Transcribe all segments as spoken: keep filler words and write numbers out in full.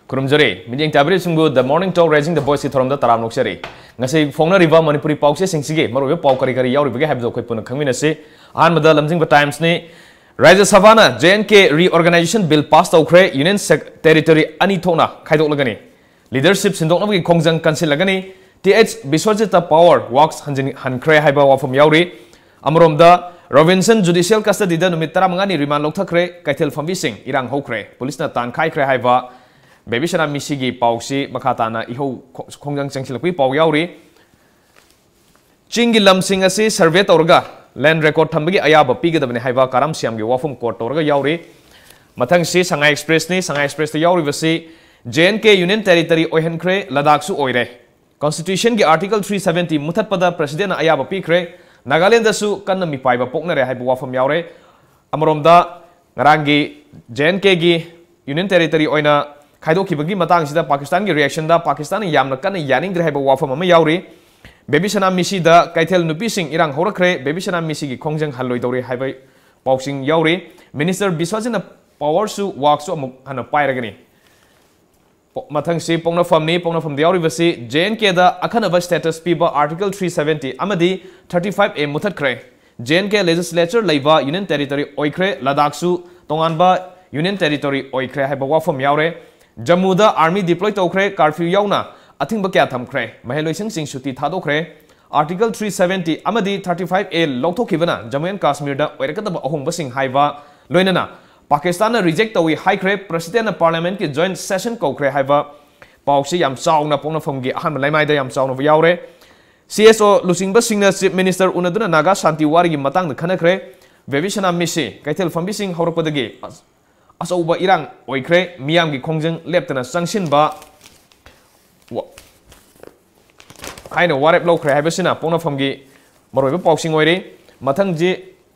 ꯈꯨꯔꯨꯝꯖꯔꯤ꯫ ꯃꯤꯠꯌꯦꯡ ꯇꯥꯕꯤꯔꯤꯕꯁꯤꯡꯕꯨ The Morning Talk Raising the Voice ꯀꯤ ꯊꯧꯔꯝꯗ ꯇꯔꯥꯝꯅ ꯑꯣꯛꯆꯔꯤ꯫ ꯉꯁꯤ ꯐꯣꯡꯅꯔꯤꯕ ꯃꯅꯤꯄꯨꯔꯤ ꯄꯥꯎꯆꯦꯁꯤꯡꯁꯤꯒꯤ ꯃꯔꯨꯑꯣꯏꯕ ꯄꯥꯎ ꯀꯔꯤ ꯀꯔꯤ ꯌꯥꯎꯔꯤꯕꯒꯦ ꯍꯥꯏꯕꯗꯨ ꯑꯩꯈꯣꯏ ꯄꯨꯟꯅ ꯈꯪꯃꯤꯟꯅꯁꯤ꯫ ꯑꯍꯥꯟꯕꯗ ꯂꯝꯖꯤꯡꯕ ꯇꯥꯏꯝꯁꯅꯤ꯫ ꯔꯥꯖ꯭ꯌ ꯁꯚꯥꯅ J and K Reorganization Bill pass ꯇꯧꯈ꯭ꯔꯦ꯫ Union Sec-, Territory ꯑꯅꯤ ꯊꯣꯛꯅ ꯈꯥꯏꯗꯣꯛꯂꯒꯅꯤ꯫ Leadership ꯁꯤꯟꯗꯣꯛꯅꯕꯒꯤ ꯈꯣꯡꯖꯪ ꯀꯟꯁꯤꯜꯂꯒꯅꯤ꯫ Th Biswajita power works ꯍꯟꯖꯤꯟ-, ꯍꯟꯈ꯭ꯔꯦ ꯍꯥꯏꯕ ꯋꯥꯐꯝ ꯌꯥꯎꯔꯤ꯫ ꯑꯃꯔꯣꯝꯗ, Robinson judicial custodyꯗ ꯅꯨꯃꯤꯠ ꯇꯔꯥꯃꯉꯥꯅꯤ remand ꯂꯧꯊꯈ꯭ꯔꯦ꯫ ꯀꯩꯊꯦꯜ ꯐꯝꯕꯤꯁꯤꯡ ꯏꯔꯥꯡ ꯍꯧꯈ꯭ꯔꯦ꯫ ꯄꯨꯂꯤꯁꯅ ꯇꯥꯟꯈꯥꯏꯈ꯭ꯔꯦ ꯍꯥꯏꯕ ꯕꯦꯕꯤꯁꯅꯥ ꯃꯤꯁꯤꯒꯤ ꯄꯥꯎꯁꯤ ꯃꯈꯥ ꯇꯥꯅ ꯏꯍꯧ ꯈꯣ-, ꯈꯣꯡꯖꯪ ꯆꯪꯁꯤꯜꯂꯛꯄꯒꯤ ꯄꯥꯎ ꯌꯥꯎꯔꯤ꯫ ꯆꯤꯡꯒꯤ ꯂꯝꯁꯤꯡ ꯑꯁꯤ survey ꯇꯧꯔꯒ land record ꯊꯝꯕꯒꯤ ꯑꯌꯥꯕ ꯄꯤꯒꯗꯕꯅꯤ ꯍꯥꯏꯕ ꯀꯥꯔꯥꯝ ꯁ꯭ꯌꯥꯝꯒꯤ ꯋꯥꯐꯝ quote ꯇꯧꯔꯒ ꯌꯥꯎꯔꯤ꯫ ꯃꯊꯪꯁꯤ ꯁꯉꯥꯏ Expressꯅꯤ꯫ ꯁꯉꯥꯏ Expressꯇ ꯌꯥꯎꯔꯤꯕꯁꯤ J and K Union Territory ꯑꯣꯏꯍꯟꯈ꯭ꯔꯦ, ꯂꯗꯥꯈꯁꯨ ꯑꯣꯏꯔꯦ꯫ Constitutionꯒꯤ Article three seventy ꯃꯨꯊꯠꯄꯗ Presidentꯅ ꯑꯌꯥꯕ ꯄꯤꯈ꯭ꯔꯦ꯫ ꯅꯥꯒꯥꯂꯦꯟꯗꯁꯨ ꯀꯟꯅ ꯃꯤꯄꯥꯏꯕ ꯄꯣꯛꯅꯔꯦ ꯍꯥꯏꯕ ꯋꯥꯐꯝ ꯌꯥꯎꯔꯦ꯫ ꯑꯃꯔꯣꯝꯗ, ꯉꯔꯥꯡꯒꯤ J and Kꯒꯤ Union Territory ꯑꯣꯏꯅ ꯈꯥꯏꯗꯣꯛꯈꯤꯕꯒꯤ ꯃꯇꯥꯡꯁꯤꯗ ꯄꯥꯀꯤꯁꯇꯥꯟꯒꯤ reactionꯗ ꯄꯥꯀꯤꯁꯇꯥꯟꯅ ꯌꯥꯝꯅ ꯀꯟꯅ ꯌꯥꯅꯤꯡꯗ꯭ꯔꯦ ꯍꯥꯏꯕ ꯋꯥꯐꯝ ꯑꯃ ꯌꯥꯎꯔꯤ꯫ ꯕꯦꯕꯤꯁꯅꯥ ꯃꯤꯁꯤꯗ ꯀꯩꯊꯦꯜ ꯅꯨꯄꯤꯁꯤꯡ ꯏꯔꯥꯡ ꯍꯧꯔꯛꯈ꯭ꯔꯦ꯫ ꯕꯦꯕꯤꯁꯅꯥ ꯃꯤꯁꯤꯒꯤ ꯈꯣꯡꯖꯪ ꯍꯜꯂꯣꯏꯗꯧꯔꯦ ꯍꯥꯏꯕ ꯄꯥꯎꯁꯤꯡ ꯌꯥꯎꯔꯤ꯫ Minister ꯕꯤꯁ꯭ꯋꯖꯤꯠꯅ powerꯁꯨ workꯁꯨ ꯑꯃꯨꯛ ꯍꯟꯅ ꯄꯥꯏꯔꯒꯅꯤ꯫ ꯄꯣ-, ꯃꯊꯪꯁꯤ ꯄꯣꯛꯅꯐꯝꯅꯤ꯫ ꯄꯣꯛꯅꯐꯝꯗ ꯌꯥꯎꯔꯤꯕꯁꯤ J and Kꯗ ꯑꯈꯟꯅꯕ status ꯄꯤꯕ Article three seventy ꯑꯃꯗꯤ thirty five A ꯃꯨꯊꯠꯈ꯭ꯔꯦ꯫ J and K Legislature ꯂꯩꯕ Union Territory ꯑꯣꯏꯈ꯭ꯔꯦ꯫ ꯂꯗꯥꯈꯁꯨ ꯇꯣꯉꯥꯟꯕ Union Territory ꯑꯣꯏꯈ꯭ꯔꯦ ꯍꯥꯏꯕ ꯋꯥꯐꯝ ꯌꯥꯎꯔꯦ꯫ ꯖꯝꯃꯨꯗ army deploy ꯇꯧꯈ꯭ꯔꯦ꯫ Curfew ꯌꯥꯎꯅ ꯑꯊꯤꯡꯕ ꯀꯌꯥ ꯊꯝꯈ꯭ꯔꯦ꯫ ꯃꯍꯩꯂꯣꯏꯁꯪꯁꯤꯡ ꯁꯨꯇꯤ ꯊꯥꯗꯣꯛꯈ꯭ꯔꯦ꯫ Article three seventy ꯑꯃꯗꯤ thirty five A ꯂꯧꯊꯣꯛꯈꯤꯕꯅ Jammu and Kashmirꯗ ꯑꯣꯏꯔꯛꯀꯗꯕ ꯑꯍꯣꯡꯕꯁꯤꯡ ꯍꯥꯏꯕ ꯂꯣꯏꯅꯅ ꯄꯥꯀꯤꯁꯇꯥꯟꯅ reject ꯇꯧꯏ ꯍꯥꯏꯈ꯭ꯔꯦ꯫ Presidentꯅ Parliamentꯀꯤ joint session ꯀꯧꯈ꯭ꯔꯦ ꯍꯥꯏꯕ ꯄꯥꯎꯁꯤ ꯌꯥꯝ ꯆꯥꯎꯅ ꯄꯣꯛꯅꯐꯝꯒꯤ ꯑꯍꯥꯟꯕ ꯂꯩꯃꯥꯏꯗ ꯌꯥꯝ ꯆꯥꯎꯅ ꯌꯥꯎꯔꯦ꯫ C S O ꯂꯨꯆꯤꯡꯕꯁꯤꯡꯅ Chief Minister ꯎꯅꯗꯨꯅ Naga ꯁꯥꯟꯇꯤ ꯋꯥꯔꯤꯒꯤ ꯃꯇꯥꯡꯗ ꯈꯟꯅꯈ꯭ꯔꯦ꯫ ꯕꯦꯕꯤꯁꯅꯥ ꯃꯤꯁꯤ ꯀꯩꯊꯦꯜ ꯐꯝꯕꯤꯁꯤꯡ ꯍꯧꯔꯛꯄꯗꯒꯤ ꯑꯆꯧꯕ ꯏꯔꯥꯡ ꯑꯣꯏꯈ꯭ꯔꯦ꯫ ꯃꯤꯌꯥꯝꯒꯤ ꯈꯣꯡꯖꯪ ꯂꯦꯞꯇꯅ ꯆꯪꯁꯤꯟꯕ ꯋꯥ-, ꯍꯥꯏꯅ ꯋꯥꯔꯦꯞ ꯂꯧꯈ꯭ꯔꯦ ꯍꯥꯏꯕꯁꯤꯅ ꯄꯣꯛꯅꯐꯝꯒꯤ ꯃꯔꯨꯑꯣꯏꯕ ꯄꯥꯎꯁꯤꯡ ꯑꯣꯏꯔꯤ꯫ ꯃꯊꯪꯁꯤ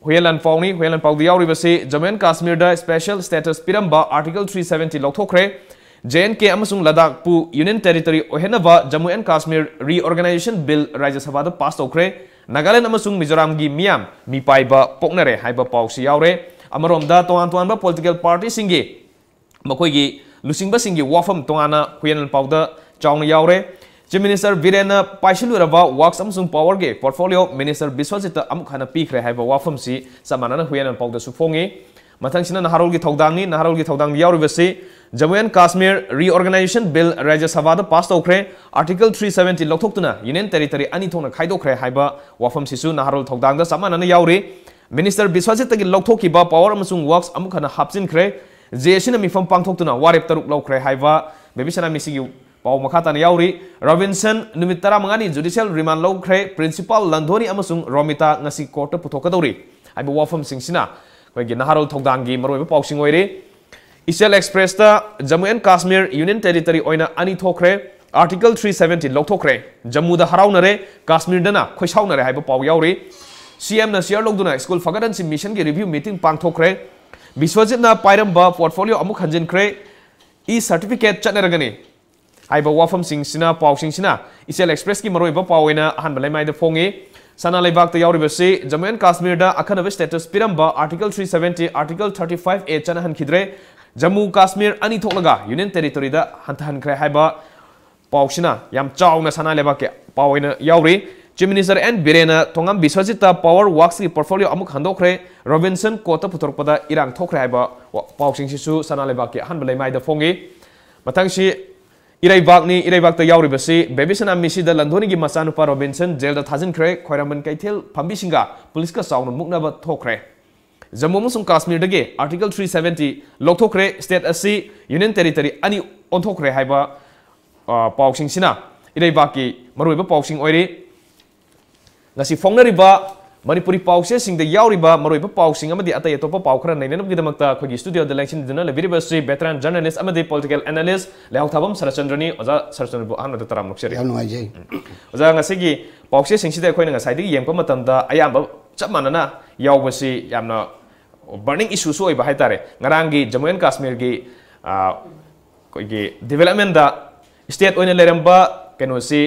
ꯍꯨꯌꯦꯟ ꯂꯥꯟ ꯄꯥꯎꯅꯤ꯫ ꯍꯨꯌꯦꯟ ꯂꯥꯟ ꯄꯥꯎꯗ ꯌꯥꯎꯔꯤꯕꯁꯤ Jammu and Kashmirꯗ special status ꯄꯤꯔꯝꯕ Article three seventy ꯂꯧꯊꯣꯛꯈ꯭ꯔꯦ꯫ J and K ꯑꯃꯁꯨꯡ ꯂꯗꯥꯈꯄꯨ Union Territory ꯑꯣꯏꯍꯟꯅꯕ Jammu and Kashmir Reorganization Bill ꯔꯥꯖ꯭ꯌ ꯁꯚꯥꯗ pass ꯇꯧꯈ꯭ꯔꯦ꯫ ꯅꯥꯒꯥꯂꯦꯟ ꯑꯃꯁꯨꯡ ꯃꯤꯖꯣꯔꯥꯝꯒꯤ ꯃꯤꯌꯥꯝ ꯃꯤꯄꯥꯏꯕ ꯄꯣꯛꯅꯔꯦ ꯍꯥꯏꯕ ꯄꯥꯎꯁꯤ ꯌꯥꯎꯔꯦ꯫ ꯑꯃꯔꯣꯝꯗ, ꯇꯣꯉꯥꯟ ꯇꯣꯉꯥꯟꯕ political partyꯁꯤꯡꯒꯤ ꯃꯈꯣꯏꯒꯤ ꯂꯨꯆꯤꯡꯕꯁꯤꯡꯒꯤ ꯋꯥꯐꯝ ꯇꯣꯉꯥꯟꯅ ꯍꯨꯏꯌꯦꯟ ꯂꯥꯟꯄꯥꯎꯗ ꯆꯥꯎꯅ ꯌꯥꯎꯔꯦ꯫ Chief Minister ꯕꯤꯔꯦꯟꯅ ꯄꯥꯏꯁꯤꯜꯂꯨꯔꯕ Works ꯑꯃꯁꯨꯡ Powerꯒꯤ portfolio Minister ꯕꯤꯁ꯭ꯋꯖꯤꯠꯇ ꯑꯃꯨꯛ ꯍꯟꯅ ꯄꯤꯈ꯭ꯔꯦ ꯍꯥꯏꯕ ꯋꯥꯐꯝꯁꯤ ꯆꯞ ꯃꯥꯟꯅꯅ ꯍꯨꯏꯌꯦꯟ ꯂꯥꯟꯄꯥꯎꯗꯁꯨ ꯐꯣꯡꯉꯤ꯫ ꯃꯊꯪꯁꯤꯅ ꯅꯍꯥꯔꯣꯜꯒꯤ ꯊꯧꯗꯥꯡꯅꯤ꯫ ꯅꯍꯥꯔꯣꯜꯒꯤ ꯊꯧꯗꯥꯡꯗ ꯌꯥꯎꯔꯤꯕꯁꯤ Jammu and Kashmir Reorganization Bill ꯔꯥꯖ꯭ꯌ ꯁꯚꯥꯗ ꯄꯥꯁ ꯇꯧꯈ꯭ꯔꯦ꯫ Article three seventy ꯂꯧꯊꯣꯛꯇꯨꯅ Union Territory ꯑꯅꯤ ꯊꯣꯛꯅ ꯈꯥꯏꯗꯣꯛꯈ꯭ꯔꯦ ꯍꯥꯏꯕ ꯋꯥꯐꯝꯁꯤꯁꯨ ꯅꯍꯥꯔꯣꯜ ꯊꯧꯗꯥꯡꯗ ꯆꯞ ꯃꯥꯟꯅꯅ ꯌꯥꯎꯔꯤ꯫ Minister ꯕꯤꯁ꯭ꯋꯖꯤꯠꯇꯒꯤ ꯂꯧꯊꯣꯛꯈꯤꯕ Power ꯑꯃꯁꯨꯡ Works ꯑꯃꯨꯛ ꯍꯟꯅ ꯍꯥꯞꯆꯤꯟꯈ꯭ꯔꯦ꯫ ꯖꯦ ꯑꯦ ꯁꯤꯅ ꯃꯤꯐꯝ ꯄꯥꯡꯊꯣꯛꯇꯨꯅ ꯋꯥꯔꯦꯞ ꯇꯔꯨꯛ ꯂꯧꯈ꯭ꯔꯦ ꯍꯥꯏꯕ ꯕꯦꯕꯤ ꯁꯅꯥ ꯃꯤꯁꯤꯒꯤ ꯄꯥꯎ ꯃꯈꯥ ꯇꯥꯅ ꯌꯥꯎꯔꯤ꯫ ꯔꯣꯕꯤꯟꯁꯟ ꯅꯨꯃꯤꯠ ꯇꯔꯥꯃꯉꯥꯅꯤ judicial remand ꯂꯧꯈ꯭ꯔꯦ꯫ Principal ꯂꯟꯙꯣꯅꯤ ꯑꯃꯁꯨꯡ ꯔꯣꯃꯤꯇꯥ ꯉꯁꯤ courtꯇ ꯄꯨꯊꯣꯛꯀꯗꯧꯔꯤ ꯍꯥꯏꯕ ꯋꯥꯐꯝꯁꯤꯡꯁꯤꯅ ꯑꯩꯈꯣꯏꯒꯤ ꯅꯍꯥꯔꯣꯜ ꯊꯧꯗꯥꯡꯒꯤ ꯃꯔꯨꯑꯣꯏꯕ ꯄꯥꯎꯁꯤꯡ ꯑꯣꯏꯔꯤ꯫ Ichil Expressꯇ Jammu and Kashmir Union Territory ꯑꯣꯏꯅ ꯑꯅꯤ ꯊꯣꯛꯈ꯭ꯔꯦ꯫ Article three seventy ꯂꯧꯊꯣꯛꯈ꯭ꯔꯦ꯫ ꯖꯝꯃꯨꯗ ꯍꯔꯥꯎꯅꯔꯦ, ꯀꯥꯁꯃꯤꯔꯗꯅ ꯈꯣꯏꯁꯥꯎꯅꯔꯦ ꯍꯥꯏꯕ ꯄꯥꯎ ꯌꯥꯎꯔꯤ꯫ ꯁꯤ ꯑꯦꯝꯅ chair ꯂꯧꯗꯨꯅ ꯁ꯭ꯀꯨꯜ ꯐꯒꯠꯍꯟꯁꯤ ꯃꯤꯁꯟꯒꯤ review meeting ꯄꯥꯡꯊꯣꯛꯈ꯭ꯔꯦ꯫ ꯕꯤꯁ꯭ꯋꯖꯤꯠꯅ ꯄꯥꯏꯔꯝꯕ portfolio ꯑꯃꯨꯛ ꯍꯟꯖꯤꯟꯈ꯭ꯔꯦ꯫ E certificate ꯆꯠꯅꯔꯒꯅꯤ ꯍꯥꯏꯕ ꯋꯥꯐꯝꯁꯤꯡꯁꯤꯅ, ꯄꯥꯎꯁꯤꯡꯁꯤꯅ Ichil Expressꯀꯤ ꯃꯔꯨꯑꯣꯏꯕ ꯄꯥꯎ ꯑꯣꯏꯅ ꯑꯍꯥꯟꯕ ꯂꯩꯃꯥꯏꯗ ꯐꯣꯡꯉꯤ꯫ ꯁꯅꯥ ꯂꯩꯕꯥꯛꯇ ꯌꯥꯎꯔꯤꯕꯁꯤ Jammu and Kashmirꯗ ꯑꯈꯟꯅꯕ status ꯄꯤꯔꯝꯕ Article three seventy, Article thirty-five A ꯆꯠꯅꯍꯟꯈꯤꯗ꯭ꯔꯦ꯫ Jammu Kashmir ꯑꯅꯤ ꯊꯣꯛꯂꯒ Union Territoryꯗ ꯍꯟꯊꯍꯟꯈ꯭ꯔꯦ ꯍꯥꯏꯕ ꯄꯥꯎꯁꯤꯅ ꯌꯥꯝ ꯆꯥꯎꯅ ꯁꯅꯥ ꯂꯩꯕꯥꯛꯀꯤ ꯄꯥꯎ ꯑꯣꯏꯅ ꯌꯥꯎꯔꯤ꯫ Chief Minister ꯑꯦꯟ ꯕꯤꯔꯦꯟꯅ ꯊꯣꯉꯥꯝ ꯕꯤꯁ꯭ꯋꯖꯤꯠꯇ Power Worksꯀꯤ portfolio ꯑꯃꯨꯛ ꯍꯟꯗꯣꯛꯈ꯭ꯔꯦ꯫ ꯔꯣꯕꯤꯟꯁꯟ courtꯇ ꯄꯨꯊꯣꯔꯛꯄꯗ ꯏꯔꯥꯡ ꯊꯣꯛꯈ꯭ꯔꯦ ꯍꯥꯏꯕ ꯋꯥ-, ꯄꯥꯎꯁꯤꯡꯁꯤꯁꯨ ꯁꯅꯥ ꯂꯩꯕꯥꯛꯀꯤ ꯑꯍꯥꯟꯕ ꯂꯩꯃꯥꯏꯗ ꯐꯣꯡꯉꯤ꯫ ꯃꯊꯪꯁꯤ ꯏꯔꯩꯕꯥꯛꯅꯤ꯫ ꯏꯔꯩꯕꯥꯛꯇ ꯌꯥꯎꯔꯤꯕꯁꯤ ꯕꯦꯕꯤ ꯁꯅꯥ ꯃꯤꯁꯤꯗ ꯂꯟꯙꯣꯅꯤꯒꯤ ꯃꯆꯥꯅꯨꯄꯥ ꯔꯣꯕꯤꯟꯁꯟ jailꯗ ꯊꯥꯖꯤꯟꯈ꯭ꯔꯦ꯫ ꯈ꯭ꯋꯥꯏꯔꯝꯕꯟ ꯀꯩꯊꯦꯜ ꯐꯝꯕꯤꯁꯤꯡꯒ policeꯀ ꯆꯥꯎꯅ ꯃꯨꯛꯅꯕ ꯊꯣꯛꯈ꯭ꯔꯦ꯫ ꯖꯝꯃꯨ ꯑꯃꯁꯨꯡ ꯀꯥꯁꯃꯤꯔꯗꯒꯤ Article three seventy ꯂꯧꯊꯣꯛꯈ꯭ꯔꯦ꯫ State ꯑꯁꯤ Union Territory ꯑꯅꯤ ꯑꯣꯟꯊꯣꯛꯈ꯭ꯔꯦ ꯍꯥꯏꯕ, ꯑ, ꯄꯥꯎꯁꯤꯡꯁꯤꯅ ꯏꯔꯩꯕꯥꯛꯀꯤ ꯃꯔꯨꯑꯣꯏꯕ ꯄꯥꯎꯁꯤꯡ ꯑꯣꯏꯔꯤ꯫ ꯉꯁꯤ ꯐꯣꯡꯅꯔꯤꯕ ꯃꯅꯤꯄꯨꯔꯤ ꯄꯥꯎꯆꯦꯁꯤꯡꯗ ꯌꯥꯎꯔꯤꯕ ꯃꯔꯨꯑꯣꯏꯕ ꯄꯥꯎꯁꯤꯡ ꯑꯃꯗꯤ ꯑꯇꯩ ꯑꯇꯣꯞꯄ ꯄꯥꯎ ꯈꯔ ꯅꯩꯅꯅꯕꯒꯤꯗꯃꯛꯇ ꯑꯩꯈꯣꯏꯒꯤ studioꯗ ꯂꯦꯡꯁꯤꯟꯗꯨꯅ ꯂꯩꯕꯤꯔꯤꯕꯁꯤ veteran journalist ꯑꯃꯗꯤ political analyst ꯂꯩꯍꯥꯎꯊꯥꯕꯝ ꯁꯔꯠꯆꯟꯗ꯭ꯔꯅꯤ꯫ ꯑꯣꯖꯥ ꯁꯔꯠꯆꯟꯗ꯭ꯔꯕꯨ ꯑꯍꯥꯟꯕꯗ ꯇꯔꯥꯝꯅ ꯑꯣꯛꯆꯔꯤ꯫ ꯌꯥꯝ ꯅꯨꯡꯉꯥꯏꯖꯩ꯫ ꯑꯣꯖꯥ, ꯉꯁꯤꯒꯤ ꯄꯥꯎꯆꯦꯁꯤꯡꯁꯤꯗ ꯑꯩꯈꯣꯏꯅ ꯉꯁꯥꯏꯗꯒꯤ ꯌꯦꯡꯕ ꯃꯇꯝꯗ ꯑꯌꯥꯝꯕ ꯆꯞ ꯃꯥꯟꯅꯅ ꯌꯥꯎꯕꯁꯤ ꯌꯥꯝꯅ burning issueꯁꯨ ꯑꯣꯏꯕ ꯍꯥꯏꯇꯥꯔꯦ꯫ ꯉꯔꯥꯡꯒꯤ Jammu and Kashmirꯒꯤ, ꯑ, ꯑꯩꯈꯣꯏꯒꯤ developmentꯗ state ꯑꯣꯏꯅ ꯂꯩꯔꯝꯕ ꯀꯩꯅꯣꯁꯤ,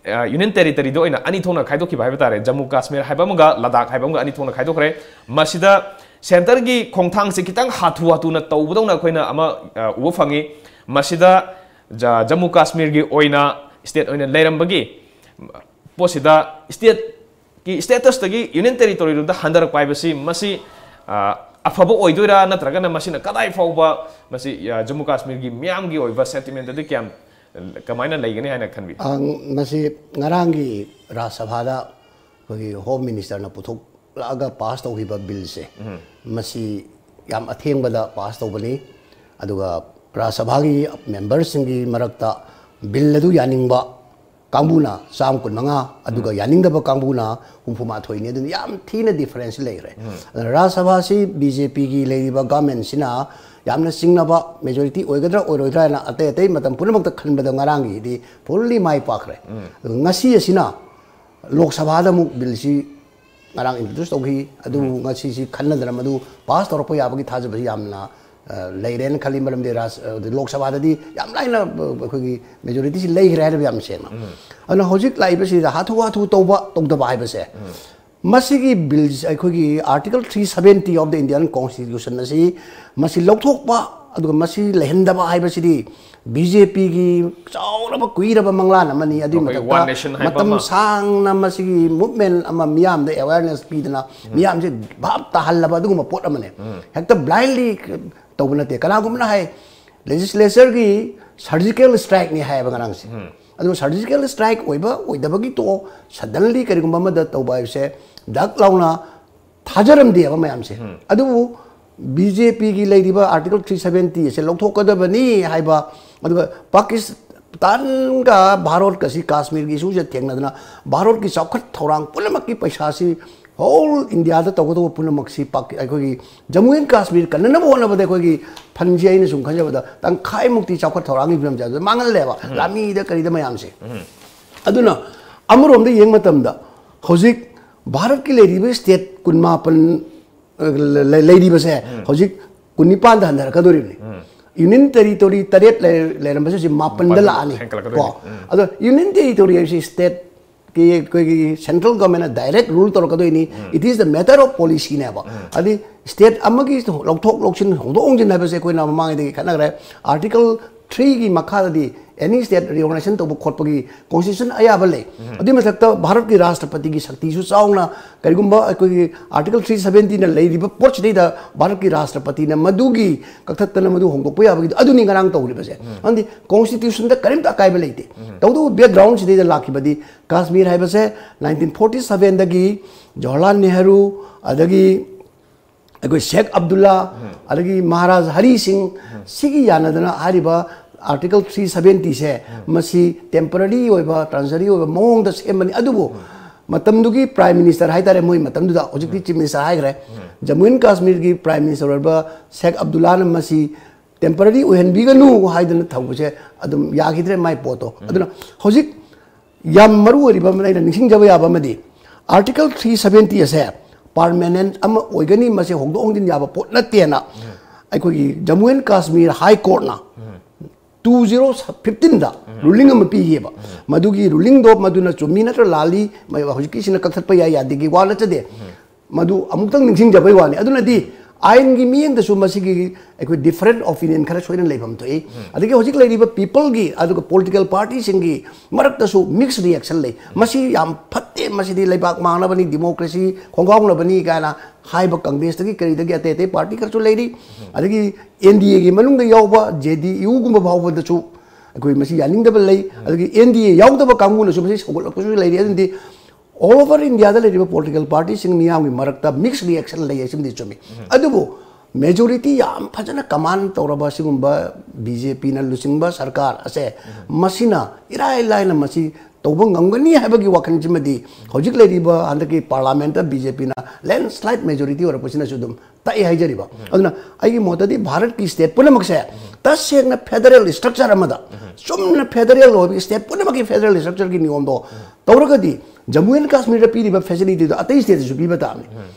ꯑ, Union Territoryꯗ ꯑꯣꯏꯅ ꯑꯅꯤ ꯊꯣꯛꯅ ꯈꯥꯏꯗꯣꯛꯈꯤꯕ ꯍꯥꯏꯕ ꯇꯥꯔꯦ꯫ ꯖꯝꯃꯨ ꯀꯥꯁꯃꯤꯔ ꯍꯥꯏꯕ ꯑꯃꯒ ꯂꯗꯥꯈ ꯍꯥꯏꯕ ꯑꯃꯒ ꯑꯅꯤ ꯊꯣꯛꯅ ꯈꯥꯏꯗꯣꯛꯈ꯭ꯔꯦ꯫ ꯃꯁꯤꯗ ꯁꯦꯟꯇꯔꯒꯤ ꯈꯣꯡꯊꯥꯡꯁꯤ ꯈꯤꯇꯪ ꯍꯥꯊꯨ ꯍꯥꯊꯨꯅ ꯇꯧꯕꯗꯧꯅ ꯑꯩꯈꯣꯏꯅ ꯑꯃ ꯑ, ꯎꯕ ꯐꯪꯉꯤ꯫ ꯃꯁꯤꯗ ꯖ- ꯖꯝꯃꯨ ꯀꯥꯁꯃꯤꯔꯒꯤ ꯑꯣꯏꯅ ꯁ꯭ꯇꯦꯠ ꯑꯣꯏꯅ ꯂꯩꯔꯝꯕꯒꯤ ꯄꯣꯠꯁꯤꯗ ꯁ꯭ꯇꯦꯠꯀꯤ ꯁ꯭ꯇꯦꯇꯁꯇꯒꯤ ꯌꯨꯅꯤꯌꯟ ꯇꯦꯔꯤꯇꯣꯔꯤꯔꯣꯝꯗ ꯍꯟꯊꯔꯛꯄ ꯍꯥꯏꯕꯁꯤ ꯃꯁꯤ ꯑ, ꯑꯐꯕ ꯑꯣꯏꯗꯣꯏꯔꯥ, ꯅꯠꯇ꯭ꯔꯒꯅ ꯃꯁꯤꯅ ꯀꯗꯥꯏ ꯐꯥꯎꯕ ꯃꯁꯤ ꯑ, ꯖꯝꯃꯨ ꯀꯥꯁꯃꯤꯔꯒꯤ ꯃꯤꯌꯥꯝꯒꯤ ꯑꯣꯏꯕ ꯁꯦꯟꯇꯤꯃꯦꯟꯇꯗꯤ ꯀꯌꯥꯝ ꯀꯃꯥꯏꯅ ꯂꯩꯒꯅꯤ ꯍꯥꯏꯅ ꯈꯟꯕꯤ? ꯑ, ꯃꯁꯤ ꯉꯔꯥꯡꯒꯤ ꯔꯥꯖ꯭ꯌ ꯁꯚꯥꯗ ꯑꯩꯈꯣꯏꯒꯤ ꯍꯣꯝ ꯃꯤꯅꯤꯁꯇꯔꯅ ꯄꯨꯊꯣꯛꯂꯛꯑꯒ ꯄꯥꯁ ꯇꯧꯈꯤꯕ ꯕꯤꯜꯁꯦ, ꯃꯁꯤ ꯌꯥꯝ ꯑꯊꯦꯡꯕꯗ ꯄꯥꯁ ꯇꯧꯕꯅꯤ꯫ ꯑꯗꯨꯒ ꯔꯥꯖ꯭ꯌ ꯁꯚꯥꯒꯤ ꯃꯦꯝꯕꯔꯁꯤꯡꯒꯤ ꯃꯔꯛꯇ ꯕꯤꯜ ꯑꯗꯨ ꯌꯥꯅꯤꯡꯕ ꯀꯥꯡꯕꯨꯅ ꯆꯥꯝ ꯀꯨꯟꯃꯉꯥ, ꯑꯗꯨꯒ ꯌꯥꯅꯤꯡꯗꯕ ꯀꯥꯡꯕꯨꯅ ꯍꯨꯝꯐꯨ ꯃꯥꯊꯣꯏꯅꯤ꯫ ꯑꯗꯨꯅ ꯌꯥꯝ ꯊꯤꯅ ꯗꯤꯐꯔꯦꯟꯁ ꯂꯩꯈ꯭ꯔꯦ꯫ ꯑꯗꯨꯅ ꯔꯥꯖ꯭ꯌ ꯁꯚꯥꯁꯤ ꯕꯤ ꯖꯦ ꯄꯤꯒꯤ ꯂꯩꯔꯤꯕ ꯒꯃꯦꯟꯁꯤꯅ ꯌꯥꯝꯅ ꯆꯤꯡꯅꯕ ꯃꯦꯖꯣꯔꯤꯇꯤ ꯑꯣꯏꯒꯗ꯭ꯔꯥ ꯑꯣꯏꯔꯣꯏꯗ꯭ꯔꯥ ꯍꯥꯏꯅ ꯑꯇꯩ ꯑꯇꯩ ꯃꯇꯝ ꯄꯨꯝꯅꯃꯛꯇ ꯈꯟꯕꯗ ꯉꯔꯥꯡꯒꯤꯗꯤ ꯐꯨꯜꯂꯤ ꯃꯥꯏ ꯄꯥꯛꯈ꯭ꯔꯦ꯫ ꯑꯗꯨꯒ ꯉꯁꯤ ꯑꯁꯤꯅ ꯂꯣꯛ ꯁꯚꯥꯗ ꯑꯃꯨꯛ ꯕꯤꯜꯁꯤ ꯉꯔꯥꯡ ꯏꯟꯇ꯭ꯔꯣꯗ꯭ꯌꯨꯁ ꯇꯧꯈꯤ꯫ ꯑꯗꯨꯕꯨ ꯉꯁꯤꯁꯤ ꯈꯟꯅꯗꯅ ꯃꯗꯨ ꯄꯥꯁ ꯇꯧꯔꯛꯄ ꯌꯥꯕꯒꯤ ꯊꯥꯖꯕꯁꯤ ꯌꯥꯝꯅ ꯑ, ꯂꯩꯔꯦꯅ ꯈꯜꯂꯤ꯫ ꯃꯔꯝꯗꯤ ꯔꯥꯖ- ꯑ, ꯂꯣꯛ ꯁꯚꯥꯗꯗꯤ ꯌꯥꯝ ꯂꯥꯏꯅ ꯑ, ꯑꯩꯈꯣꯏꯒꯤ ꯃꯦꯖꯣꯔꯤꯇꯤꯁꯤ ꯂꯩꯈ꯭ꯔꯦ ꯍꯥꯏꯔꯤꯕ ꯌꯥꯝ ꯁꯦꯡꯅ꯫ ꯑꯗꯨꯅ ꯍꯧꯖꯤꯛ ꯂꯥꯛꯏꯕꯁꯤꯗ ꯍꯥꯊꯨ ꯍꯥꯊꯨ ꯇꯧꯕ ꯇꯧꯗꯕ ꯍꯥꯏꯕꯁꯦ, ꯃꯁꯤꯒꯤ ꯕꯤꯜꯁꯤ ꯑꯩꯈꯣꯏꯒꯤ Article three seventy of the Indian Constitution ꯑꯁꯤ ꯃꯁꯤ ꯂꯧꯊꯣꯛꯄ ꯑꯗꯨꯒ ꯃꯁꯤ ꯂꯩꯍꯟꯗꯕ ꯍꯥꯏꯕꯁꯤꯗꯤ ꯕꯤ ꯖꯦ ꯄꯤꯒꯤ ꯆꯥꯎꯔꯕ ꯀꯨꯏꯔꯕ ꯃꯪꯂꯥꯟ ꯑꯃꯅꯤ꯫ ꯑꯗꯨꯒꯤ ꯑꯩꯈꯣꯏꯒꯤ ꯃꯊꯛꯇ One Nation ꯍꯥꯏꯕ ꯃꯇꯝ ꯑꯃ꯫ ꯁꯥꯡꯅ ꯃꯁꯤꯒꯤ ꯃꯨꯚꯃꯦꯟ ꯑꯃ ꯃꯤꯌꯥꯝꯗ ꯑꯦꯋꯦꯔꯅꯦꯁ ꯄꯤꯗꯅ ꯃꯤꯌꯥꯝꯁꯦ ꯚꯥꯞ ꯇꯥꯍꯜꯂꯕ ꯑꯗꯨꯒꯨꯝꯕ ꯄꯣꯠ ꯑꯃꯅꯦ꯫ ꯍꯦꯛꯇ ꯕ꯭ꯂꯥꯏꯟꯂꯤ ꯇꯧꯕ ꯅꯠꯇꯦ꯫ ꯀꯅꯥꯒꯨꯝꯕꯅ ꯍꯥꯏ, ꯂꯦꯖꯤꯁꯂꯦꯆꯔꯒꯤ ꯁꯔꯖꯤꯀꯦꯜ ꯁ꯭ꯇ꯭ꯔꯥꯏꯛꯅꯤ ꯍꯥꯏꯌꯦꯕ ꯉꯔꯥꯡꯁꯦ꯫ ꯑꯗꯨ ꯁꯔꯖꯤꯀꯦꯜ ꯁ꯭ꯇ꯭ꯔꯥꯏꯛ ꯑꯣꯏꯕ ꯑꯣꯏꯗꯕꯒꯤ ꯇꯣꯛꯑꯣ, ꯁꯗꯟꯂꯤ ꯀꯔꯤꯒꯨꯝꯕ ꯑꯃꯗ ꯇꯧꯕ ꯍꯥꯏꯕꯁꯦ ꯗꯛ ꯂꯥꯎꯅ ꯊꯥꯖꯔꯝꯗꯦꯕ ꯃꯌꯥꯝꯁꯦ꯫ ꯑꯗꯨꯕꯨ ꯕꯤ ꯖꯦ ꯄꯤꯒꯤ ꯂꯩꯔꯤꯕ Article three seventy ꯑꯁꯦ ꯂꯧꯊꯣꯛꯀꯗꯕꯅꯤ ꯍꯥꯏꯕ, ꯑꯗꯨꯒ ꯄꯥꯀꯤꯁꯇꯥꯟꯒ ꯚꯥꯔꯠꯀꯁꯤ ꯀꯥꯁꯃꯤꯔꯒꯤ ꯏꯁꯨꯁꯦ ꯊꯦꯡꯅꯗꯅ ꯚꯥꯔꯠꯀꯤ ꯆꯥꯎꯈꯠ ꯊꯧꯔꯥꯡ ꯄꯨꯝꯅꯃꯛꯀꯤ ꯄꯩꯁꯥꯁꯤ ꯍꯣꯜ ꯏꯟꯗꯤꯌꯥꯗ ꯇꯧꯒꯗꯧꯕ ꯄꯨꯝꯅꯃꯛꯁꯤ ꯄꯥꯛ- ꯑꯩꯈꯣꯏꯒꯤ ꯖꯝꯃꯨ ꯑꯦꯟ ꯀꯥꯁꯃꯤꯔ ꯀꯟꯅꯅꯕ ꯍꯣꯠꯅꯕꯗ ꯑꯩꯈꯣꯏꯒꯤ ꯐꯟꯁꯤ ꯑꯩꯅ ꯁꯨꯝ ꯈꯟꯖꯕꯗ ꯇꯪꯈꯥꯏꯃꯨꯛꯇꯤ ꯆꯥꯎꯈꯠ ꯊꯧꯔꯥꯡꯒꯤ ꯐꯤꯕꯝꯁꯦ ꯑꯗꯨꯗ ꯃꯥꯡꯍꯜꯂꯦꯕ, ꯂꯥꯟꯃꯤꯗ ꯀꯔꯤꯗ ꯃꯌꯥꯝꯁꯦ꯫ ꯑꯗꯨꯅ ꯑꯃꯔꯣꯝꯗ ꯌꯦꯡꯕ ꯃꯇꯝꯗ ꯍꯧꯖꯤꯛ ꯚꯥꯔꯠꯀꯤ ꯂꯩꯔꯤꯕ ꯁ꯭ꯇꯦꯠ ꯀꯨꯟꯃꯥꯄꯟ, ꯑ, ꯂꯩ- ꯂꯩꯔꯤꯕꯁꯦ ꯍꯧꯖꯤꯛ ꯀꯨꯟꯅꯤꯄꯥꯟꯗ ꯍꯟꯊꯔꯛꯀꯗꯧꯔꯤꯕꯅꯤ꯫ ꯌꯨꯅꯤꯌꯟ ꯇꯦꯔꯤꯇꯣꯔꯤ ꯇꯔꯦꯠ ꯂꯩ- ꯂꯩꯔꯝꯕꯁꯦ ꯍꯧꯖꯤꯛ ꯃꯥꯄꯟꯗ ꯃꯥꯄꯟ ꯂꯥꯛꯑꯅꯤ꯫ ꯍꯦꯟꯀꯠꯂꯛꯀꯗꯣꯏꯅꯤ꯫ ꯀꯣ? ꯑꯗꯣ ꯌꯨꯅꯤꯌꯟ ꯇꯦꯔꯤꯇꯣꯔꯤ ꯍꯥꯏꯕꯁꯤ ꯁ꯭ꯇꯦꯠ ꯑꯩꯈꯣꯏꯒꯤ central government ꯅ direct rule ꯇꯧꯔꯛꯀꯗꯣꯏꯅꯤ꯫ It is the matter of policy ꯅꯦꯕ꯫ ꯑꯗꯨꯗꯤ state ꯑꯃꯒꯤ ꯂꯧꯊꯣꯛ ꯂꯧꯁꯤꯟ, ꯍꯣꯡꯗꯣꯛ ꯍꯣꯡꯖꯤꯟ ꯍꯥꯏꯕꯁꯦ ꯑꯩꯈꯣꯏꯅ ꯃꯃꯥꯡꯉꯩꯗꯒꯤ ꯈꯟꯅꯈ꯭ꯔꯦ꯫ Article three ꯒꯤ ꯃꯈꯥꯗꯗꯤ any state reorganization ꯇꯧꯕ ꯈꯣꯠꯄꯒꯤ constitution ꯑꯌꯥꯕ ꯂꯩ꯫ ꯑꯗꯨꯒꯤ ꯃꯊꯛꯇ ꯚꯥꯔꯠꯀꯤ ꯔꯥꯁꯇ꯭ꯔꯄꯇꯤꯒꯤ ꯁꯛꯇꯤꯁꯨ ꯆꯥꯎꯅ, ꯀꯔꯤꯒꯨꯝꯕ ꯑꯩꯈꯣꯏꯒꯤ Article three seventy ꯅ ꯂꯩꯔꯤꯕ ꯄꯣꯠꯁꯤꯗꯩꯗ ꯚꯥꯔꯠꯀꯤ ꯔꯥꯁꯇ꯭ꯔꯄꯇꯤꯅ ꯃꯗꯨꯒꯤ ꯀꯛꯊꯠꯇꯅ ꯃꯗꯨ ꯍꯣꯡꯗꯣꯛꯄ ꯌꯥꯕꯒꯤꯗꯣ ꯑꯗꯨꯅꯤ ꯉꯔꯥꯡ ꯇꯧꯔꯤꯕꯁꯦ꯫ ꯑꯗꯨꯗꯤ constitution ꯗ ꯀꯔꯤꯝꯇ ꯑꯀꯥꯏꯕ ꯂꯩꯇꯦ꯫ ꯇꯧꯕꯇꯕꯨ background ꯁꯤꯗꯩꯗ ꯂꯥꯛꯈꯤꯕꯗꯤ ꯀꯥꯁꯃꯤꯔ ꯍꯥꯏꯕꯁꯦ nineteen forty seven ꯗꯒꯤ ꯖꯋꯥꯍꯔꯂꯥꯜ ꯅꯦꯍꯔꯨ, ꯑꯗꯒꯤ ꯑꯩꯈꯣꯏ ꯁꯦꯈ ꯑꯕꯗꯨꯜꯂꯥ, ꯑꯗꯒꯤ ꯃꯍꯥꯔꯥꯖ ꯍꯔꯤ ꯁꯤꯡ, ꯁꯤꯒꯤ ꯌꯥꯅꯗꯅ ꯍꯥꯏꯔꯤꯕ Article three seventy ꯁꯦ, ꯃꯁꯤ temporary ꯑꯣꯏꯕ, transitory ꯑꯣꯏꯕ ꯃꯑꯣꯡꯗ ꯁꯦꯝꯕꯅꯤ꯫ ꯑꯗꯨꯕꯨ ꯃꯇꯝꯗꯨꯒꯤ prime minister ꯍꯥꯏꯇꯥꯔꯦ, ꯃꯣꯏ ꯃꯇꯝꯗꯨꯗ, ꯍꯧꯖꯤꯛꯇꯤ chief minister ꯍꯥꯏꯈ꯭ꯔꯦ, ꯖꯝꯃꯨ ꯑꯦꯟ ꯀꯥꯁꯃꯤꯔꯒꯤ prime minister ꯑꯣꯏꯔꯕ ꯁꯦꯈ ꯑꯕꯗꯨꯜꯂꯥꯅ ꯃꯁꯤ temporary ꯑꯣꯏꯍꯟꯕꯤꯒꯅꯨ ꯍꯥꯏꯗꯅ ꯊꯧꯕꯁꯦ ꯑꯗꯨꯝ ꯌꯥꯈꯤꯗ꯭ꯔꯦ, ꯃꯥꯏ ꯄꯣꯠꯇꯣ꯫ ꯑꯗꯨꯅ ꯍꯧꯖꯤꯛ ꯌꯥꯝ ꯃꯔꯨ ꯑꯣꯏꯔꯤꯕ ꯑꯃꯅ, ꯑꯩꯅ ꯅꯤꯡꯁꯤꯡꯖꯕ ꯌꯥꯕ ꯑꯃꯗꯤ, Article three seventy ꯑꯁꯦ permanent ꯑꯃ ꯑꯣꯏꯒꯅꯤ, ꯃꯁꯤ ꯍꯣꯡꯗꯣꯛ ꯍꯣꯡꯖꯤꯟ ꯌꯥꯕ ꯄꯣꯠ ꯅꯠꯇꯦꯅ ꯑꯩꯈꯣꯏꯒꯤ Jammu and Kashmir High Court ꯅ two zero fifteen ꯗ ruling ꯑꯃ ꯄꯤꯈꯤꯑꯕ꯫ ꯃꯗꯨꯒꯤ ruling ꯗꯣ ꯃꯗꯨꯅ ꯆꯨꯝꯃꯤ ꯅꯠꯇ꯭ꯔ ꯂꯥꯜꯂꯤ, ꯃ-, ꯍꯧꯖꯤꯛꯀꯤꯁꯤꯅ ꯀꯛꯊꯠꯄ ꯌꯥꯏ ꯌꯥꯗꯦꯒꯤ ꯋꯥ ꯅꯠꯆꯗꯦ꯫ ꯃꯗꯨ ꯑꯃꯨꯛꯇꯪ ꯅꯤꯡꯁꯤꯡꯖꯕꯩ ꯋꯥꯅꯤ꯫ ꯑꯗꯨꯅꯗꯤ ꯑꯥꯏꯟꯒꯤ ꯃꯤꯠꯌꯦꯡꯗꯁꯨ ꯃꯁꯤꯒꯤ ꯑꯩꯈꯣꯏ different opinion ꯈꯔ ꯁꯣꯏꯗꯅ ꯂꯩꯐꯝ ꯊꯣꯛꯏ꯫ ꯑꯗꯒꯤ ꯍꯧꯖꯤꯛ ꯂꯩꯔꯤꯕ people ꯒꯤ ꯑꯗꯨꯒ political party ꯁꯤꯡꯒꯤ ꯃꯔꯛꯇꯁꯨ mixed reaction ꯂꯩ꯫ ꯃꯁꯤ ꯌꯥꯝ ꯐꯠꯇꯦ, ꯃꯁꯤꯗꯤ ꯂꯩꯕꯥꯛ ꯃꯥꯡꯅꯕꯅꯤ, democracy ꯈꯣꯡꯒꯥꯎꯅꯕꯅꯤ ꯀꯥꯏꯅ ꯍꯥꯏꯕ Congress ꯇꯒꯤ ꯀꯔꯤꯗꯒꯤ ꯑꯇꯩ ꯑꯇꯩ party ꯈꯔꯁꯨ ꯂꯩꯔꯤ꯫ ꯑꯗꯒꯤ N D A ꯒꯤ ꯃꯅꯨꯡꯗ ꯌꯥꯎꯕ J D U ꯒꯨꯝꯕ ꯐꯥꯎꯕꯗꯁꯨ ꯑꯩꯈꯣꯏ ꯃꯁꯤ ꯌꯥꯅꯤꯡꯗꯕ ꯂꯩ꯫ ꯑꯗꯒꯤ N D A ꯌꯥꯎꯗꯕ ꯀꯥꯡꯕꯨꯅꯁꯨ ꯃꯁꯤ ꯁꯧꯒꯠꯂꯛꯄꯁꯨ ꯂꯩꯔꯤ꯫ ꯑꯗꯨꯅꯗꯤ all over India ꯗ ꯂꯩꯔꯤꯕ political party ꯁꯤꯡ ꯃꯤꯌꯥꯝꯒꯤ ꯃꯔꯛꯇ mixed reaction ꯂꯩ ꯍꯥꯏꯁꯤꯃꯗꯤ ꯆꯨꯝꯃꯤ꯫ ꯑꯗꯨꯕꯨ majority ꯌꯥꯝ ꯐꯖꯅ command ꯇꯧꯔꯕ ꯁꯤꯒꯨꯝꯕ B J P ꯅ ꯂꯨꯆꯤꯡꯕ ꯁꯔꯀꯥꯔ ꯑꯁꯦ, ꯃꯁꯤꯅ ꯏꯔꯥꯏ ꯂꯥꯏꯅ ꯃꯁꯤ ꯇꯧꯕ ꯉꯝꯒꯅꯤ ꯍꯥꯏꯕꯒꯤ ꯋꯥꯈꯜꯁꯤꯃꯗꯤ ꯍꯧꯖꯤꯛ ꯂꯩꯔꯤꯕ ꯍꯟꯗꯛꯀꯤ parliament ꯇ B J P ꯅ landslide majority ꯑꯣꯏꯔꯛꯄꯁꯤꯅꯁꯨ ꯑꯗꯨꯝ ꯇꯥꯛꯏ ꯍꯥꯏꯖꯔꯤꯕ꯫ ꯑꯗꯨꯅ ꯑꯩꯒꯤ ꯃꯣꯠꯇꯗꯤ ꯚꯥꯔꯠꯀꯤ state ꯄꯨꯝꯅꯃꯛꯁꯦ ꯇꯁꯦꯡꯅ federal structure ꯑꯃꯗ, ꯆꯨꯝꯅ federal ꯑꯣꯏꯕ state ꯄꯨꯝꯅꯃꯛꯀꯤ federal structure ꯒꯤ ꯅꯤꯌꯣꯝꯗꯣ ꯇꯧꯔꯒꯗꯤ, ꯖꯝꯃꯨ ꯑꯦꯟ ꯀꯥꯁꯃꯤꯔꯗ ꯄꯤꯔꯤꯕ facility ꯗꯣ ꯑꯇꯩ state ꯇꯁꯨ ꯄꯤꯕ ꯇꯥꯕꯅꯤ꯫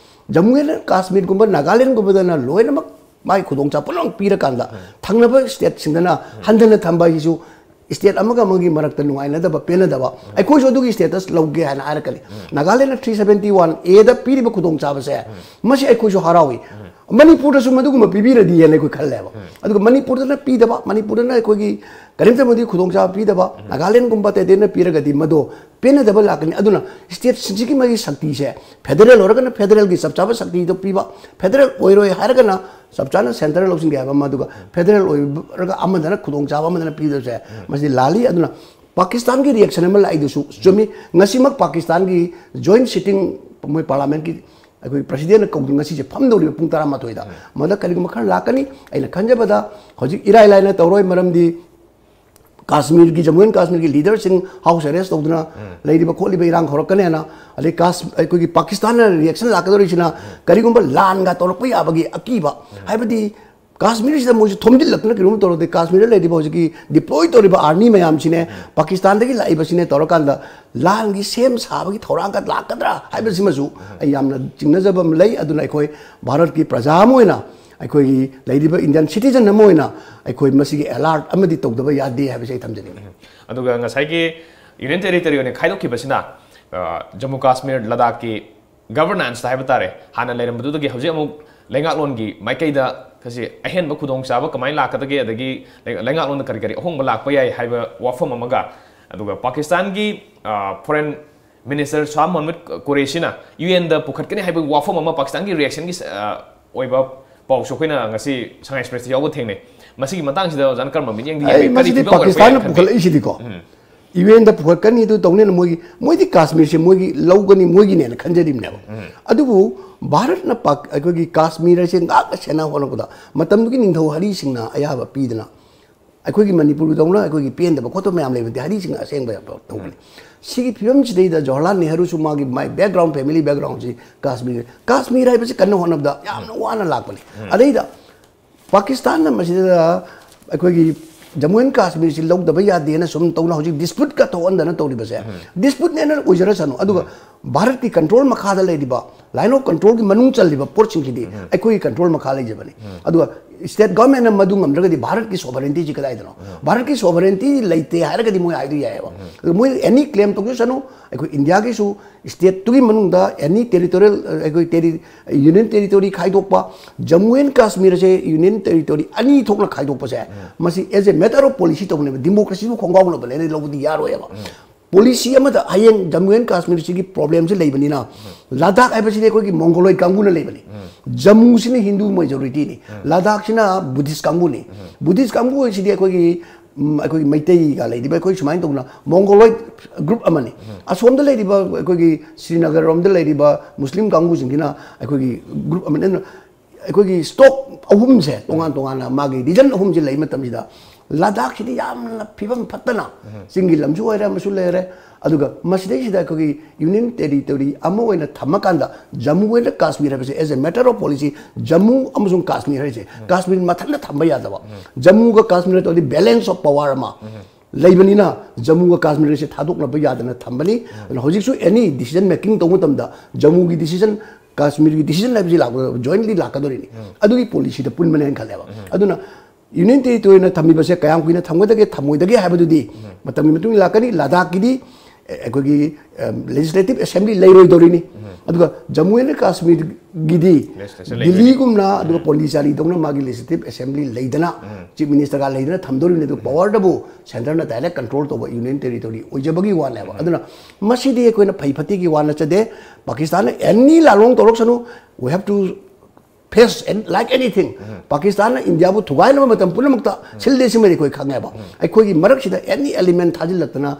ꯖꯝꯃꯨ ꯑꯦꯟ ꯀꯥꯁꯃꯤꯔꯒꯨꯝꯕ, ꯅꯥꯒꯥꯂꯦꯟꯒꯨꯝꯕꯗꯅ ꯂꯣꯏꯅꯃꯛ ꯃꯥꯒꯤ ꯈꯨꯗꯣꯡꯆꯥꯕ ꯄꯨꯝꯅꯃꯛ ꯄꯤꯔꯀꯥꯟꯗ, ꯊꯪꯅꯕ state ꯁꯤꯡꯗꯅ ꯍꯟꯊꯅ ꯊꯝꯕ ꯍꯥꯏꯁꯤꯁꯨ ꯁ꯭ꯇꯦꯠ ꯑꯃꯒ ꯑꯃꯒꯤ ꯃꯔꯛꯇ ꯅꯨꯡꯉꯥꯏꯅꯗꯕ, ꯄꯦꯟꯅꯗꯕ, ꯑꯩꯈꯣꯏꯁꯨ ꯑꯗꯨꯒꯤ ꯁ꯭ꯇꯦꯇꯁ ꯂꯧꯒꯦ ꯍꯥꯏꯅ ꯍꯥꯏꯔꯛꯀꯅꯤ꯫ ꯅꯥꯒꯥꯂꯦꯟꯗ ꯊ꯭ꯔꯤ ꯁꯕꯦꯟꯇꯤ ꯋꯥꯟ ꯑꯦꯗ ꯄꯤꯔꯤꯕ ꯈꯨꯗꯣꯡꯆꯥꯕꯁꯦ, ꯃꯁꯤ ꯑꯩꯈꯣꯏꯁꯨ ꯍꯔꯥꯎꯏ꯫ ꯃꯅꯤꯄꯨꯔꯗꯁꯨ ꯃꯗꯨꯒꯨꯝꯕ ꯄꯤꯕꯤꯔꯗꯤ ꯍꯥꯏꯅ ꯑꯩꯈꯣꯏ ꯈꯜꯂꯦꯕ꯫ ꯑꯗꯨꯒ ꯃꯅꯤꯄꯨꯔꯗꯅ ꯄꯤꯗꯕ, ꯃꯅꯤꯄꯨꯔꯗꯅ ꯑꯩꯈꯣꯏꯒꯤ ꯀꯔꯤꯝꯇ ꯃꯗꯨꯒꯤ ꯈꯨꯗꯣꯡꯆꯥꯕ ꯄꯤꯗꯕ, ꯅꯥꯒꯥꯂꯦꯟꯒꯨꯝꯕ ꯑꯇꯩ ꯑꯇꯩꯅ ꯄꯤꯔꯒꯗꯤ ꯃꯗꯣ ꯄꯦꯟꯅꯗꯕ ꯂꯥꯛꯀꯅꯤ꯫ ꯑꯗꯨꯅ ꯁ꯭ꯇꯦꯠꯁꯤꯡꯁꯤꯒꯤ ꯃꯥꯒꯤ ꯁꯛꯇꯤꯁꯦ, ꯐꯦꯗꯔꯦꯜ ꯑꯣꯏꯔꯒꯅ ꯐꯦꯗꯔꯦꯜꯒꯤ ꯆꯞ ꯆꯥꯕ ꯁꯛꯇꯤꯗꯣ ꯄꯤꯕ, ꯐꯦꯗꯔꯦꯜ ꯑꯣꯏꯔꯣꯏ ꯍꯥꯏꯔꯒꯅ ꯆꯞ ꯆꯥꯅ ꯁꯦꯟꯇꯔꯅ ꯂꯧꯁꯤꯟꯒꯦ ꯍꯥꯏꯕ ꯑꯃ, ꯑꯗꯨꯒ ꯐꯦꯗꯔꯦꯜ ꯑꯣꯏꯔꯒ ꯑꯃꯗꯅ ꯈꯨꯗꯣꯡꯆꯥꯕ ꯑꯃꯗꯅ ꯄꯤꯗꯕꯁꯦ, ꯃꯁꯤꯗꯤ ꯂꯥꯜꯂꯤ꯫ ꯑꯗꯨꯅ ꯄꯥꯀꯤꯁꯇꯥꯟꯒꯤ ꯔꯤꯌꯦꯛꯁꯟ ꯑꯃ ꯂꯥꯛꯏꯗꯨꯁꯨ ꯆꯨꯝꯃꯤ꯫ ꯉꯁꯤꯃꯛ ꯄꯥꯀꯤꯁꯇꯥꯟꯒꯤ ꯖꯣꯏꯟ ꯁꯤꯇꯤꯡ, ꯃꯣꯏ ꯄꯥꯔꯂꯥꯃꯦꯟꯒꯤ ꯑꯩꯈꯣꯏ ꯄ꯭ꯔꯁꯤꯗꯦꯟꯅ ꯀꯧꯗꯨꯅ ꯉꯁꯤꯁꯦ ꯐꯝꯗꯧꯔꯤꯕ ꯄꯨꯡ ꯇꯔꯥꯃꯥꯊꯣꯏꯗ꯫ ꯃꯗ ꯀꯔꯤꯒꯨꯝꯕ ꯈꯔ ꯂꯥꯛꯀꯅꯤ꯫ ꯑꯩꯅ ꯈꯟꯖꯕꯗ ꯍꯧꯖꯤꯛ ꯏꯔꯥꯏ ꯂꯥꯏꯅ ꯇꯧꯔꯣꯏ, ꯃꯔꯝꯗꯤ ꯀꯥꯁꯃꯤꯔꯒꯤ, ꯖꯃꯨ ꯑꯦꯟ ꯀꯥꯁꯃꯤꯔꯒꯤ ꯂꯤꯗꯔꯁꯤꯡ ꯍꯥꯎꯁ ꯑꯦꯔꯦꯁ ꯇꯧꯗꯨꯅ ꯂꯩꯔꯤꯕ ꯈꯣꯠꯂꯤꯕ ꯏꯔꯥꯡ ꯍꯧꯔꯛꯀꯅꯦꯅ, ꯑꯗꯩ ꯀꯥꯁ-, ꯑꯩꯈꯣꯏꯒꯤ ꯄꯥꯀꯤꯁꯇꯥꯟꯅ ꯔꯤꯌꯦꯛꯁꯟ ꯂꯥꯛꯀꯗꯧꯔꯤꯁꯤꯅ ꯀꯔꯤꯒꯨꯝꯕ ꯂꯥꯟꯒ ꯇꯧꯔꯛꯄ ꯌꯥꯕꯒꯤ ꯑꯀꯤꯕ, ꯍꯥꯏꯕꯗꯤ ꯀꯥꯁꯃꯤꯔꯁꯤꯗ ꯃꯣꯏꯁꯨ ꯊꯣꯝꯖꯤꯜꯂꯛꯇꯅ ꯀꯩꯅꯣꯝ ꯇꯧꯔꯗꯤ, ꯀꯥꯁꯃꯤꯔꯗ ꯂꯩꯔꯤꯕ ꯍꯧꯖꯤꯛꯀꯤ ꯗꯤꯄ꯭ꯂꯣꯏ ꯇꯧꯔꯤꯕ ꯑꯥꯔꯃꯤ ꯃꯌꯥꯝꯁꯤꯅꯦ, ꯄꯥꯀꯤꯁꯇꯥꯟꯗꯒꯤ ꯂꯥꯛꯏꯕꯁꯤꯅꯦ ꯇꯧꯔꯀꯥꯟꯗ ꯂꯥꯟꯒꯤ ꯁꯦꯝ ꯁꯥꯕꯒꯤ ꯊꯧꯔꯥꯡꯒ ꯂꯥꯛꯀꯗ꯭ꯔꯥ ꯍꯥꯏꯕꯁꯤꯃꯁꯨ ꯑꯩ ꯌꯥꯝꯅ ꯆꯤꯡꯅꯖꯕ ꯑꯃ ꯂꯩ꯫ ꯑꯗꯨꯅ ꯑꯩꯈꯣꯏ ꯚꯥꯔꯠꯀꯤ ꯄ꯭ꯔꯖꯥ ꯑꯃ ꯑꯣꯏꯅ, ꯑꯩꯈꯣꯏꯒꯤ ꯂꯩꯔꯤꯕ ꯏꯟꯗꯤꯌꯟ ꯁꯤꯇꯤꯖꯟ ꯑꯃ ꯑꯣꯏꯅ ꯑꯩꯈꯣꯏ ꯃꯁꯤꯒꯤ ꯑꯦꯂꯥꯔꯠ ꯑꯃꯗꯤ ꯇꯧꯗꯕ ꯌꯥꯗꯦ ꯍꯥꯏꯕꯁꯤ ꯑꯩ ꯊꯝꯖꯅꯤꯡꯉꯤ꯫ ꯑꯗꯨꯒ ꯉꯁꯥꯏꯒꯤ ꯌꯨꯅꯤꯌꯟ ꯇꯦꯔꯤꯇꯣꯔꯤ ꯑꯣꯏꯅ ꯈꯥꯏꯗꯣꯛꯈꯤꯕꯁꯤꯅ, ꯑ, ꯖꯝꯃꯨ ꯀꯥꯁꯃꯤꯔ ꯂꯗꯥꯛꯀꯤ ꯒꯕꯔꯅꯥꯟꯁꯇ ꯍꯥꯏꯕ ꯇꯥꯔꯦ, ꯍꯥꯟꯅ ꯂꯩꯔꯝꯕꯗꯨꯗꯒꯤ ꯍꯧꯖꯤꯛ ꯑꯃꯨꯛ ꯂꯩꯉꯥꯛꯂꯣꯟꯒꯤ ꯃꯥꯏꯀꯩꯗ ꯀꯁꯤ ꯑꯍꯦꯟꯕ ꯈꯨꯗꯣꯡꯆꯥꯕ ꯀꯃꯥꯏꯅ ꯂꯥꯛꯀꯗꯒꯦ, ꯑꯗꯒꯤ ꯂꯩ-, ꯂꯩꯉꯥꯛꯂꯣꯟꯗ ꯀꯔꯤ ꯀꯔꯤ ꯑꯍꯣꯡꯕ ꯂꯥꯛꯄ ꯌꯥꯏ ꯍꯥꯏꯕ ꯋꯥꯐꯝ ꯑꯃꯒ, ꯑꯗꯨꯒ ꯄꯥꯀꯤꯁꯇꯥꯟꯒꯤ, ꯑ, ꯐꯣꯔꯦꯟ ꯃꯤꯅꯤꯁꯇꯔ ꯁꯥꯍ ꯃꯣꯍꯝꯃꯗ ꯀꯨꯔꯦꯁꯤꯅ ꯌꯨ ꯑꯦꯟꯗ ꯄꯨꯈꯠꯀꯅꯤ ꯍꯥꯏꯕꯒꯤ ꯋꯥꯐꯝ ꯑꯃ ꯄꯥꯀꯤꯁꯇꯥꯟꯒꯤ ꯔꯤꯌꯦꯛꯁꯟꯒꯤ, ꯑ, ꯑꯣꯏꯕ ꯄꯥꯎꯁꯨ ꯑꯩꯈꯣꯏꯅ ꯉꯁꯤ ꯁꯉꯥꯏ ꯑꯦꯛꯁꯄ꯭ꯔꯦꯁꯇ ꯌꯥꯎꯕ ꯊꯦꯡꯅꯩ꯫ ꯃꯁꯤꯒꯤ ꯃꯇꯥꯡꯁꯤꯗ ꯑꯣꯖꯥꯅ ꯀꯔꯝꯕ ꯃꯤꯠꯌꯦꯡꯗ ꯑꯩ ꯌꯦꯡꯕꯤ? ꯀꯔꯤ ꯃꯁꯤꯗꯤ ꯐꯤꯕꯝ ꯑꯣꯏꯔꯛꯄ ꯌꯥꯏ ꯄꯥꯀꯤꯁꯇꯥꯟꯅ ꯈꯟꯕꯤ? ꯄꯨꯈꯠꯂꯛꯏꯁꯤꯗꯤꯀꯣ, ꯌꯨ ꯑꯦꯟꯗ ꯄꯨꯈꯠꯀꯅꯤ, ꯑꯗꯨ ꯇꯧꯅꯦꯅ ꯃꯣꯏꯒꯤ, ꯃꯣꯏꯗꯤ ꯀꯥꯁꯃꯤꯔꯁꯦ ꯃꯣꯏꯒꯤ ꯂꯧꯒꯅꯤ, ꯃꯣꯏꯒꯤꯅꯦꯅ ꯈꯟꯖꯔꯤꯕꯅꯦꯕ꯫ ꯑꯗꯨꯕꯨ ꯚꯥꯔꯠꯅ ꯄꯥꯛ-, ꯑꯩꯈꯣꯏꯒꯤ ꯀꯥꯁꯃꯤꯔ ꯑꯁꯦ ꯉꯥꯛꯅ ꯁꯦꯟꯅ ꯍꯣꯠꯅꯕꯗ ꯃꯇꯝꯗꯨꯒꯤ ꯅꯤꯡꯊꯧ ꯍꯔꯤ ꯁꯤꯡꯅ ꯑꯌꯥꯕ ꯄꯤꯗꯅ, ꯑꯩꯈꯣꯏꯒꯤ ꯃꯅꯤꯄꯨꯔꯒꯤꯗꯧꯅ ꯑꯩꯈꯣꯏꯒꯤ ꯄꯦꯟꯗꯕ ꯈꯣꯠꯇꯕ ꯃꯌꯥꯝ ꯂꯩꯕꯗꯤ ꯍꯔꯤ ꯁꯤꯡꯅ ꯑꯁꯦꯡꯕ ꯌꯥꯝ ꯇꯧꯕꯅꯤ꯫ ꯁꯤꯒꯤ ꯐꯤꯕꯝꯁꯤꯗꯩꯗ ꯖꯋꯥꯍꯔꯂꯥꯜ ꯅꯦꯍꯔꯨꯁꯨ ꯃꯥꯒꯤ ꯃꯥꯏ ꯕꯦꯛꯒ꯭ꯔꯥꯎꯟ, ꯐꯦꯃꯤꯂꯤ ꯕꯦꯛꯒ꯭ꯔꯥꯎꯟꯁꯤ ꯀꯥꯁꯃꯤꯔ, ꯀꯥꯁꯃꯤꯔ ꯍꯥꯏꯕꯁꯤ ꯀꯟꯅ ꯍꯣꯠꯅꯕꯗ ꯌꯥꯝꯅ ꯋꯥꯅ ꯂꯥꯛꯄꯅꯤ꯫ ꯑꯗꯩꯗ ꯄꯥꯀꯤꯁꯇꯥꯟꯅ ꯃꯁꯤꯗ ꯑꯩꯈꯣꯏꯒꯤ ꯖꯃꯨ ꯑꯦꯟ ꯀꯥꯁꯃꯤꯔꯁꯤ ꯂꯧꯗꯕ ꯌꯥꯗꯦꯅ ꯁꯨꯝ ꯇꯧꯅ ꯍꯧꯖꯤꯛ ꯗꯤꯁꯄ꯭ꯌꯨꯠꯀ ꯊꯣꯛꯍꯟꯗꯅ ꯇꯧꯔꯤꯕꯁꯦ, ꯗꯤꯁꯄ꯭ꯌꯨꯠꯅꯦꯅ ꯑꯣꯏꯖꯔꯁꯅꯨ, ꯑꯗꯨꯒ ꯚꯥꯔꯠꯀꯤ ꯀꯟꯇ꯭ꯔꯣꯜ ꯃꯈꯥꯗ ꯂꯩꯔꯤꯕ, line of control ꯒꯤ ꯃꯅꯨꯡ ꯆꯜꯂꯤꯕ ꯄꯣꯠꯁꯤꯡꯁꯤꯗꯤ ꯑꯩꯈꯣꯏꯒꯤ ꯀꯟꯇ꯭ꯔꯣꯜ ꯃꯈꯥ ꯂꯩꯖꯕꯅꯤ꯫ ꯑꯗꯨꯒ state government ꯅ ꯃꯗꯨ ꯉꯝꯗ꯭ꯔꯒꯗꯤ ꯚꯥꯔꯠꯀꯤ sovereignty ꯁꯤ ꯀꯗꯥꯏꯗꯅꯣ? ꯚꯥꯔꯠꯀꯤ sovereignty ꯂꯩꯇꯦ ꯍꯥꯏꯔꯒꯗꯤ ꯃꯣꯏ ꯍꯥꯏꯗꯣ ꯌꯥꯏꯑꯕ꯫ ꯑꯗꯨ ꯃꯣꯏ any claim ꯇꯧꯖꯁꯅꯨ꯫ ꯑꯩꯈꯣꯏ ꯏꯟꯗꯤꯌꯥꯒꯤꯁꯨ state ꯇꯨꯒꯤ ꯃꯅꯨꯡꯗ any territorial, ꯑꯩꯈꯣꯏ ꯇꯦꯔꯤ-, union territory ꯈꯥꯏꯗꯣꯛꯄ, ꯖꯝꯃꯨ ꯑꯦꯟ ꯀꯥꯁꯃꯤꯔꯁꯦ union territory ꯑꯅꯤ ꯊꯣꯛꯅ ꯈꯥꯏꯗꯣꯛꯄꯁꯦ, ꯃꯁꯤ as a matter of policy ꯇꯧꯕꯅꯦꯕ꯫ Democracy ꯕꯨ ꯈꯣꯡꯒꯥꯎ ꯂꯧꯕ ꯂꯩꯔꯗꯤ ꯂꯧꯕꯗꯤ ꯌꯥꯔꯣꯏꯕ꯫ Policy ꯑꯃꯗ ꯍꯌꯦꯡ ꯖꯝꯃꯨ ꯑꯦꯟ ꯀꯥꯁꯃꯤꯔꯁꯤꯒꯤ problem ꯁꯤ ꯂꯩꯕꯅꯤꯅ, ꯂꯗꯥꯈ ꯍꯥꯏꯕꯁꯤꯗꯤ ꯑꯩꯈꯣꯏꯒꯤ Mongoloid ꯀꯥꯡꯕꯨꯅ ꯂꯩꯕꯅꯤ, ꯖꯝꯃꯨꯁꯤꯅ ꯍꯤꯟꯗꯨ majority ꯅꯤ, ꯂꯗꯥꯈꯁꯤꯅ Buddhist ꯀꯥꯡꯕꯨꯅꯤ꯫ Buddhist ꯀꯥꯡꯕꯨ ꯍꯥꯏꯁꯤꯗꯤ ꯑꯩꯈꯣꯏꯒꯤ, ꯎꯝ, ꯑꯩꯈꯣꯏꯒꯤ ꯃꯩꯇꯩꯒ ꯂꯩꯔꯤꯕ ꯑꯩꯈꯣꯏ ꯁꯨꯃꯥꯏꯅ ꯇꯧꯗꯅ Mongoloid group ꯑꯃꯅꯤ꯫ ꯑꯁꯣꯝꯗ ꯂꯩꯔꯤꯕ ꯑꯩꯈꯣꯏꯒꯤ ꯁ꯭ꯔꯤꯅꯒꯔ ꯔꯣꯝꯗ ꯂꯩꯔꯤꯕ ꯃꯨꯁꯂꯤꯝ ꯀꯥꯡꯕꯨꯁꯤꯡꯁꯤꯅ ꯑꯩꯈꯣꯏꯒꯤ group ꯑꯃꯅꯤ꯫ ꯑꯗꯨꯅ ꯑꯩꯈꯣꯏꯒꯤ stock ꯑꯍꯨꯝꯁꯦ, ꯇꯣꯉꯥꯟ ꯇꯣꯉꯥꯟꯅ ꯃꯥꯒꯤ region ꯑꯍꯨꯝꯁꯦ ꯂꯩ ꯃꯇꯝꯁꯤꯗ, ꯂꯗꯥꯈꯁꯤꯗꯤ ꯌꯥꯝꯅ ꯐꯤꯕꯝ ꯐꯠꯇꯅ, ꯆꯤꯡꯒꯤ ꯂꯝꯁꯨ ꯑꯣꯏꯔꯦ, ꯑꯃꯁꯨ ꯂꯩꯔꯦ꯫ ꯑꯗꯨꯒ ꯃꯁꯤꯗꯩꯁꯤꯗ ꯑꯩꯈꯣꯏꯒꯤ union territory ꯑꯃ ꯑꯣꯏꯅ ꯊꯝꯃꯀꯥꯟꯗ, ꯖꯝꯃꯨ ꯑꯦꯟ ꯀꯥꯁꯃꯤꯔ ꯍꯥꯏꯕꯁꯦ as a matter of policy, Jammu ꯑꯃꯁꯨꯡ ꯀꯥꯁꯃꯤꯔ ꯍꯥꯏꯁꯦ ꯀꯥꯁꯃꯤꯔ ꯃꯊꯟꯇ ꯊꯝꯕ ꯌꯥꯗꯕ, ꯖꯝꯃꯨꯒ ꯀꯥꯁꯃꯤꯔ ꯇꯧꯔꯗꯤ balance of power ꯑꯃ ꯂꯩꯕꯅꯤꯅ, ꯖꯝꯃꯨꯒ ꯀꯥꯁꯃꯤꯔꯁꯦ ꯊꯥꯗꯣꯛꯅꯕ ꯌꯥꯗꯅ ꯊꯝꯕꯅꯤ꯫ ꯑꯗꯨꯅ ꯍꯧꯖꯤꯛꯁꯨ any decision making ꯇꯧꯕ ꯃꯇꯝꯗ ꯖꯝꯃꯨꯒꯤ decision, ꯀꯥꯁꯃꯤꯔꯒꯤ decision ꯍꯥꯏꯕꯁꯤ ꯂꯥꯛꯄꯗ jointly ꯂꯥꯛꯀꯗꯧꯔꯤꯅꯤ꯫ ꯑꯗꯨꯒꯤ policy ꯗ ꯄꯨꯟꯕꯅꯦꯅ ꯈꯜꯂꯦꯕ꯫ ꯑꯗꯨꯅ union territory ꯅ ꯊꯝꯃꯤꯕꯁꯦ ꯀꯌꯥꯝ ꯀꯨꯏꯅ ꯊꯝꯒꯗꯒꯦ, ꯊꯝꯃꯣꯏꯗꯒꯦ ꯍꯥꯏꯕꯗꯨꯗꯤ ꯃꯇꯝꯒꯤ ꯃꯇꯨꯡ ꯏꯟꯅ ꯂꯥꯛꯀꯅꯤ꯫ ꯂꯗꯥꯈꯀꯤꯗꯤ, ꯑꯦ, ꯑꯩꯈꯣꯏꯒꯤ, ꯑꯦꯝ, legislative assembly ꯂꯩꯔꯣꯏꯗꯧꯔꯤꯅꯤ꯫ ꯑꯗꯨꯒ ꯖꯝꯃꯨ ꯑꯦꯟ ꯀꯥꯁꯃꯤꯔꯒꯤꯗꯤ legislature ꯂꯩꯔꯣꯏꯅꯤ꯫ ꯗꯤꯜꯂꯤꯒꯨꯝꯅ, ꯑꯗꯨꯒ ꯄꯣꯟꯗꯤꯆꯥꯔꯤꯗꯧꯅ ꯃꯥꯒꯤ legislative assembly ꯂꯩꯗꯅ, chief minister ꯒ ꯂꯩꯗꯅ ꯊꯝꯗꯧꯔꯤꯕꯅꯤ꯫ ꯑꯗꯨ power ꯗꯕꯨ centre ꯅ direct control ꯇꯧꯕ union territory ꯑꯣꯏꯖꯕꯒꯤ ꯋꯥꯅꯦꯕ꯫ ꯑꯗꯨꯅ ꯃꯁꯤꯗꯤ ꯑꯩꯈꯣꯏꯅ ꯐꯩ ꯐꯠꯇꯦꯒꯤ ꯋꯥ ꯅꯠꯆꯗꯦ꯫ ꯄꯥꯀꯤꯁꯇꯥꯟꯅ any ꯂꯥꯜꯂꯣꯡ ꯇꯧꯔꯛꯁꯅꯨ, we have to face and like anything꯫ ꯄꯥꯀꯤꯁꯇꯥꯟꯅ ꯏꯟꯗꯤꯌꯥꯕꯨ ꯊꯨꯒꯥꯏꯅꯕ ꯃꯇꯝ ꯄꯨꯝꯅꯃꯛꯇ ꯁꯤꯜꯂꯦ, ꯁꯤꯃꯗꯤ ꯑꯩꯈꯣꯏ ꯈꯪꯉꯦꯕ꯫ ꯑꯩꯈꯣꯏꯒꯤ ꯃꯔꯛꯁꯤꯗ any element ꯊꯥꯖꯤꯜꯂꯛꯇꯅ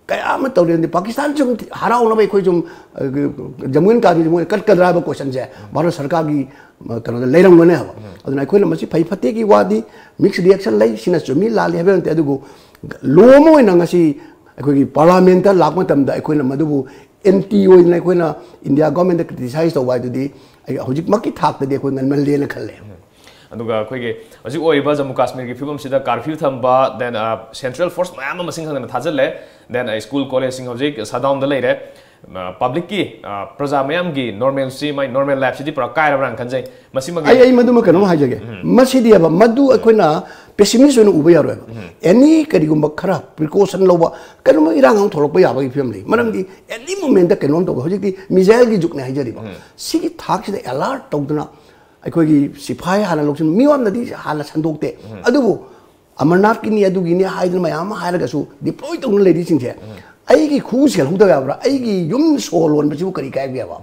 ꯀꯌꯥ ꯑꯃ ꯇꯧꯔꯦ꯫ ꯄꯥꯀꯤꯁꯇꯥꯟ ꯁꯨꯝ ꯍꯔꯥꯎꯅꯕ ꯑꯩꯈꯣꯏ ꯁꯨꯝ, ꯑ, ꯖꯝꯃꯨ ꯑꯦꯟ ꯀꯥꯁꯃꯤꯔ ꯃꯣꯏꯅ ꯀꯠꯀꯗ꯭ꯔꯥ ꯍꯥꯏꯕ question ꯁꯦ ꯚꯥꯔꯠ ꯁꯔꯀꯥꯔꯒꯤ, ꯑ, ꯀꯩꯅꯣꯗ ꯂꯩꯔꯝꯒꯅꯦꯕ꯫ ꯑꯗꯨꯅ ꯑꯩꯈꯣꯏꯅ ꯃꯁꯤ ꯐꯩ ꯐꯠꯇꯦꯒꯤ ꯋꯥꯗꯤ, mixed reaction ꯂꯩ, ꯁꯤꯅ ꯆꯨꯝꯃꯤ ꯂꯥꯜꯂꯤ ꯍꯥꯏꯕ ꯅꯠꯇꯦ꯫ ꯑꯗꯨꯕꯨ law ꯑꯃ ꯑꯣꯏꯅ ꯉꯁꯤ ꯑꯩꯈꯣꯏꯒꯤ parliament ꯇ ꯂꯥꯛꯄ ꯃꯇꯝꯗ ꯑꯩꯈꯣꯏꯅ ꯃꯗꯨꯕꯨ anti ꯑꯣꯏꯗꯅ ꯑꯩꯈꯣꯏꯅ ꯏꯟꯗꯤꯌꯥ government ꯇ criticize ꯇꯧꯕ ꯍꯥꯏꯗꯨꯗꯤ ꯑꯩ ꯍꯧꯖꯤꯛꯃꯛꯀꯤ ꯊꯥꯛꯇꯗꯤ ꯑꯩꯈꯣꯏ ꯉꯟꯃꯜꯂꯦꯅ ꯈꯜꯂꯦ꯫ ꯑꯗꯨꯒ ꯑꯩꯈꯣꯏꯒꯤ ꯍꯧꯖꯤꯛ ꯑꯣꯏꯔꯤꯕ ꯖꯝꯃꯨ ꯀꯥꯁꯃꯤꯔꯒꯤ ꯐꯤꯕꯝꯁꯤꯗ curfew ꯊꯝꯕ, then, ꯑ, central force ꯃꯌꯥꯝ ꯑꯃ ꯃꯁꯤꯡ ꯈꯪꯗꯅ ꯊꯥꯖꯤꯜꯂꯦ, then, ꯑ, school college ꯁꯤꯡ ꯍꯧꯖꯤꯛ shutdown ꯗ ꯂꯩꯔꯦ꯫ ꯄꯕ꯭ꯂꯤꯛꯀꯤ, ꯄ꯭ꯔꯖꯥ ꯃꯌꯥꯝꯒꯤ ꯅꯣꯔꯃꯦꯜꯁꯤ, ꯃꯥꯏ ꯅꯣꯔꯃꯦꯜ ꯂꯥꯏꯐꯁꯤꯗꯤ ꯄꯨꯔꯥ ꯀꯥꯏꯔꯕ꯭ꯔꯥꯅ ꯈꯟꯖꯩ꯫ ꯃꯁꯤꯃꯒꯤ ꯑꯩ ꯑꯩ ꯃꯗꯨꯃ ꯀꯩꯅꯣꯝ ꯍꯥꯏꯖꯒꯦ꯫ ꯃꯁꯤꯗꯤ ꯍꯥꯏꯕ, ꯃꯗꯨ ꯑꯩꯈꯣꯏꯅ ꯄꯦꯁꯤꯃꯤꯁ ꯑꯣꯏꯅ ꯎꯕ ꯌꯥꯔꯣꯏꯕ꯫ ꯑꯦꯅꯤ ꯀꯔꯤꯒꯨꯝꯕ ꯈꯔ ꯄ꯭ꯔꯤꯀꯣꯁꯟ ꯂꯧꯕ, ꯀꯩꯅꯣꯝꯃ ꯏꯔꯥꯡ ꯑꯃ ꯊꯣꯛꯂꯛꯄ ꯌꯥꯕꯒꯤ ꯐꯤꯕꯝ ꯂꯩ꯫ ꯃꯔꯝꯗꯤ ꯑꯦꯅꯤ ꯃꯣꯃꯦꯟꯗ ꯀꯩꯅꯣꯝ ꯇꯧꯕ, ꯍꯧꯖꯤꯛꯇꯤ ꯃꯤꯖꯥꯏꯜꯒꯤ ꯖꯨꯛꯅꯦ ꯍꯥꯏꯖꯔꯤꯕ꯫ ꯁꯤꯒꯤ ꯊꯥꯛꯁꯤꯗ ꯑꯦꯂꯥꯔꯠ ꯇꯧꯗꯅ ꯑꯩꯈꯣꯏꯒꯤ ꯁꯤꯐꯥꯏ ꯍꯥꯟꯅ ꯂꯧꯁꯤꯟ, ꯃꯤꯌꯥꯝꯅꯗꯤ ꯍꯥꯟꯅ ꯁꯟꯗꯣꯛꯇꯦ꯫ ꯑꯗꯨꯕꯨ ꯑꯃꯔꯅꯥꯊꯀꯤꯅꯤ, ꯑꯗꯨꯒꯤꯅꯤ ꯍꯥꯏꯗꯅ ꯃꯌꯥꯝ ꯑꯃ ꯍꯥꯏꯔꯒꯁꯨ, ꯗꯤꯄ꯭ꯂꯣꯏ ꯇꯧꯅ ꯂꯩꯔꯤꯁꯤꯡꯁꯦ ꯑꯩꯒꯤ ꯈꯨ ꯁꯦꯜꯍꯧꯗꯕ ꯌꯥꯕ꯭ꯔꯥ? ꯑꯩꯒꯤ ꯌꯨꯝ ꯁꯣ ꯂꯣꯟꯕꯁꯤꯕꯨ ꯀꯔꯤ ꯀꯥꯏꯕ ꯌꯥꯕ?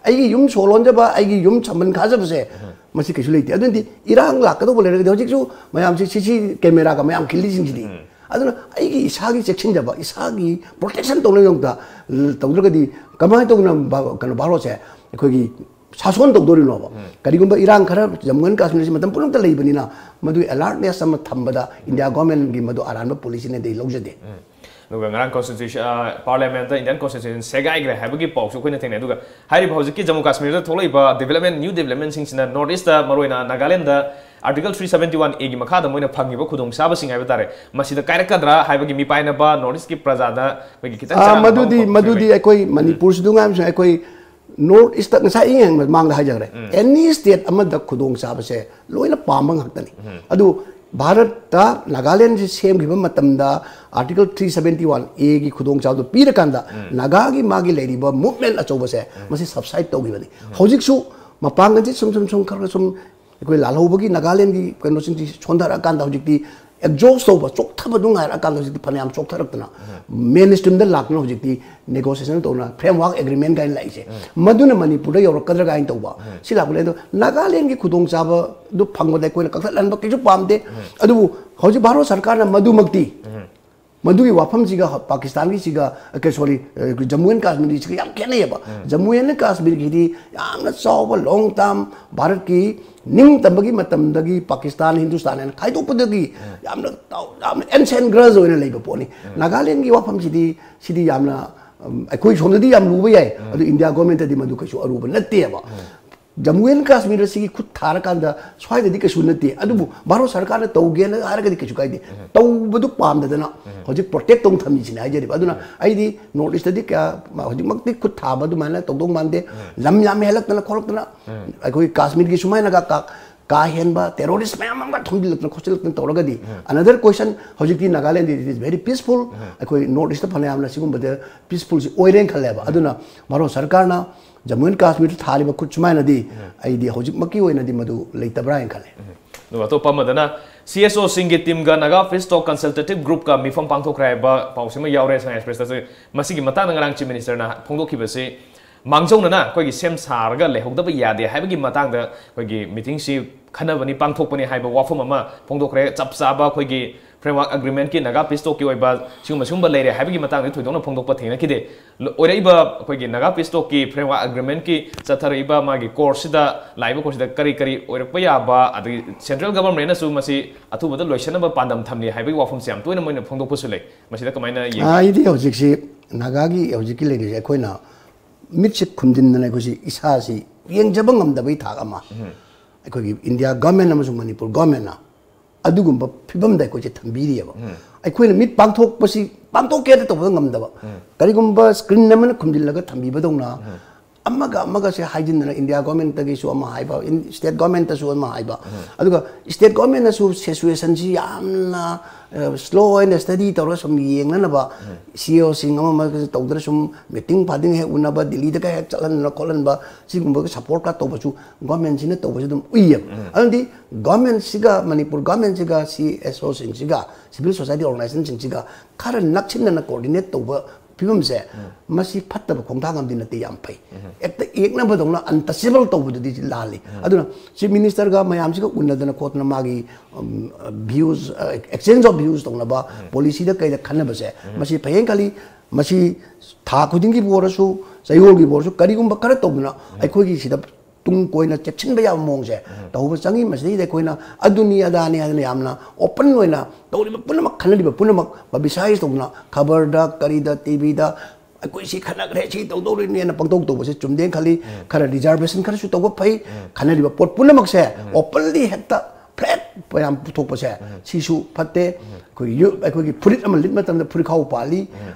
ꯑꯩꯒꯤ ꯌꯨꯝ ꯁꯣ ꯂꯣꯟꯖꯕ, ꯑꯩꯒꯤ ꯌꯨꯝ ꯁꯝꯕꯟ ꯈꯥꯖꯕꯁꯦ, ꯃꯁꯤ ꯀꯩꯁꯨ ꯂꯩꯇꯦ꯫ ꯑꯗꯨꯅꯗꯤ ꯏꯔꯥꯡ ꯂꯥꯛꯀꯗꯧꯕ ꯂꯩꯔꯒꯗꯤ, ꯍꯧꯖꯤꯛꯁꯨ ꯃꯌꯥꯝꯁꯤ ꯁꯤ ꯁꯤ ꯀꯦꯃꯦꯔꯥꯒ ꯃꯌꯥꯝ ꯈꯤꯜꯂꯤꯁꯤꯡꯁꯤꯗꯤ꯫ ꯑꯗꯨꯅ ꯑꯩꯒꯤ ꯏꯁꯥꯒꯤ ꯆꯦꯛꯁꯤꯟꯖꯕ, ꯏꯁꯥꯒꯤ ꯄ꯭ꯔꯣꯇꯦꯛꯁꯟ ꯇꯧꯅꯕꯒꯤꯗꯃꯛꯇ ꯇꯧꯗ꯭ꯔꯒꯗꯤ ꯀꯃꯥꯏꯅ ꯇꯧꯗꯅ ꯚꯥ-, ꯀꯩꯅꯣ, ꯚꯥꯔꯠꯁꯦ ꯑꯩꯈꯣꯏꯒꯤ ꯁꯥꯁꯣꯟ ꯇꯧꯗꯣꯔꯤꯅꯣꯕ? ꯀꯔꯤꯒꯨꯝꯕ ꯏꯔꯥꯡ ꯈꯔ ꯖꯝꯃꯨ ꯑꯦꯟ ꯀꯥꯁꯃꯤꯔꯁꯤ ꯃꯇꯝ ꯄꯨꯝꯅꯃꯛꯇ ꯂꯩꯕꯅꯤꯅ, ꯃꯗꯨꯒꯤ ꯑꯦꯂꯥꯔꯠꯅꯦꯁ ꯑꯃ ꯊꯝꯕꯗ ꯏꯟꯗꯤꯌꯥ ꯒꯣꯔꯃꯦꯟꯒꯤ ꯃꯗꯨ ꯑꯔꯥꯟꯕ ꯄꯣꯂꯤꯁꯤꯅꯦꯗꯤ ꯑꯩ ꯂꯧꯖꯗꯦ꯫ ꯑꯗꯨꯒ ꯉꯔꯥꯡ ꯀꯣꯟꯁꯇꯤꯇ꯭ꯌꯨꯁꯟ, ꯄꯥꯔꯂꯤꯌꯥꯃꯦꯟꯠꯇ ꯏꯟꯗꯤꯌꯥꯟ ꯀꯣꯟꯁꯇꯤꯇ꯭ꯌꯨꯁꯟ ꯁꯦꯒꯥꯏꯈ꯭ꯔꯦ ꯍꯥꯏꯕꯒꯤ ꯄꯥꯎꯁꯨ ꯑꯩꯈꯣꯏꯅ ꯊꯦꯡꯅꯩ꯫ ꯑꯗꯨꯒ ꯍꯥꯏꯔꯤꯕ ꯍꯧꯖꯤꯛꯀꯤ ꯖꯝꯃꯨ ꯀꯥꯁꯃꯤꯔꯗ ꯊꯣꯛꯂꯛꯏꯕ ꯗꯤꯕꯦꯂꯞꯃꯦꯟ, ꯅ꯭ꯌꯨ ꯗꯤꯕꯦꯂꯞꯃꯦꯟꯁꯤꯡꯁꯤꯅ ꯅꯣꯔꯠ ꯏꯁꯇ, ꯃꯔꯨꯑꯣꯏꯅ Nagaland, article three seventy one ꯑꯦꯒꯤ ꯃꯈꯥꯗ ꯃꯣꯏꯅ ꯐꯪꯉꯤꯕ ꯈꯨꯗꯣꯡꯆꯥꯕꯁꯤꯡ ꯍꯥꯏꯕ ꯇꯥꯔꯦ, ꯃꯁꯤꯗ ꯀꯥꯏꯔꯛꯀꯗ꯭ꯔꯥ ꯍꯥꯏꯕꯒꯤ ꯃꯤꯄꯥꯏꯅꯕ ꯅꯣꯔꯠ ꯏꯁꯀꯤ ꯄ꯭ꯔꯖꯥꯗ ꯑꯩꯈꯣꯏꯒꯤ ꯈꯤꯇꯪ ꯑꯥ, ꯆꯔꯥꯡꯅꯕ ꯃꯗꯨꯗꯤ ꯐꯥꯎꯕꯁꯨ ꯃꯗꯨꯗꯤ ꯂꯩ꯫ ꯑꯩꯈꯣꯏ ꯃꯅꯤꯄꯨꯔꯁꯤꯗ ꯉꯥꯏꯕꯁꯨ ꯑꯩꯈꯣꯏ ꯅꯣꯔꯠ ꯏꯁꯇ, ꯉꯁꯥꯏ ꯑꯩ ꯃꯃꯥꯡꯗ ꯍꯥꯏꯖꯈ꯭ꯔꯦ, ꯑꯦꯅꯤ ꯁ꯭ꯇꯦꯠ ꯑꯃꯗ ꯈꯨꯗꯣꯡꯆꯥꯕꯁꯦ ꯂꯣꯏꯅ ꯄꯥꯝꯕ ꯉꯥꯛꯇꯅꯤ꯫ ꯑꯗꯨ ꯚꯥꯔꯠꯇ ꯅꯥꯒꯥꯂꯦꯟꯁꯤ ꯁꯦꯝꯈꯤꯕ ꯃꯇꯝꯗ ꯑꯥꯔꯇꯤꯀꯜ ꯊ꯭ꯔꯤ ꯁꯕꯦꯟꯇꯤ ꯋꯥꯟ ꯑꯦꯒꯤ ꯈꯨꯗꯣꯡꯆꯥꯕꯗꯨ ꯄꯤꯔꯀꯥꯟꯗ ꯅꯥꯒꯥꯒꯤ ꯃꯥꯒꯤ ꯂꯩꯔꯤꯕ ꯃꯨꯚꯃꯦꯟ ꯑꯆꯧꯕꯁꯦ ꯃꯁꯤ ꯁꯕꯁꯥꯏꯠ ꯇꯧꯈꯤꯕꯅꯤ꯫ ꯍꯧꯖꯤꯛꯁꯨ ꯃꯄꯥꯡꯒꯜꯁꯤ ꯁꯨꯝ ꯁꯨꯝ ꯁꯨꯝ ꯈꯔ ꯁꯨꯝ ꯑꯩꯈꯣꯏ ꯂꯥꯜꯍꯧꯕꯒꯤ ꯅꯥꯒꯥꯂꯦꯟꯒꯤ ꯀꯩꯅꯣꯁꯤꯡꯁꯤ ꯁꯣꯟꯊꯔꯛꯑꯀꯥꯟꯗ ꯍꯧꯖꯤꯛꯇꯤ ꯑꯦꯛꯖꯣꯁ ꯇꯧꯕ, ꯆꯣꯛꯊꯕꯗꯨ ꯉꯥꯏꯔꯛꯑꯀꯥꯟꯗ ꯍꯧꯖꯤꯛꯇꯤ ꯐꯅꯌꯥꯝ ꯆꯣꯛꯊꯔꯛꯇꯅ ꯃꯦꯟ ꯁ꯭ꯇ꯭ꯔꯤꯝꯗ ꯂꯥꯛꯇꯅ ꯍꯧꯖꯤꯛꯇꯤ ꯅꯦꯒꯣꯁꯤꯌꯦꯁꯟ ꯇꯧꯅ ꯐ꯭ꯔꯦꯝꯋꯥꯔꯛ ꯑꯦꯒ꯭ꯔꯤꯃꯦꯟ ꯀꯥꯏꯅ ꯂꯥꯛꯏꯁꯦ, ꯃꯗꯨꯅ ꯃꯅꯤꯄꯨꯔꯗ ꯌꯧꯔꯛꯀꯗ꯭ꯔꯥ ꯀꯥꯏꯅ ꯇꯧꯕ ꯁꯤ ꯂꯥꯛꯄꯅꯦ꯫ ꯑꯗꯣ ꯅꯥꯒꯥꯂꯦꯟꯒꯤ ꯈꯨꯗꯣꯡꯆꯥꯕꯗꯨ ꯐꯪꯕꯗ ꯑꯩꯈꯣꯏꯅ ꯀꯛꯊꯠꯍꯟꯕ ꯀꯩꯁꯨ ꯄꯥꯝꯗꯦ꯫ ꯑꯗꯨꯕꯨ ꯍꯧꯖꯤꯛ ꯚꯥꯔꯠ ꯁꯔꯀꯥꯔꯅ ꯃꯗꯨꯃꯛꯇꯤ, ꯃꯗꯨꯒꯤ ꯋꯥꯐꯝꯁꯤꯒ ꯄꯥꯀꯤꯁꯇꯥꯟꯒꯤꯁꯤꯒ, ꯀꯩ, ꯁꯣꯔꯤ, ꯖꯝꯃꯨ ꯑꯦꯟ ꯀꯥꯁꯃꯤꯔꯒꯤꯁꯤꯒ ꯌꯥꯝ ꯈꯦꯠꯅꯩꯌꯦꯕ꯫ ꯖꯝꯃꯨ ꯑꯦꯟ ꯀꯥꯁꯃꯤꯔꯒꯤꯗꯤ ꯌꯥꯝꯅ ꯆꯥꯎꯕ ꯂꯣꯡ ꯇꯥꯔꯝ ꯚꯥꯔꯠꯀꯤ ꯅꯤꯡꯇꯝꯕꯒꯤ ꯃꯇꯝꯗꯒꯤ ꯄꯥꯀꯤꯁꯇꯥꯟ, ꯍꯤꯟꯗꯨꯁꯇꯥꯟ ꯍꯥꯏꯅ ꯈꯥꯏꯗꯣꯛꯄꯗꯒꯤ ꯌꯥꯝꯅ ꯇꯥꯎ-, ꯌꯥꯝꯅ ꯑꯦꯟꯁꯦꯟ ꯒ꯭ꯔꯖ ꯑꯣꯏꯅ ꯂꯩꯕ ꯄꯣꯠꯅꯤ꯫ ꯅꯥꯒꯥꯂꯦꯟꯒꯤ ꯋꯥꯐꯝꯁꯤꯗꯤ, ꯁꯤꯗꯤ ꯌꯥꯝꯅ, ꯎꯝ, ꯑꯩꯈꯣꯏ ꯁꯣꯝꯗꯗꯤ ꯌꯥꯝ ꯂꯨꯕ ꯌꯥꯏ, ꯑꯗꯨ ꯏꯟꯗꯤꯌꯥ ꯒꯣꯔꯃꯦꯟꯇꯗꯤ ꯃꯗꯨ ꯀꯩꯁꯨ ꯑꯔꯨꯕ ꯅꯠꯇꯦꯕ꯫ ꯖꯃꯨ ꯑꯦꯟ ꯀꯥꯁꯃꯤꯔ ꯑꯁꯤꯒꯤ ꯈꯨꯠ ꯊꯥꯔꯀꯥꯟꯗ ꯁ꯭ꯋꯥꯏꯗꯗꯤ ꯀꯩꯁꯨ ꯅꯠꯇꯦ, ꯑꯗꯨꯕꯨ ꯚꯥꯔꯠ ꯁꯔꯀꯥꯔꯅ ꯇꯧꯒꯦꯅ ꯍꯥꯏꯔꯒꯗꯤ ꯀꯩꯁꯨ ꯀꯥꯏꯗꯦ꯫ ꯇꯧꯕꯗꯨ ꯄꯥꯝꯗꯗꯅ ꯍꯧꯖꯤꯛ ꯄ꯭ꯔꯣꯇꯦꯛ ꯇꯧ ꯊꯝꯃꯤꯁꯤꯅꯦ ꯍꯥꯏꯖꯔꯤꯕ꯫ ꯑꯗꯨꯅ ꯑꯩꯗꯤ ꯅꯣꯔꯠ ꯏꯁꯇꯗꯤ ꯀꯌꯥ ꯍꯧꯖꯤꯛꯃꯛꯇꯤ ꯈꯨꯠ ꯊꯥꯕ ꯑꯗꯨꯃꯥꯏꯅ ꯇꯧꯗꯧ ꯃꯥꯟꯗꯦ꯫ ꯂꯝ ꯌꯥꯝ ꯍꯦꯜꯂꯛꯇꯅ ꯈꯣꯠꯂꯛꯇꯅ ꯑꯩꯈꯣꯏ ꯀꯥꯁꯃꯤꯔꯒꯤ ꯁꯨꯃꯥꯏꯅꯒ ꯀꯥ ꯀꯥ ꯍꯦꯟꯕ ꯇꯦꯔꯣꯔꯤꯁ ꯃꯌꯥꯝ ꯑꯃꯒ ꯊꯣꯝꯖꯤꯜꯂꯛꯇꯅ ꯈꯣꯠꯆꯤꯜꯂꯛꯇꯅ ꯇꯧꯔꯒꯗꯤ, another question, ꯍꯧꯖꯤꯛꯇꯤ ꯅꯥꯒꯥꯂꯦꯟꯗꯤ it is very peaceful꯫ ꯑꯩꯈꯣꯏ ꯅꯣꯔꯠ ꯏꯁꯇ ꯐꯅꯌꯥꯝꯅ ꯁꯤꯒꯨꯝꯕꯗ ꯄꯤꯁꯐꯨꯜꯁꯤ ꯑꯣꯏꯔꯦꯅ ꯈꯜꯂꯦꯕ꯫ ꯑꯗꯨꯅ ꯚꯥꯔꯠ ꯁꯔꯀꯥꯔꯅ ꯖꯃꯨ ꯑꯦꯟ ꯀꯥꯁꯃꯤꯔꯗ ꯊꯥꯔꯤꯕ ꯈꯨꯠ ꯁꯨꯃꯥꯏꯅꯗꯤ ꯑꯩꯗꯤ ꯍꯧꯖꯤꯛꯃꯛꯀꯤ ꯑꯣꯏꯅꯗꯤ ꯃꯗꯨ ꯂꯩꯇꯕ꯭ꯔꯥ ꯍꯥꯏꯅ ꯈꯜꯂꯦ꯫ ꯑꯗꯨꯒ ꯑꯇꯣꯞꯄ ꯑꯃꯗꯅ ꯁꯤ ꯑꯦꯁ ꯑꯣꯁꯤꯡꯒꯤ ꯇꯤꯝꯒ ꯅꯥꯒꯥ ꯄꯤꯁ ꯇꯣꯛ ꯀꯟꯁꯜꯇꯦꯇꯤꯚ ꯒ꯭ꯔꯨꯞꯀ ꯃꯤꯐꯝ ꯄꯥꯡꯊꯣꯛꯈ꯭ꯔꯦ ꯍꯥꯏꯕ ꯄꯥꯎꯁꯤꯃ ꯌꯥꯎꯔꯦ ꯁꯉꯥꯏ ꯑꯦꯛꯁꯄ꯭ꯔꯦꯁꯇꯁꯨ꯫ ꯃꯁꯤꯒꯤ ꯃꯇꯥꯡꯗ ꯉꯔꯥꯡ ꯆꯤꯐ ꯃꯤꯅꯤꯁꯇꯔꯅ ꯐꯣꯡꯗꯣꯛꯈꯤꯕꯁꯤ ꯃꯥꯡꯖꯧꯅꯅ ꯑꯩꯈꯣꯏꯒꯤ ꯁꯦꯝ ꯁꯥꯔꯒ ꯂꯩꯍꯧꯗꯕ ꯌꯥꯗꯦ ꯍꯥꯏꯕꯒꯤ ꯃꯇꯥꯡꯗ ꯑꯩꯈꯣꯏꯒꯤ ꯃꯤꯇꯤꯡꯁꯤ ꯈꯟꯅꯕꯅꯤ, ꯄꯥꯡꯊꯣꯛꯄꯅꯤ ꯍꯥꯏꯕ ꯋꯥꯐꯝ ꯑꯃ ꯐꯣꯡꯗꯣꯛꯈ꯭ꯔꯦ꯫ ꯆꯞ ꯆꯥꯕ ꯑꯩꯈꯣꯏꯒꯤ ꯐ꯭ꯔꯦꯝꯋꯥꯔꯛ ꯑꯦꯒ꯭ꯔꯤꯃꯦꯟꯠꯀꯤ ꯅꯥꯒꯥ ꯄꯤꯁ ꯇꯣꯛꯀꯤ ꯑꯣꯏꯕ ꯁꯤꯒꯨꯝꯕ ꯁꯤꯒꯨꯝꯕ ꯂꯩꯔꯦ ꯍꯥꯏꯕꯒꯤ ꯃꯇꯥꯡꯗ ꯊꯣꯏꯗꯣꯛꯅ ꯐꯣꯡꯗꯣꯛꯄ ꯊꯦꯡꯅꯈꯤꯗꯦ꯫ ꯂ- ꯑꯣꯏꯔꯛꯏꯕ ꯑꯩꯈꯣꯏꯒꯤ ꯅꯥꯒꯥ ꯄꯤꯁ ꯇꯣꯛꯀꯤ ꯐ꯭ꯔꯦꯝꯋꯥꯔꯛ ꯑꯦꯒ꯭ꯔꯤꯃꯦꯟꯠꯀꯤ ꯆꯠꯊꯔꯛꯏꯕ ꯃꯥꯒꯤ ꯀꯣꯔꯁꯁꯤꯗ, ꯂꯥꯛꯏꯕ ꯀꯣꯔꯁꯁꯤꯗ ꯀꯔꯤ ꯀꯔꯤ ꯑꯣꯏꯔꯛꯄ ꯌꯥꯕ, ꯑꯗꯒꯤ ꯁꯦꯟꯇ꯭ꯔꯦꯜ ꯒꯚꯔꯟꯃꯦꯟꯠꯅꯁꯨ ꯃꯁꯤ ꯑꯊꯨꯕꯗ ꯂꯣꯏꯁꯤꯟꯅꯕ ꯄꯥꯟꯗꯝ ꯊꯝꯂꯤ ꯍꯥꯏꯕꯒꯤ ꯋꯥꯐꯝꯁꯦ ꯌꯥꯝ ꯇꯣꯏꯅ ꯃꯣꯏꯅ ꯐꯣꯡꯗꯣꯛꯄꯁꯨ ꯂꯩ꯫ ꯃꯁꯤꯗ ꯀꯃꯥꯏꯅ ꯌꯦꯡꯒꯦ? ꯑꯩꯗꯤ ꯍꯧꯖꯤꯛꯁꯤ ꯅꯥꯒꯥꯒꯤ ꯍꯧꯖꯤꯛꯀꯤ ꯂꯩꯔꯤꯁꯦ ꯑꯩꯈꯣꯏꯅ ꯃꯤꯠꯁꯦ ꯈꯨꯝꯖꯤꯟꯗꯅ ꯑꯩꯈꯣꯏꯁꯤ ꯏꯁꯥꯁꯤ ꯌꯦꯡꯖꯕ ꯉꯝꯗꯕꯒꯤ ꯊꯥꯛ ꯑꯃ ꯑꯩꯈꯣꯏꯒꯤ ꯏꯟꯗꯤꯌꯥ ꯒꯚꯔꯟꯃꯦꯟꯠ ꯑꯃꯁꯨꯡ ꯃꯅꯤꯄꯨꯔ ꯒꯚꯔꯟꯃꯦꯟꯠꯅ ꯑꯗꯨꯒꯨꯝꯕ ꯐꯤꯕꯝꯗ ꯑꯩꯈꯣꯏꯁꯦ ꯊꯝꯕꯤꯔꯤꯑꯕ꯫ ꯑꯩꯈꯣꯏꯅ ꯃꯤꯠ ꯄꯥꯡꯊꯣꯛꯄꯁꯤ ꯄꯥꯡꯊꯣꯛꯀꯦ ꯍꯥꯏꯅ ꯇꯧꯕꯗ ꯉꯝꯗꯕ, ꯀꯔꯤꯒꯨꯝꯕ ꯁ꯭ꯀ꯭ꯔꯤꯟ ꯑꯃꯅ ꯈꯨꯝꯖꯤꯜꯂꯒ ꯊꯝꯕꯤꯕꯗꯧꯅ ꯑꯃꯒ ꯑꯃꯒꯁꯦ ꯍꯥꯏꯖꯤꯟꯗꯅ ꯏꯟꯗꯤꯌꯥ ꯒꯣꯔꯃꯦꯟꯇꯒꯤꯁꯨ ꯑꯃ ꯍꯥꯏꯕ, ꯏꯟ- ꯁ꯭ꯇꯦꯠ ꯒꯣꯔꯃꯦꯟꯇꯁꯨ ꯑꯃ ꯍꯥꯏꯕ, ꯑꯗꯨꯒ ꯁ꯭ꯇꯦꯠ ꯒꯣꯔꯃꯦꯟꯅꯁꯨ ꯁꯤꯆꯨꯋꯦꯁꯟꯁꯤ ꯌꯥꯝꯅ ꯁ꯭ꯂꯣ ꯑꯣꯏꯅ ꯁ꯭ꯇꯗꯤ ꯇꯧꯔꯒ ꯁꯨꯝ ꯌꯦꯡꯅꯅꯕ ꯁꯤ ꯏ ꯑꯣꯁꯤꯡ ꯑꯃ ꯑꯃꯒ ꯇꯧꯗꯅ ꯁꯨꯝ ꯃꯤꯇꯤꯡ ꯐꯥꯗꯤꯡ ꯍꯦꯛ ꯎꯅꯕ, ꯗꯤꯜꯂꯤꯗꯒ ꯍꯦꯛ ꯆꯠꯍꯟꯗꯅ ꯈꯣꯠꯍꯟꯕ, ꯁꯤꯒꯨꯝꯕꯒ ꯁꯄꯣꯔꯠꯀ ꯇꯧꯕꯁꯨ ꯒꯣꯔꯃꯦꯟꯁꯤꯅ ꯇꯧꯕꯁꯨ ꯑꯗꯨꯝ ꯎꯏꯌꯦꯕ꯫ ꯑꯗꯨꯗꯤ ꯒꯣꯔꯃꯦꯟꯁꯤꯒ, Manipur ꯒꯣꯔꯃꯦꯟꯁꯤꯒ C S ꯑꯣꯁꯤꯡꯁꯤꯒ, civil society ꯑꯣꯔꯒꯅꯥꯏꯖꯦꯁꯟꯁꯤꯡꯁꯤꯒ ꯈꯔ ꯅꯛꯁꯤꯟꯅꯅ ꯀꯣꯑꯣꯔꯗꯤꯅꯦꯠ ꯇꯧꯕ ꯐꯤꯕꯝꯁꯦ, ꯃꯁꯤ ꯐꯠꯇꯕ ꯈꯣꯡꯊꯥꯡ ꯑꯃꯗꯤ ꯅꯠꯇꯦ, ꯌꯥꯝ ꯐꯩ꯫ ꯍꯦꯛꯇ ꯌꯦꯛꯅꯕꯗꯧꯅ ꯑꯟꯇꯆꯦꯕꯜ ꯇꯧꯕꯗꯨꯗꯤ ꯂꯥꯜꯂꯤ꯫ ꯑꯗꯨꯅ ꯆꯤꯐ ꯃꯤꯅꯤꯁꯇꯔꯒ ꯃꯌꯥꯝꯁꯤꯒ ꯎꯅꯗꯅ ꯈꯣꯠꯇꯅ ꯃꯥꯒꯤ ꯚ꯭ꯌꯨꯁ, ꯑꯦꯛꯁꯆꯦꯟꯖ ꯑꯣꯐ ꯚ꯭ꯌꯨꯁ ꯇꯧꯅꯕ, ꯄꯣꯂꯤꯁꯤꯗ ꯀꯩꯗ ꯈꯟꯅꯕꯁꯦ, ꯃꯁꯤ ꯐꯩꯌꯦꯅ ꯈꯜꯂꯤ꯫ ꯃꯁꯤ ꯊꯥ ꯈꯨꯗꯤꯡꯒꯤꯕꯨ ꯑꯣꯏꯔꯁꯨ, ꯆꯌꯣꯜꯒꯤꯕꯨ ꯑꯣꯏꯔꯁꯨ, ꯀꯔꯤꯒꯨꯝꯕ ꯈꯔ ꯇꯧꯗꯅ ꯑꯩꯈꯣꯏꯒꯤ ꯁꯤꯗ ꯇꯨꯡ ꯀꯣꯏꯅ ꯆꯦꯛꯁꯤꯟꯕ ꯌꯥꯕ ꯃꯑꯣꯡꯁꯦ ꯇꯧꯕ ꯆꯪꯉꯤ꯫ ꯃꯁꯤꯗꯩꯗ ꯑꯩꯈꯣꯏꯅ ꯑꯗꯨꯅꯤ ꯑꯗꯥꯅꯤ ꯍꯥꯏꯗꯅ ꯌꯥꯝꯅ ꯑꯣꯄꯟ ꯑꯣꯏꯅ ꯇꯧꯔꯤꯕ ꯄꯨꯝꯅꯃꯛ, ꯈꯟꯅꯔꯤꯕ ꯄꯨꯝꯅꯃꯛ ꯄꯕ꯭ꯂꯤꯁꯥꯏꯁ ꯇꯧꯗꯅ, ꯈꯕꯔꯗ, ꯀꯔꯤꯗ, ꯇꯤ ꯚꯤꯗ, ꯑꯩꯈꯣꯏ ꯁꯤ ꯈꯠꯅꯈ꯭ꯔꯦ, ꯁꯤ ꯇꯧꯗꯧꯔꯤꯅꯦꯅ ꯄꯪꯇꯧ ꯇꯧꯕꯁꯦ ꯆꯨꯝꯗꯦꯅ ꯈꯜꯂꯤ꯫ ꯈꯔ ꯔꯤꯖꯥꯔꯕꯦꯁꯟ ꯈꯔꯁꯨ ꯇꯧꯕ ꯐꯩ꯫ ꯈꯟꯅꯔꯤꯕ ꯄꯣꯠ ꯄꯨꯝꯅꯃꯛꯁꯦ ꯑꯣꯄꯟꯂꯤ ꯍꯦꯛꯇ ꯐ꯭ꯂꯦꯠ ꯃꯌꯥꯝ ꯄꯨꯊꯣꯛꯄꯁꯦ ꯁꯤꯁꯨ ꯐꯠꯇꯦ꯫ ꯑꯩꯈꯣꯏꯒꯤ ꯌꯨ-, ꯑꯩꯈꯣꯏꯒꯤ ꯐꯨꯔꯤꯠ ꯑꯃ ꯂꯤꯠ ꯃꯇꯝꯗ ꯐꯨꯔꯤꯠꯈꯥꯎ ꯄꯥꯜꯂꯤ,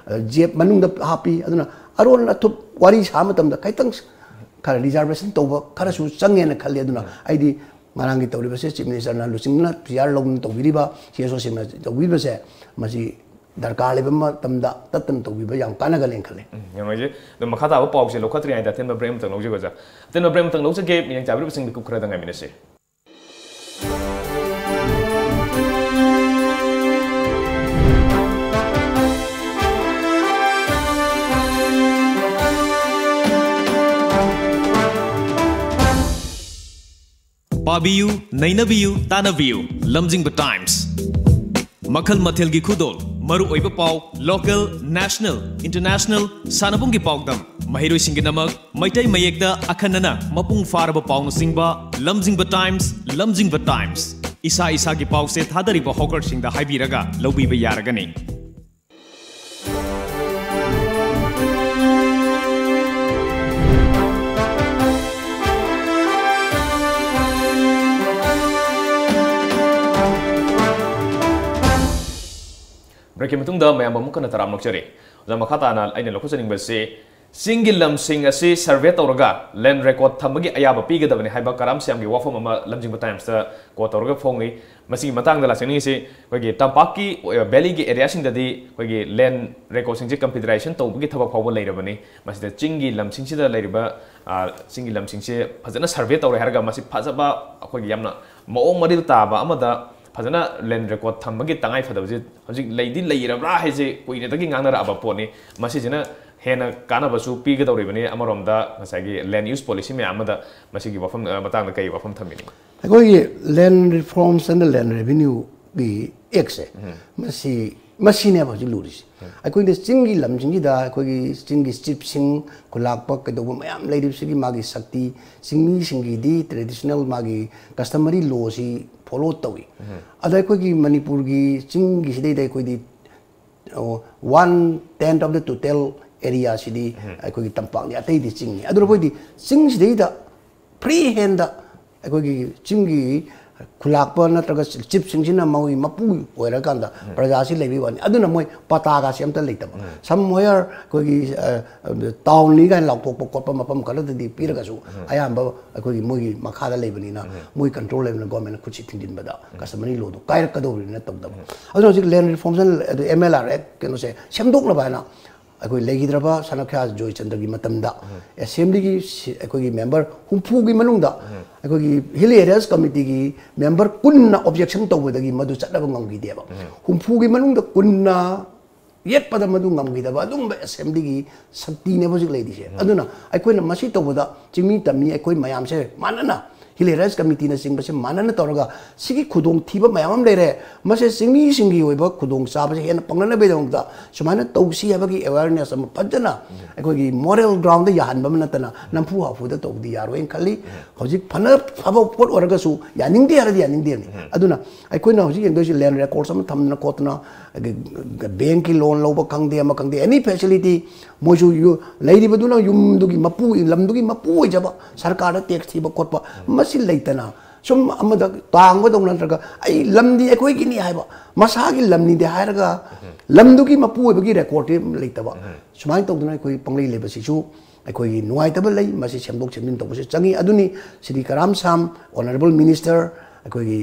ꯖꯦꯞ ꯃꯅꯨꯡꯗ ꯍꯥꯞꯄꯤ꯫ ꯑꯗꯨꯅ ꯑꯔꯣꯟ ꯑꯊꯨꯞ ꯋꯥꯔꯤ ꯁꯥꯕ ꯃꯇꯝꯗ ꯈꯤꯇꯪ ꯈꯔ ꯔꯤꯖꯥꯔꯕꯦꯁꯟ ꯇꯧꯕ ꯈꯔꯁꯨ ꯆꯪꯉꯦꯅ ꯈꯜꯂꯤ꯫ ꯑꯗꯨꯅ ꯑꯩꯗꯤ ꯉꯔꯥꯡꯒꯤ ꯇꯧꯔꯤꯕꯁꯦ ꯆꯤꯐ ꯃꯤꯅꯤꯁꯇꯔꯅ ꯂꯨꯆꯤꯡꯗꯨꯅ ꯄꯤ ꯑꯥꯔ ꯂꯧꯗꯨꯅ ꯇꯧꯕꯤꯔꯤꯕ, ꯁꯤ ꯑꯦꯁ ꯑꯣ ꯁꯤꯅ ꯇꯧꯕꯤꯕꯁꯦ, ꯃꯁꯤ ꯗꯔꯀꯥꯔ ꯂꯩꯕ ꯃꯇꯝꯗ ꯇꯠꯇꯅ ꯇꯧꯕꯤꯕ ꯌꯥꯝ ꯀꯥꯟꯅꯒꯅꯦꯅ ꯈꯜꯂꯤ꯫ ꯎꯝ, ꯌꯥꯝ ꯅꯨꯡꯉꯥꯏꯖꯩ꯫ ꯑꯗꯣ ꯃꯈꯥ ꯇꯥꯕ ꯄꯥꯎꯁꯦ ꯂꯧꯈꯠꯇ꯭ꯔꯤꯉꯩꯗ ꯑꯇꯦꯟꯕ ꯕ꯭ꯔꯦꯛ ꯑꯃꯇꯪ ꯂꯧꯖꯒꯦ ꯑꯣꯖꯥ꯫ ꯑꯇꯦꯟꯕ ꯕ꯭ꯔꯦꯛ ꯑꯃꯇꯪ ꯂꯧꯖꯒꯦ, ꯃꯤꯠꯌꯦꯡ ꯆꯥꯕꯤꯔꯤꯕꯁꯤꯡ ꯃꯤꯀꯨꯞ ꯈꯔꯗ ꯉꯥꯏꯃꯤꯟꯅꯁꯤ꯫ ꯄꯥꯕꯤꯌꯨ, ꯅꯩꯅꯕꯤꯌꯨ, ꯇꯥꯟꯅꯕꯤꯌꯨ, ꯂꯝꯖꯤꯡꯕ ꯇꯥꯏꯝꯁ꯫ ꯃꯈꯜ ꯃꯊꯦꯜꯒꯤ ꯈꯨꯗꯣꯜ, ꯃꯔꯨꯑꯣꯏꯕ ꯄꯥꯎ, ꯂꯣꯀꯦꯜ, ꯅꯦꯁꯅꯦꯜ, ꯏꯟꯇꯔꯅꯦꯁꯅꯦꯜ, ꯁꯥꯟꯅꯕꯨꯡꯒꯤ ꯄꯥꯎꯗꯝ, ꯃꯍꯩꯔꯣꯏꯁꯤꯡꯒꯤꯗꯃꯛ ꯃꯩꯇꯩ ꯃꯌꯦꯛꯇ ꯑꯈꯟꯅꯅ ꯃꯄꯨꯡ ꯐꯥꯔꯕ ꯄꯥꯎꯅꯆꯤꯡꯕ, ꯂꯝꯖꯤꯡꯕ ꯇꯥꯏꯝꯁ, ꯂꯝꯖꯤꯡꯕ ꯇꯥꯏꯝꯁ꯫ ꯏꯁꯥ ꯏꯁꯥꯒꯤ ꯄꯥꯎꯆꯦ ꯊꯥꯗꯔꯤꯕ ꯍꯣꯀꯔꯁꯤꯡꯗ ꯍꯥꯏꯕꯤꯔꯒ ꯂꯧꯕꯤꯕ ꯌꯥꯔꯒꯅꯤ꯫ ꯕ꯭ꯔꯦꯛꯀꯤ ꯃꯇꯨꯡꯗ ꯃꯌꯥꯝ ꯑꯃꯨꯛ ꯍꯟꯅ ꯇꯔꯥꯝꯅ ꯑꯣꯛꯆꯔꯤ꯫ ꯑꯣꯖꯥ, ꯃꯈꯥ ꯇꯥꯅ ꯑꯩꯅ ꯂꯧꯈꯠꯆꯅꯤꯡꯕꯁꯤ, ꯆꯤꯡꯒꯤ ꯂꯝꯁꯤꯡ ꯑꯁꯤ ꯁꯔꯚꯦ ꯇꯧꯔꯒ ꯂꯦꯟ ꯔꯦꯀꯣꯔꯗ ꯊꯝꯕꯒꯤ ꯑꯌꯥꯕ ꯄꯤꯒꯗꯕꯅꯤ ꯍꯥꯏꯕ ꯀꯔꯥꯝ ꯁ꯭ꯌꯥꯝꯒꯤ ꯋꯥꯐꯝ ꯑꯃ ꯂꯝꯖꯤꯡꯕ ꯇꯥꯏꯝꯁꯇ ꯀꯣꯠ ꯇꯧꯔꯒ ꯐꯣꯡꯉꯤ꯫ ꯃꯁꯤꯒꯤ ꯃꯇꯥꯡꯗ ꯂꯥꯛꯆꯅꯤꯡꯉꯤꯁꯤ, ꯑꯩꯈꯣꯏꯒꯤ ꯇꯝꯄꯥꯛꯀꯤ, ꯑ, ꯚꯦꯂꯤꯒꯤ ꯑꯦꯔꯤꯌꯥꯁꯤꯡꯗꯗꯤ ꯑꯩꯈꯣꯏꯒꯤ ꯂꯦꯟ ꯔꯦꯀꯣꯔꯗꯁꯤꯡꯁꯦ ꯀꯝꯄ꯭ꯌꯨꯇꯔꯥꯏꯖꯦꯁꯟ ꯇꯧꯕꯒꯤ ꯊꯕꯛ ꯐꯥꯎꯕ ꯂꯩꯔꯕꯅꯤ꯫ ꯃꯁꯤꯗ ꯆꯤꯡꯒꯤ ꯂꯝꯁꯤꯡꯁꯤꯗ ꯂꯩꯔꯤꯕ, ꯑ, ꯆꯤꯡꯒꯤ ꯂꯝꯁꯤꯡꯁꯦ ꯐꯖꯅ ꯁꯔꯚꯦ ꯇꯧꯔꯦ ꯍꯥꯏꯔꯒ ꯃꯁꯤ ꯐꯖꯕ, ꯑꯩꯈꯣꯏꯒꯤ ꯌꯥꯝꯅ ꯃꯑꯣꯡ ꯃꯔꯤꯜ ꯇꯥꯕ ꯑꯃꯗ ꯐꯖꯅ ꯂꯦꯟ ꯔꯦꯀꯣꯔꯗ ꯊꯝꯕꯒꯤ ꯇꯉꯥꯏ ꯐꯗꯕꯁꯤ ꯍꯧꯖꯤꯛ ꯂꯩꯗꯤ ꯂꯩꯔꯕ꯭ꯔꯥ ꯍꯥꯏꯁꯦ ꯀꯨꯏꯅꯗꯒꯤ ꯉꯥꯡꯅꯔꯛꯑꯕ ꯄꯣꯠꯅꯤ꯫ ꯃꯁꯤꯁꯤꯅ ꯍꯦꯟꯅ ꯀꯥꯟꯅꯕꯁꯨ ꯄꯤꯒꯗꯧꯔꯤꯕꯅꯤ꯫ ꯑꯃꯔꯣꯝꯗ ꯉꯁꯥꯏꯒꯤ ꯂꯦꯟ ꯌꯨꯁ ꯄꯣꯂꯤꯁꯤ ꯃꯌꯥꯝ ꯑꯃꯗ ꯃꯁꯤꯒꯤ ꯋꯥꯐꯝ, ꯑ, ꯃꯇꯥꯡꯗ ꯀꯔꯤ ꯋꯥꯐꯝ ꯊꯝꯕꯤꯅꯤꯡꯉꯤ? ꯑꯩꯈꯣꯏꯒꯤ ꯂꯦꯟ ꯔꯤꯐꯣꯔꯝꯁ ꯑꯦꯟ ꯂꯦꯟ ꯔꯦꯚꯤꯅ꯭ꯌꯨꯒꯤ ꯑꯦꯛꯁꯦ, ꯎꯝ꯫ ꯃꯁꯤ, ꯃꯁꯤꯅꯦꯕ ꯍꯧꯖꯤꯛ ꯂꯨꯔꯤꯁꯦ꯫ ꯎꯝ꯫ ꯑꯩꯈꯣꯏꯅ ꯆꯤꯡꯒꯤ ꯂꯝꯁꯤꯡꯁꯤꯗ ꯑꯩꯈꯣꯏꯒꯤ ꯆꯤꯡꯒꯤ ꯆꯤꯞꯁꯤꯡ, ꯈꯨꯂꯥꯛꯄ ꯀꯩꯗꯧꯕ ꯃꯌꯥꯝ ꯂꯩꯔꯤꯕꯁꯤꯒꯤ ꯃꯥꯒꯤ ꯁꯛꯇꯤ, ꯆꯤꯡꯃꯤꯁꯤꯡꯒꯤꯗꯤ ꯇ꯭ꯔꯦꯗꯤꯁꯅꯦꯜ ꯃꯥꯒꯤ ꯀꯁꯇꯃꯔꯤ ꯂꯣꯁꯤ ꯐꯣꯂꯣ ꯇꯧꯏ꯫ ꯎꯝ꯫ ꯑꯗ ꯑꯩꯈꯣꯏꯒꯤ ꯃꯅꯤꯄꯨꯔꯒꯤ ꯆꯤꯡꯒꯤꯁꯤꯗꯩꯗ ꯑꯩꯈꯣꯏꯗꯤ, ꯑꯣ, one tenth of the total ꯑꯦꯔꯤꯌꯥꯁꯤꯗꯤ ꯑꯩꯈꯣꯏꯒꯤ ꯇꯝꯄꯥꯛꯅꯤ, ꯑꯇꯩꯗꯤ ꯆꯤꯡꯅꯤ꯫ ꯑꯗꯨꯅ ꯑꯩꯈꯣꯏꯗꯤ ꯆꯤꯡꯁꯤꯗꯩꯗ ꯐ꯭ꯔꯤ ꯍꯦꯟꯗ ꯑꯩꯈꯣꯏꯒꯤ ꯆꯤꯡꯒꯤ ꯈꯨꯂꯥꯛꯄ ꯅꯠꯇ꯭ꯔꯒ ꯆꯤꯐꯁꯤꯡꯁꯤꯅ ꯃꯣꯏ ꯃꯄꯨ ꯑꯣꯏꯔꯀꯥꯟꯗ ꯄ꯭ꯔꯖꯥꯁꯤ ꯂꯩꯕꯒꯤ ꯋꯥꯅꯤ꯫ ꯑꯗꯨꯅ ꯃꯣꯏ ꯄꯇꯥꯒꯁꯤ ꯑꯝꯇ ꯂꯩꯇꯕ꯫ ꯁꯝ ꯍꯣꯌꯔ ꯑꯩꯈꯣꯏꯒꯤ ꯇꯥꯎꯟꯅꯤ ꯀꯥꯏꯅ ꯂꯥꯎꯊꯣꯛꯄ ꯈꯣꯠꯄ ꯃꯐꯝ ꯈꯔꯗꯗꯤ ꯄꯤꯔꯒꯁꯨ ꯑꯌꯥꯝꯕ ꯑꯩꯈꯣꯏꯒꯤ ꯃꯣꯏꯒꯤ ꯃꯈꯥꯗ ꯂꯩꯕꯅꯤꯅ, ꯃꯣꯏ ꯀꯟꯇ꯭ꯔꯣꯜ ꯂꯩꯕꯅꯤꯅ ꯒꯣꯔꯃꯦꯟꯅ ꯈꯨꯠꯁꯤ ꯊꯤꯡꯖꯤꯟꯕꯗ ꯀꯁꯇꯃꯔꯤ ꯂꯣꯗꯣ ꯀꯥꯏꯔꯛꯀꯗꯧꯔꯤꯅꯤꯅ ꯇꯧꯗꯕ꯫ ꯑꯗꯨꯅ ꯍꯧꯖꯤꯛ ꯂꯦꯟ ꯔꯤꯐꯣꯔꯝꯁꯟ, ꯑꯗꯨ ꯑꯦꯝ ꯑꯦꯜ ꯑꯥꯔ ꯑꯦꯛ ꯀꯩꯅꯣꯁꯦ ꯁꯦꯝꯗꯣꯛꯅꯕ ꯍꯥꯏꯅ ꯑꯩꯈꯣꯏ ꯂꯩꯈꯤꯗ꯭ꯔꯕ ꯁꯅꯈ꯭ꯌꯥ ꯖꯣꯏꯆꯟꯗ꯭ꯔꯒꯤ ꯃꯇꯝꯗ ꯑꯦꯁꯦꯝꯕ꯭ꯂꯤꯒꯤ ꯁꯤ-, ꯑꯩꯈꯣꯏꯒꯤ ꯃꯦꯝꯕꯔ ꯍꯨꯝꯐꯨꯒꯤ ꯃꯅꯨꯡꯗ ꯑꯩꯈꯣꯏꯒꯤ ꯍꯤꯜ ꯑꯦꯔꯤꯌꯥꯁ ꯀꯃꯤꯇꯤꯒꯤ ꯃꯦꯝꯕꯔ ꯀꯨꯟꯅ ꯑꯣꯕꯖꯦꯛꯁꯟ ꯇꯧꯕꯗꯒꯤ ꯃꯗꯨ ꯆꯠꯅꯕ ꯉꯝꯈꯤꯗꯦꯕ꯫ ꯍꯨꯝꯐꯨꯒꯤ ꯃꯅꯨꯡꯗ ꯀꯨꯟꯅ ꯌꯦꯠꯄꯗ ꯃꯗꯨ ꯉꯝꯈꯤꯗꯕ ꯑꯗꯨꯒꯨꯝꯕ ꯑꯦꯁꯦꯝꯕ꯭ꯂꯤꯒꯤ ꯁꯛꯇꯤꯅꯦꯕ ꯍꯧꯖꯤꯛ ꯂꯩꯔꯤꯁꯦ꯫ ꯑꯗꯨꯅ ꯑꯩꯈꯣꯏꯅ ꯃꯁꯤ ꯇꯧꯕꯗ ꯆꯤꯡꯃꯤ ꯇꯝꯃꯤ ꯑꯩꯈꯣꯏ ꯃꯌꯥꯝꯁꯦ ꯃꯥꯟꯅꯅ ꯍꯤꯜ ꯑꯦꯔꯤꯌꯥꯁ ꯀꯃꯤꯇꯤꯅꯆꯤꯡꯕꯁꯦ ꯃꯥꯟꯅꯅ ꯇꯧꯔꯒ ꯁꯤꯒꯤ ꯈꯨꯗꯣꯡꯊꯤꯕ ꯃꯌꯥꯝ ꯑꯃ ꯂꯩꯔꯦ, ꯃꯁꯦ ꯆꯤꯡꯃꯤꯁꯤꯡꯒꯤ ꯑꯣꯏꯕ ꯈꯨꯗꯣꯡꯆꯥꯕꯁꯦ ꯍꯦꯟꯅ ꯐꯪꯅꯅꯕꯒꯤꯗꯃꯛꯇ ꯁꯨꯃꯥꯏꯅ ꯇꯧꯁꯤ ꯍꯥꯏꯕꯒꯤ ꯑꯦꯋꯦꯌꯔꯅꯦꯁ ꯑꯃ ꯐꯖꯅ ꯑꯩꯈꯣꯏꯒꯤ ꯃꯣꯔꯦꯜ ꯒ꯭ꯔꯥꯎꯟꯗ ꯌꯥꯍꯟꯕ ꯑꯃ ꯅꯠꯇꯅ ꯅꯝꯐꯨ ꯍꯥꯐꯨꯗ ꯇꯧꯕꯗꯤ ꯌꯥꯔꯣꯏꯅ ꯈꯜꯂꯤ꯫ ꯍꯧꯖꯤꯛ ꯐꯅ ꯐꯕ ꯄꯣꯠ ꯑꯣꯏꯔꯒꯁꯨ ꯌꯥꯅꯤꯡꯗꯦ ꯍꯥꯏꯔꯗꯤ ꯌꯥꯅꯤꯡꯗꯦꯕꯅꯤ꯫ ꯑꯗꯨꯅ ꯑꯩꯈꯣꯏꯅ ꯍꯧꯖꯤꯛ ꯌꯦꯡꯗꯣꯏꯁꯤ ꯂꯦꯟ ꯔꯦꯀꯣꯔꯠꯁ ꯑꯃ ꯊꯝꯗꯅ ꯈꯣꯠꯇꯅ, ꯕꯦꯡꯀꯤ ꯂꯣꯟ ꯂꯧꯕ ꯈꯪꯗꯦ, ꯑꯃ ꯈꯪꯗꯦ, ꯑꯦꯅꯤ ꯐꯦꯁꯤꯂꯤꯇꯤ ꯃꯣꯏꯁꯨ ꯌꯨ-, ꯂꯩꯔꯤꯕꯗꯨꯅ ꯌꯨꯝꯗꯨꯒꯤ ꯃꯄꯨ, ꯂꯝꯗꯨꯒꯤ ꯃꯄꯨ ꯑꯣꯏꯖꯕ, ꯁꯔꯀꯥꯔꯗ ꯇꯦꯛꯁ ꯊꯤꯕ ꯈꯣꯠꯄ, ꯃꯁꯤ ꯂꯩꯇꯅ ꯁꯨꯝ ꯑꯃꯗ ꯇꯥꯡꯕꯗꯧꯅ ꯅꯠꯇ꯭ꯔꯒ ꯑꯩ ꯂꯝꯗꯤ ꯑꯩꯈꯣꯏꯒꯤꯅꯤ ꯍꯥꯏꯕ, ꯃꯁꯥꯒꯤ ꯂꯝꯅꯤꯗꯤ ꯍꯥꯏꯔꯒ ꯂꯝꯗꯨꯒꯤ ꯃꯄꯨ ꯑꯣꯏꯕꯒꯤ ꯔꯦꯀꯣꯔꯠꯇꯤ ꯂꯩꯇꯕ꯫ ꯁꯨꯃꯥꯏꯅ ꯇꯧꯗꯅ ꯑꯩꯈꯣꯏ ꯄꯪꯂꯩ ꯂꯩꯕꯁꯤꯁꯨ ꯑꯩꯈꯣꯏꯒꯤ ꯅꯨꯡꯉꯥꯏꯇꯕ ꯂꯩ, ꯃꯁꯤ ꯁꯦꯝꯗꯣꯛ ꯁꯦꯝꯖꯤꯟ ꯇꯧꯕꯁꯨ ꯆꯪꯉꯤ꯫ ꯑꯗꯨꯅꯤ ꯁ꯭ꯔꯤ ꯀꯔꯥꯝ ꯁꯥꯝ, ꯑꯣꯅꯔꯦꯕꯜ ꯃꯤꯅꯤꯁꯇꯔ, ꯑꯩꯈꯣꯏꯒꯤ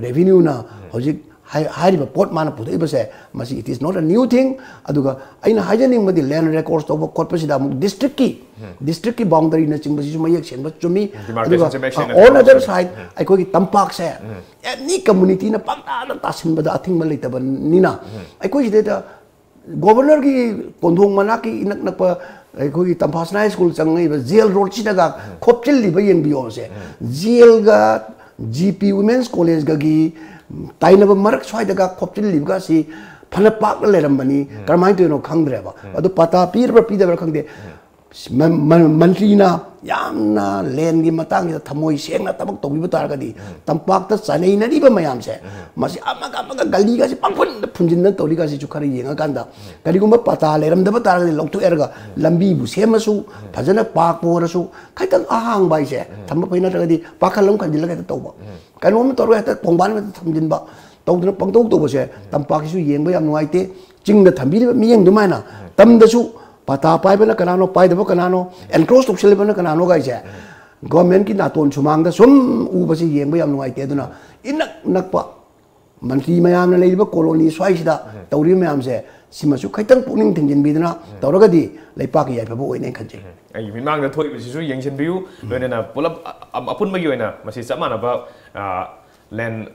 ꯔꯦꯚꯤꯅ꯭ꯌꯨꯅ ꯍꯧꯖꯤꯛ ꯍꯥꯏ-, ꯍꯥꯏꯔꯤꯕ ꯄꯣꯠ ꯃꯥꯅ ꯄꯨꯊꯣꯛꯏꯕꯁꯦ, ꯃꯁꯤ it is not a new thing꯫ ꯑꯗꯨꯒ ꯑꯩꯅ ꯍꯥꯏꯖꯅꯤꯡꯕꯗꯤ ꯂꯦꯟ ꯔꯦꯀꯣꯔꯠꯁ ꯇꯧꯕ ꯈꯣꯠꯄꯁꯤꯗ ꯑꯃꯨꯛ ꯗꯤꯁꯇ꯭ꯔꯤꯛꯀꯤ, ꯗꯤꯁꯇ꯭ꯔꯤꯛꯀꯤ ꯕꯥꯎꯟꯗꯔꯤꯅꯆꯤꯡꯕꯁꯤꯁꯨ ꯃꯌꯦꯛ ꯁꯦꯡꯕ ꯆꯨꯝꯃꯤ꯫ ꯑꯗꯨꯒ ꯗꯤꯃꯥꯔꯀꯦꯁꯟꯁꯦ ꯃꯌꯦꯛ ꯁꯦꯡꯅ on other ꯁꯦꯝꯕ ꯁꯥꯏꯠ, ꯆꯨꯝꯃꯤ꯫ ꯑꯩꯈꯣꯏꯒꯤ ꯇꯝꯄꯥꯛꯁꯦ ꯑꯦꯅꯤ ꯀꯝꯃꯨꯅꯤꯇꯤꯅ ꯄꯪꯇꯥꯗ ꯇꯥꯁꯤꯟꯕꯗ ꯑꯊꯤꯡꯕ ꯂꯩꯇꯕꯅꯤꯅ ꯑꯩꯈꯣꯏ ꯁꯤꯗꯩꯗ ꯒꯣꯕꯔꯅꯔꯒꯤ ꯀꯣꯟꯊꯣꯡ ꯃꯅꯥꯛꯀꯤ ꯏꯅꯛ ꯅꯛꯄ ꯑꯩꯈꯣꯏꯒꯤ ꯇꯝꯐꯥꯁꯅꯥ ꯁ꯭ꯀꯨꯜ ꯆꯪꯉꯛꯏꯕ ꯖꯦꯜ ꯔꯣꯗꯁꯤꯗꯒ ꯈꯣꯞꯆꯤꯜꯂꯤꯕ ꯌꯦꯡꯕꯤꯌꯣꯁꯦ꯫ ꯖꯦꯜꯒ ꯖꯤ ꯄꯤ ꯋꯨꯃꯦꯟꯁ ꯀꯣꯂꯦꯖꯀꯒꯤ ꯇꯥꯏꯅꯕ ꯃꯔꯛ ꯁ꯭ꯋꯥꯏꯗꯒ ꯈꯣꯞꯆꯤꯜꯂꯤꯕꯒꯁꯤ ꯐꯅ ꯄꯥꯛꯅ ꯂꯩꯔꯝꯕꯅꯤ꯫ ꯀꯔꯝꯍꯥꯏꯅ ꯇꯧꯔꯤꯅꯣ ꯈꯪꯗ꯭ꯔꯦꯕ꯫ ꯑꯗꯨ ꯄꯇꯥ ꯄꯤꯔꯕ꯭ꯔꯥ ꯄꯤꯗꯕ꯭ꯔꯥ ꯈꯪꯗꯦ꯫ ꯃ- ꯃ- ꯃꯟꯇ꯭ꯔꯤꯅ ꯌꯥꯝꯅ ꯂꯦꯟꯒꯤ ꯃꯇꯥꯡꯁꯤꯗ ꯊꯃꯣꯏ ꯁꯦꯡꯅ ꯊꯕꯛ ꯇꯧꯕꯤꯕ ꯇꯥꯔꯒꯗꯤ, ꯇꯝꯄꯥꯛꯇ ꯆꯥꯅꯩꯅꯔꯤꯕ ꯃꯌꯥꯝꯁꯦ, ꯃꯁꯤ ꯑꯃꯒ ꯑꯃꯒ ꯒꯂꯤꯒꯁꯤ ꯄꯪꯐꯨꯟꯗ ꯐꯨꯟꯖꯤꯟꯗꯅ ꯇꯧꯔꯤꯒꯁꯤꯁꯨ ꯈꯔ ꯌꯦꯡꯉꯀꯥꯟꯗ, ꯀꯔꯤꯒꯨꯝꯕ ꯄꯇꯥ ꯂꯩꯔꯝꯗꯕ ꯇꯥꯔꯒꯗꯤ ꯂꯧꯊꯣꯛꯑꯦꯔꯒ ꯂꯝꯕꯤꯕꯨ ꯁꯦꯝꯃꯁꯨ, ꯐꯖꯅ ꯄꯥꯛꯄꯨ ꯑꯣꯏꯔꯁꯨ, ꯈꯤꯇꯪ ꯑꯍꯥꯡꯕ ꯍꯥꯏꯁꯦ ꯊꯝꯕ ꯐꯩ, ꯅꯠꯇ꯭ꯔꯒꯗꯤ ꯄꯥꯈꯜ ꯑꯃ ꯈꯟꯖꯤꯜꯂꯒ ꯍꯦꯛꯇ ꯇꯧꯕ, ꯀꯩꯅꯣꯝ ꯇꯧꯔꯒ ꯍꯦꯛꯇ ꯈꯣꯡꯕꯥꯟ ꯑꯃꯗ ꯊꯝꯖꯤꯟꯕ, ꯇꯧꯗꯅ ꯄꯪꯇꯧ ꯇꯧꯕꯁꯦ ꯇꯝꯄꯥꯛꯀꯤꯁꯨ ꯌꯦꯡꯕ ꯌꯥꯝ ꯅꯨꯡꯉꯥꯏꯇꯦ꯫ ꯆꯤꯡꯗ ꯊꯝꯕꯤꯔꯤꯕ ꯃꯤꯠꯌꯦꯡꯗꯨꯃꯥꯏꯅ ꯇꯝꯗꯁꯨ ꯄꯇꯥ ꯄꯥꯏꯕꯅ ꯀꯅꯥꯅꯣ, ꯄꯥꯏꯗꯕ ꯀꯅꯥꯅꯣ, ꯑꯦꯟꯀ꯭ꯔꯣꯁ ꯇꯧꯁꯜꯂꯤꯕꯅ ꯀꯅꯥꯅꯣ ꯀꯥꯏꯁꯦ ꯒꯣꯔꯃꯦꯟꯒꯤ ꯅꯥꯇꯣꯟ ꯁꯨꯃꯥꯡꯗ ꯁꯨꯝ ꯎꯕꯁꯤ ꯌꯦꯡꯕ ꯌꯥꯝ ꯅꯨꯡꯉꯥꯏꯇꯦ꯫ ꯑꯗꯨꯅ ꯏꯅꯛ ꯅꯛꯄ ꯃꯟꯇ꯭ꯔꯤ ꯃꯌꯥꯝꯅ ꯂꯩꯔꯤꯕ ꯀꯣꯂꯣꯅꯤ ꯁ꯭ꯋꯥꯏꯁꯤꯗ ꯇꯧꯔꯤꯕ ꯃꯌꯥꯝꯁꯦ, ꯁꯤꯃꯁꯨ ꯈꯤꯇꯪ ꯄꯨꯛꯅꯤꯡ ꯊꯤꯡꯖꯤꯟꯕꯤꯗꯨꯅ ꯇꯧꯔꯒꯗꯤ ꯂꯩꯄꯥꯛꯀꯤ ꯌꯥꯏꯐꯕ ꯑꯣꯏꯅꯦꯅ ꯈꯟꯖꯩ꯫ ꯑꯩꯒꯤ ꯃꯤꯠꯃꯥꯡꯗ ꯊꯣꯛꯏꯕꯁꯤꯁꯨ ꯌꯦꯡꯁꯤꯟꯕꯤꯌꯨ꯫ ꯂꯣꯏꯅꯅ ꯄꯨꯂꯞ ꯑ- ꯑ- ꯑꯄꯨꯟꯕꯒꯤ ꯑꯣꯏꯅ ꯃꯁꯤ ꯆꯞ ꯃꯥꯟꯅꯕ ꯂꯦꯟ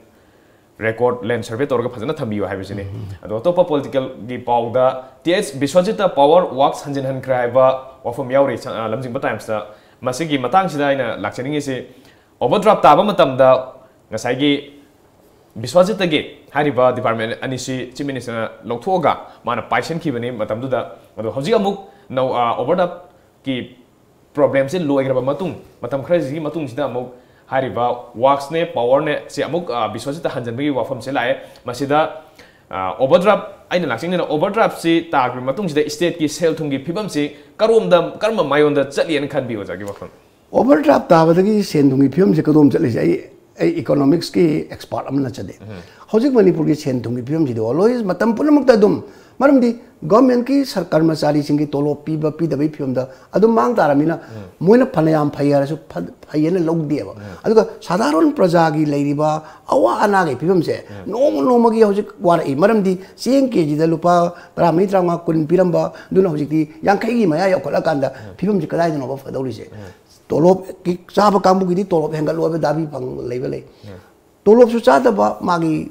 ꯔꯦꯀꯣꯔꯗ, ꯂꯦꯟ ꯁꯔꯚꯦ ꯇꯧꯔꯒ ꯐꯖꯅ ꯊꯝꯕꯤꯌꯨ ꯍꯥꯏꯕꯁꯤꯅꯤ꯫ ꯑꯗꯣ ꯑꯇꯣꯞꯄ ꯄꯣꯂꯤꯇꯤꯀꯦꯜꯒꯤ ꯄꯥꯎꯗ, ꯇꯤ ꯑꯩꯆ ꯕꯤꯁ꯭ꯋꯖꯤꯠꯇ ꯄꯥꯋꯔ ꯋꯥꯛꯁ ꯍꯟꯖꯤꯟ ꯍꯟꯈ꯭ꯔꯦ ꯍꯥꯏꯕ ꯋꯥꯐꯝ ꯌꯥꯎꯔꯤ꯫ ꯁ- ꯑ, ꯂꯝꯖꯤꯡꯕ ꯇꯥꯏꯝꯁꯇ꯫ ꯃꯁꯤꯒꯤ ꯃꯇꯥꯡꯁꯤꯗ ꯑꯩꯅ ꯂꯥꯛꯆꯅꯤꯡꯉꯤꯁꯤ, ꯑꯣꯚꯔꯗ꯭ꯔꯥꯐ ꯇꯥꯕ ꯃꯇꯝꯗ ꯉꯁꯥꯏꯒꯤ ꯕꯤꯁ꯭ꯋꯖꯤꯠꯇꯒꯤ ꯍꯥꯏꯔꯤꯕ ꯗꯤꯄꯥꯔꯠꯃꯦꯟ ꯑꯅꯤꯁꯤ ꯆꯤꯐ ꯃꯤꯅꯤꯁꯇꯔꯅ ꯂꯧꯊꯣꯛꯑꯒ ꯃꯥꯅ ꯄꯥꯏꯁꯤꯟꯈꯤꯕꯅꯤ ꯃꯇꯝꯗꯨꯗ꯫ ꯑꯗꯣ ꯍꯧꯖꯤꯛ ꯑꯃꯨꯛ ꯅꯧ ꯑꯣꯚꯔꯗ꯭ꯔꯥꯐꯀꯤ ꯄ꯭ꯔꯣꯕ꯭ꯂꯦꯝꯁꯤ ꯂꯣꯏꯈ꯭ꯔꯕ ꯃꯇꯨꯡ, ꯃꯇꯝ ꯈꯔꯁꯤꯒꯤ ꯃꯇꯨꯡꯁꯤꯗ ꯑꯃꯨꯛ ꯍꯥꯏꯔꯤꯕ ꯋꯥꯛꯁꯅꯦ, ꯄꯥꯋꯔꯅꯦ, ꯁꯤ ꯑꯃꯨꯛ ꯕꯤꯁ꯭ꯋꯖꯤꯠꯇ ꯍꯟꯖꯤꯟꯕꯒꯤ ꯋꯥꯐꯝꯁꯦ ꯂꯥꯛꯑꯦ꯫ ꯃꯁꯤꯗ ꯑꯣꯚꯔꯗ꯭ꯔꯥꯐ, ꯑꯩꯅ ꯂꯥꯛꯆꯅꯤꯡꯉꯤꯅ, ꯑꯣꯚꯔꯗ꯭ꯔꯥꯐꯁꯤ ꯇꯥꯈ꯭ꯔꯕ ꯃꯇꯨꯡꯁꯤꯗ ꯁ꯭ꯇꯦꯠꯀꯤ ꯁꯦꯜ ꯊꯨꯝꯒꯤ ꯐꯤꯕꯝꯁꯤ ꯀꯔꯣꯝꯗ, ꯀꯔꯝꯕ ꯃꯥꯏꯌꯣꯟꯗ ꯆꯠꯂꯤꯅ ꯈꯟꯕꯤ, ꯑꯣꯖꯥꯒꯤ ꯋꯥꯈꯜ? ꯑꯣꯚꯔꯗ꯭ꯔꯥꯐ ꯇꯥꯕꯗꯒꯤ ꯁꯦꯟ ꯊꯨꯝꯒꯤ ꯐꯤꯕꯝꯁꯦ ꯀꯗꯣꯝ ꯆꯠꯂꯤꯁꯦ? ꯑꯩ ꯑꯩ ꯏꯀꯣꯅꯣꯃꯤꯛꯁꯀꯤ ꯑꯦꯛꯁꯄꯥꯔꯠ ꯑꯃ ꯅꯠꯆꯗꯦ꯫ ꯍꯧꯖꯤꯛ ꯃꯅꯤꯄꯨꯔꯒꯤ ꯁꯦꯟ ꯊꯨꯝꯒꯤ ꯐꯤꯕꯝꯁꯤꯗꯤ ꯑꯣꯜꯋꯦꯁ ꯃꯇꯝ ꯄꯨꯝꯅꯃꯛꯇ ꯑꯗꯨꯝ, ꯃꯔꯝꯗꯤ ꯒꯚꯔꯟꯃꯦꯟꯠꯀꯤ ꯁꯔ- ꯀꯔꯃꯆꯥꯔꯤꯁꯤꯡꯒꯤ ꯇꯣꯂꯣꯞ ꯄꯤꯕ ꯄꯤꯗꯕꯒꯤ ꯐꯤꯕꯝꯗ ꯑꯗꯨꯝ ꯃꯥꯡ ꯇꯥꯔꯕꯅꯤꯅ, ꯃꯣꯏꯅ ꯐꯅꯌꯥꯝ ꯐꯩ ꯍꯥꯏꯔꯁꯨ ꯐ- ꯐꯩ ꯍꯥꯏꯅ ꯂꯧꯗꯦꯕ꯫ ꯑꯗꯨꯒ ꯁꯥꯙꯥꯔꯟ ꯄ꯭ꯔꯖꯥꯒꯤ ꯂꯩꯔꯤꯕ ꯑꯋꯥ ꯑꯅꯥꯒꯤ ꯐꯤꯕꯝꯁꯦ ꯅꯣꯡꯃ ꯅꯣꯡꯃꯒꯤ ꯍꯧꯖꯤꯛ ꯋꯥꯔꯛꯏ꯫ ꯃꯔꯝꯗꯤ ꯆꯦꯡ ꯀꯦ ꯖꯤꯗ ꯂꯨꯄꯥ ꯇꯔꯥꯃꯔꯤ, ꯇꯔꯥꯃꯉꯥ, ꯀꯨꯟ ꯄꯤꯔꯝꯕ ꯑꯗꯨꯅ ꯍꯧꯖꯤꯛꯇꯤ ꯌꯥꯡꯈꯩꯒꯤ ꯃꯌꯥ ꯌꯧꯈꯠꯂꯀꯥꯟꯗ ꯐꯤꯕꯝꯁꯤ ꯀꯗꯥꯏꯗꯅꯣꯕ ꯐꯗꯧꯔꯤꯁꯦ? ꯇꯣꯂꯣꯞꯀꯤ ꯆꯥꯕ ꯀꯥꯡꯕꯨꯒꯤꯗꯤ ꯇꯣꯂꯣꯞ ꯍꯦꯟꯒꯠꯂꯣ ꯍꯥꯏꯕ ꯗꯥꯕꯤ ꯐꯪ ꯂꯩꯕ ꯂꯩ꯫ ꯇꯣꯂꯣꯞꯁꯨ ꯆꯥꯗꯕ, ꯃꯥꯒꯤ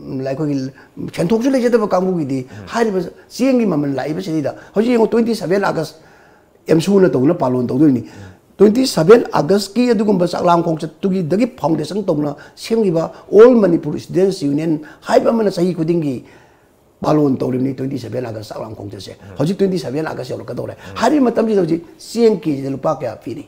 ꯎꯝ, ꯑꯩꯈꯣꯏꯒꯤ ꯁꯦꯟꯊꯣꯛꯁꯨ ꯂꯩꯖꯗꯕ ꯀꯥꯡꯕꯨꯒꯤꯗꯤ ꯍꯥꯏꯔꯤꯕ ꯆꯦꯡꯒꯤ ꯃꯃꯜ ꯂꯥꯛꯏꯕꯁꯤꯗꯩꯗ ꯍꯧꯖꯤꯛ ꯌꯦꯡꯉꯣ, ꯇ꯭ꯋꯦꯟꯇꯤ ꯁꯚꯦꯟ ꯑꯥꯒꯁ ꯑꯦꯝꯁꯨꯅ ꯇꯧꯗꯨꯅ ꯄꯥꯂꯣꯟ ꯇꯧꯗꯣꯏꯅꯤ꯫ ꯇ꯭ꯋꯦꯟꯇꯤ ꯁꯚꯦꯟ ꯑꯥꯒꯁꯀꯤ ꯑꯗꯨꯒꯨꯝꯕ ꯆꯥꯛꯂꯥꯝ ꯈꯣꯡꯆꯠꯇꯨꯒꯤꯗꯒꯤ ꯐꯥꯎꯟꯗꯦꯁꯟ ꯇꯧꯅ ꯁꯦꯝꯈꯤꯕ ꯑꯣꯜ ꯃꯅꯤꯄꯨꯔ ꯁ꯭ꯇꯨꯗꯦꯟꯠꯁ ꯌꯨꯅꯤꯌꯟ ꯍꯥꯏꯕ ꯑꯃꯅ ꯆꯍꯤ ꯈꯨꯗꯤꯡꯒꯤ ꯄꯥꯂꯣꯟ ꯇꯧꯔꯤꯕꯅꯤ ꯇ꯭ꯋꯦꯟꯇꯤ ꯁꯦꯚꯦꯟ ꯑꯥꯒꯁ ꯆꯥꯛ ꯂꯥꯝ ꯈꯣꯡꯆꯠꯁꯦ꯫ ꯍꯧꯖꯤꯛ ꯇ꯭ꯋꯦꯟꯇꯤ ꯁꯦꯚꯦꯟ ꯑꯥꯒꯁ ꯌꯧꯔꯛꯀꯗꯧꯔꯦ꯫ ꯍꯥꯏꯔꯤꯕ ꯃꯇꯝꯁꯤꯗ ꯍꯧꯖꯤꯛ ꯆꯦꯡ ꯀꯦꯖꯤꯗ ꯂꯨꯄꯥ ꯀꯌꯥ ꯄꯤꯔꯤ?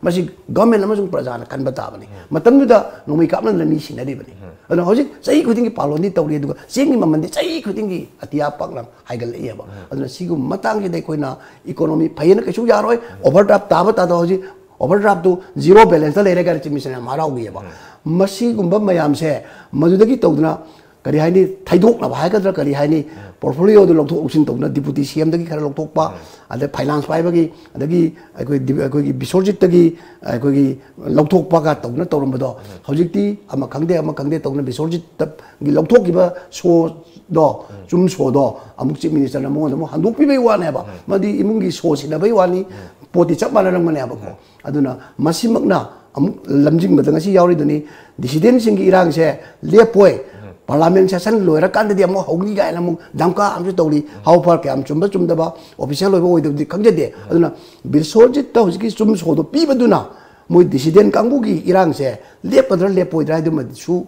ꯃꯁꯤ ꯒꯚꯔꯟꯃꯦꯟꯠ ꯑꯃꯁꯨꯡ ꯄ꯭ꯔꯖꯥꯅ ꯈꯟꯕ ꯇꯥꯕꯅꯤ꯫ ꯃꯇꯝꯗꯨꯗ ꯅꯣꯡꯃꯩ ꯀꯥꯞꯅꯗꯅ ꯃꯤ ꯁꯤꯅꯔꯤꯕꯅꯤ꯫ ꯑꯗꯨꯅ ꯍꯧꯖꯤꯛ ꯆꯍꯤ ꯈꯨꯗꯤꯡꯒꯤ ꯄꯥꯂꯣꯟꯗꯤ ꯇꯧꯔꯤ, ꯑꯗꯨꯒ ꯆꯦꯡꯒꯤ ꯃꯃꯜꯗꯤ ꯆꯍꯤ ꯈꯨꯗꯤꯡꯒꯤ ꯑꯇꯤꯌꯥ ꯄꯥꯛꯅ ꯍꯥꯏꯒꯠꯂꯛꯏꯕ꯫ ꯑꯗꯨꯅ ꯁꯤꯒꯨꯝꯕ ꯃꯇꯥꯡꯁꯤꯗ ꯑꯩꯈꯣꯏꯅ ꯏꯀꯣꯅꯣꯃꯤ ꯐꯩꯌꯦꯅ ꯀꯩꯁꯨ ꯌꯥꯔꯣꯏ꯫ ꯑꯣꯚꯔ ꯗ꯭ꯔꯥꯐ ꯇꯥꯕ ꯇꯥꯗꯕ, ꯍꯧꯖꯤꯛ ꯑꯣꯚꯔ ꯗ꯭ꯔꯥꯐꯇꯨ ꯖꯤꯔꯣ ꯕꯦꯂꯦꯟꯁꯇ ꯂꯩꯔꯦ ꯀꯥꯏꯅ ꯆꯤꯞ ꯃꯤꯅꯤꯁꯇꯔꯅ ꯌꯥꯝ ꯍꯔꯥꯎꯈꯤꯑꯕ꯫ ꯃꯁꯤꯒꯨꯝꯕ ꯃꯌꯥꯝꯁꯦ ꯃꯗꯨꯗꯒꯤ ꯇꯧꯗꯅ ꯀꯔꯤ ꯍꯥꯏꯅꯤ, ꯊꯩꯗꯣꯛꯅꯕ ꯍꯥꯏꯒꯗ꯭ꯔꯥ ꯀꯔꯤ ꯍꯥꯏꯅꯤ, ꯄꯣꯔꯠꯐꯣꯂꯤꯌꯣꯗꯨ ꯂꯧꯊꯣꯛ ꯂꯧꯁꯤꯟ ꯇꯧꯗꯅ ꯗꯤꯄꯨꯇꯤ ꯁꯤ ꯑꯦꯝꯗꯒꯤ ꯈꯔ ꯂꯧꯊꯣꯛꯄ, ꯑꯗꯩ ꯐꯥꯏꯅꯥꯟꯁ ꯄꯥꯏꯕꯒꯤ, ꯑꯗꯒꯤ ꯑꯩꯈꯣꯏ ꯗꯤ-, ꯑꯩꯈꯣꯏꯒꯤ ꯕꯤꯁꯣꯔꯖꯤꯠꯇꯒꯤ ꯑꯩꯈꯣꯏꯒꯤ ꯂꯧꯊꯣꯛꯄꯒ ꯇꯧꯗꯅ ꯇꯧꯔꯝꯕꯗꯣ, ꯍꯧꯖꯤꯛꯇꯤ ꯑꯃ ꯈꯪꯗꯦ ꯑꯃ ꯈꯪꯗꯦ ꯇꯧꯗꯅ ꯕꯤꯁꯣꯔꯖꯤꯠꯇꯒꯤ ꯂꯧꯊꯣꯛꯈꯤꯕ ꯁꯣꯗꯣ, ꯆꯨꯝ ꯁꯣꯗꯣ ꯑꯃꯨꯛ ꯆꯤꯞ ꯃꯤꯅꯤꯁꯇꯔꯅ ꯃꯉꯣꯟꯗ ꯑꯃꯨꯛ ꯍꯟꯗꯣꯛꯄꯤꯕꯩ ꯋꯥꯅꯦꯕ꯫ ꯃꯗꯤ ꯏꯃꯨꯡꯒꯤ ꯁꯣ ꯁꯤꯟꯅꯕꯩ ꯋꯥꯅꯤ, ꯄꯣꯠꯇꯤ ꯆꯞ ꯃꯥꯟꯅꯔꯝꯒꯅꯦꯕꯀꯣ꯫ ꯑꯗꯨꯅ ꯃꯁꯤꯃꯛꯅ ꯑꯃꯨꯛ ꯂꯝꯖꯤꯡꯕꯗ ꯉꯁꯤ ꯌꯥꯎꯔꯤꯗꯨꯅꯤ꯫ ꯗꯤꯁꯤꯗꯦꯟꯁꯤꯡꯒꯤ ꯏꯔꯥꯡꯁꯦ ꯂꯦꯞꯄꯣꯏ, ꯄꯥꯔꯂꯥꯃꯦꯟ ꯁꯦꯁꯟ ꯂꯣꯏꯔꯀꯥꯟꯗꯗꯤ ꯑꯃꯨꯛ ꯍꯧꯅꯤ ꯀꯥꯏꯅ ꯑꯃꯨꯛ ꯗꯝꯀꯥ ꯑꯃꯁꯨ ꯇꯧꯔꯤ꯫ ꯍꯥꯎ ꯐꯔ ꯀꯌꯥꯝ ꯆꯨꯝꯕ ꯆꯨꯝꯗꯕ, ꯑꯣꯐꯤꯁꯤꯌꯦꯜ ꯑꯣꯏꯕ ꯑꯣꯏꯗꯕꯗꯤ ꯈꯪꯖꯗꯦ꯫ ꯑꯗꯨꯅ ꯕꯤꯁꯣꯔꯖꯤꯠꯇ ꯍꯧꯖꯤꯛꯀꯤ ꯆꯨꯝ ꯁꯣꯗꯣ ꯄꯤꯕꯗꯨꯅ ꯃꯣꯏ ꯗꯤꯁꯤꯗꯦꯟ ꯀꯥꯡꯕꯨꯒꯤ ꯏꯔꯥꯡꯁꯦ ꯂꯦꯞꯀꯗ꯭ꯔꯥ ꯂꯦꯞꯄꯣꯏꯗ꯭ꯔꯥ ꯍꯥꯏꯗꯨꯃꯗꯤꯁꯨ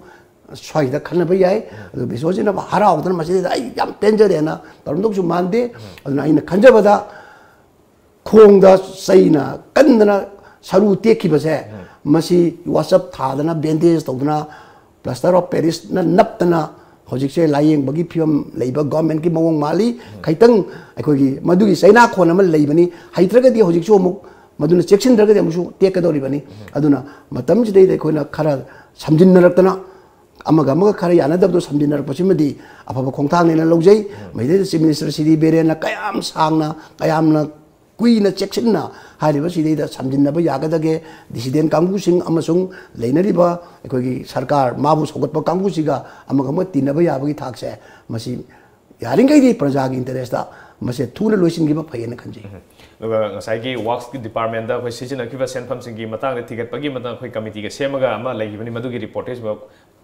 ꯁ꯭ꯋꯥꯏꯗ ꯈꯟꯅꯕ ꯌꯥꯏ꯫ ꯑꯗꯨ ꯕꯤꯁꯣꯔꯖꯤꯠꯅ ꯍꯔꯥꯎꯗꯅ ꯃꯁꯤꯗ ꯑꯩ ꯌꯥꯝ ꯄꯦꯟꯖꯔꯦꯅ ꯇꯧꯔꯝꯗꯧꯁꯨ ꯃꯥꯟꯗꯦ꯫ ꯑꯗꯨꯅ ꯑꯩꯅ ꯈꯟꯖꯕꯗ ꯈꯣꯡꯗ ꯆꯩꯅ ꯀꯟꯗꯅ ꯁꯔꯨ ꯇꯦꯛꯈꯤꯕꯁꯦ, ꯃꯁꯤ ꯋꯥꯆꯞ ꯊꯥꯗꯅ, ꯕꯦꯟꯗꯦꯖ ꯇꯧꯗꯅ, ꯄ꯭ꯂꯥꯁꯇꯔ ꯑꯣꯐ ꯄꯦꯔꯤꯁꯅ ꯅꯞꯇꯅ ꯍꯧꯖꯤꯛꯁꯦ ꯂꯥꯌꯦꯡꯕꯒꯤ ꯐꯤꯕꯝ ꯂꯩꯕ ꯒꯣꯔꯃꯦꯟꯠꯀꯤ ꯃꯑꯣꯡ ꯃꯥꯜꯂꯤ꯫ ꯈꯤꯇꯪ ꯑꯩꯈꯣꯏꯒꯤ ꯃꯗꯨꯒꯤ ꯆꯩꯅꯥꯈꯣꯟ ꯑꯃ ꯂꯩꯕꯅꯤ꯫ ꯍꯩꯇ꯭ꯔꯒꯗꯤ ꯍꯧꯖꯤꯛꯁꯨ ꯑꯃꯨꯛ ꯃꯗꯨꯅ ꯆꯦꯛꯁꯤꯟꯗ꯭ꯔꯒꯗꯤ ꯑꯃꯨꯛꯁꯨ ꯇꯦꯛꯀꯗꯧꯔꯤꯕꯅꯤ꯫ ꯑꯗꯨꯅ ꯃꯇꯝꯁꯤꯗꯩꯗ ꯑꯩꯈꯣꯏꯅ ꯈꯔ ꯁꯝꯖꯤꯟꯅꯔꯛꯇꯅ ꯑꯃꯒ ꯑꯃꯒ ꯈꯔ ꯌꯥꯅꯗꯕꯗꯣ ꯁꯝꯖꯤꯟꯅꯔꯛꯄꯁꯤꯃꯗꯤ ꯑꯐꯕ ꯈꯣꯡꯊꯥꯡꯅꯦꯅ ꯂꯧꯖꯩ꯫ ꯃꯁꯤꯗꯩꯗ ꯆꯤꯞ ꯃꯤꯅꯤꯁꯇꯔ ꯁꯤ ꯗꯤ ꯕꯤꯔꯦꯟꯅ ꯀꯌꯥꯝ ꯁꯥꯡꯅ, ꯀꯌꯥꯝꯅ ꯀꯨꯏꯅ ꯆꯦꯛꯁꯤꯟꯅ ꯍꯥꯏꯔꯤꯕ ꯁꯤꯗꯩꯗ ꯁꯝꯖꯤꯟꯅꯕ ꯌꯥꯒꯗꯒꯦ? ꯗꯤꯁꯤꯗꯦꯟ ꯀꯥꯡꯕꯨꯁꯤꯡ ꯑꯃꯁꯨꯡ ꯂꯩꯅꯔꯤꯕ ꯑꯩꯈꯣꯏꯒꯤ ꯁꯔꯀꯥꯔ, ꯃꯥꯕꯨ ꯁꯧꯒꯠꯄ ꯀꯥꯡꯕꯨꯁꯤꯒ ꯑꯃꯒ ꯑꯃꯒ ꯇꯤꯟꯅꯕ ꯌꯥꯕꯒꯤ ꯊꯥꯛꯁꯦ, ꯃꯁꯤ ꯌꯥꯔꯤꯈꯩꯗꯤ ꯄ꯭ꯔꯖꯥꯒꯤ ꯏꯟꯇꯔꯦꯁꯇ ꯃꯁꯦ ꯊꯨꯅ ꯂꯣꯏꯁꯤꯟꯈꯤꯕ ꯐꯩꯌꯦꯅ ꯈꯟꯖꯩ꯫ ꯑꯗꯨꯒ ꯉꯁꯥꯏꯒꯤ ꯋꯥꯛꯁꯀꯤ ꯗꯤꯄꯥꯔꯠꯃꯦꯟꯗ ꯑꯩꯈꯣꯏ ꯁꯤꯖꯤꯟꯅꯈꯤꯕ ꯁꯦꯟꯐꯝꯁꯤꯡꯒꯤ ꯃꯇꯥꯡꯗ ꯊꯤꯒꯠꯄꯒꯤ ꯃꯇꯥꯡ ꯑꯩꯈꯣꯏ ꯀꯃꯤꯇꯤꯒ ꯁꯦꯝꯃꯒ ꯑꯃ ꯂꯩꯈꯤꯕꯅꯤ, ꯃꯗꯨꯒꯤ ꯔꯤꯄꯣꯔꯠꯇꯨ ꯁꯤꯃ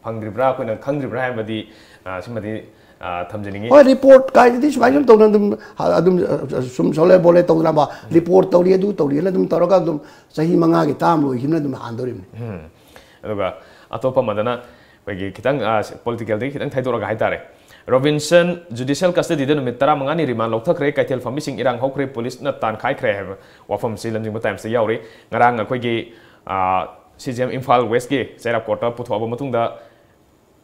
ꯐꯪꯗ꯭ꯔꯤꯕ꯭ꯔꯥ, ꯑꯩꯈꯣꯏꯅ ꯈꯪꯗ꯭ꯔꯤꯕ꯭ꯔꯥ ꯍꯥꯏꯕꯗꯤ, ꯑ, ꯁꯤꯃꯗꯤ, ꯑ, ꯊꯝꯖꯅꯤꯡꯉꯤ꯫ ꯍꯣꯏ, ꯔꯤꯄꯣꯔꯠ ꯀꯥꯏꯗꯨꯗꯤ ꯁꯨꯃꯥꯏꯅ ꯁꯨꯝ ꯇꯧꯅ ꯑꯗꯨꯝ, ꯑ, ꯑꯗꯨꯝ, ꯑ, ꯁꯨꯝ ꯁꯣꯜꯂꯦ ꯕꯣꯜꯂꯦ ꯇꯧꯗꯅꯕ ꯔꯤꯄꯣꯔꯠ ꯇꯧꯔꯤ, ꯑꯗꯨ ꯇꯧꯔꯤꯅ ꯑꯗꯨꯝ ꯇꯧꯔꯒ ꯑꯗꯨꯝ ꯆꯍꯤ ꯃꯉꯥꯒꯤ ꯇꯥꯝ ꯂꯣꯏꯈꯤꯕꯅ ꯑꯗꯨꯝ ꯍꯥꯟꯗꯣꯔꯤꯕꯅꯤ꯫ ꯎꯝ꯫ ꯑꯗꯨꯒ ꯑꯇꯣꯞꯄ ꯑꯃꯗꯅ ꯑꯩꯈꯣꯏꯒꯤ ꯈꯤꯇꯪ, ꯑ, ꯄꯣꯂꯤꯇꯤꯀꯦꯜꯗꯒꯤ ꯈꯤꯇꯪ ꯊꯩꯗꯣꯔꯛꯑꯒ ꯍꯥꯏꯇꯥꯔꯦ, ꯔꯣꯕꯤꯟꯁꯟ ꯖꯨꯗꯤꯁꯤꯌꯦꯜ ꯀꯁꯇꯗꯤꯗ ꯅꯨꯃꯤꯠ ꯇꯔꯥꯃꯉꯥꯅꯤ ꯔꯤꯃꯥꯟ ꯂꯧꯊꯈ꯭ꯔꯦ, ꯀꯩꯊꯦꯜ ꯐꯝꯕꯤꯁꯤꯡ ꯏꯔꯥꯡ ꯍꯧꯈ꯭ꯔꯦ, ꯄꯨꯂꯤꯁꯅ ꯇꯥꯟꯈꯥꯏꯈ꯭ꯔꯦ ꯍꯥꯏꯕ ꯋꯥꯐꯝꯁꯤ ꯂꯝꯖꯤꯡꯕ ꯇꯥꯏꯝꯁꯇ ꯌꯥꯎꯔꯤ꯫ ꯉꯔꯥꯡ ꯑꯩꯈꯣꯏꯒꯤ ꯁꯤ ꯖꯤ ꯑꯦꯝ ꯏꯝꯐꯥꯜ ꯋꯦꯁꯀꯤ ꯆꯩꯔꯥꯛ ꯀꯣꯔꯠꯇ ꯄꯨꯊꯣꯛꯑꯕ ꯃꯇꯨꯡꯗ,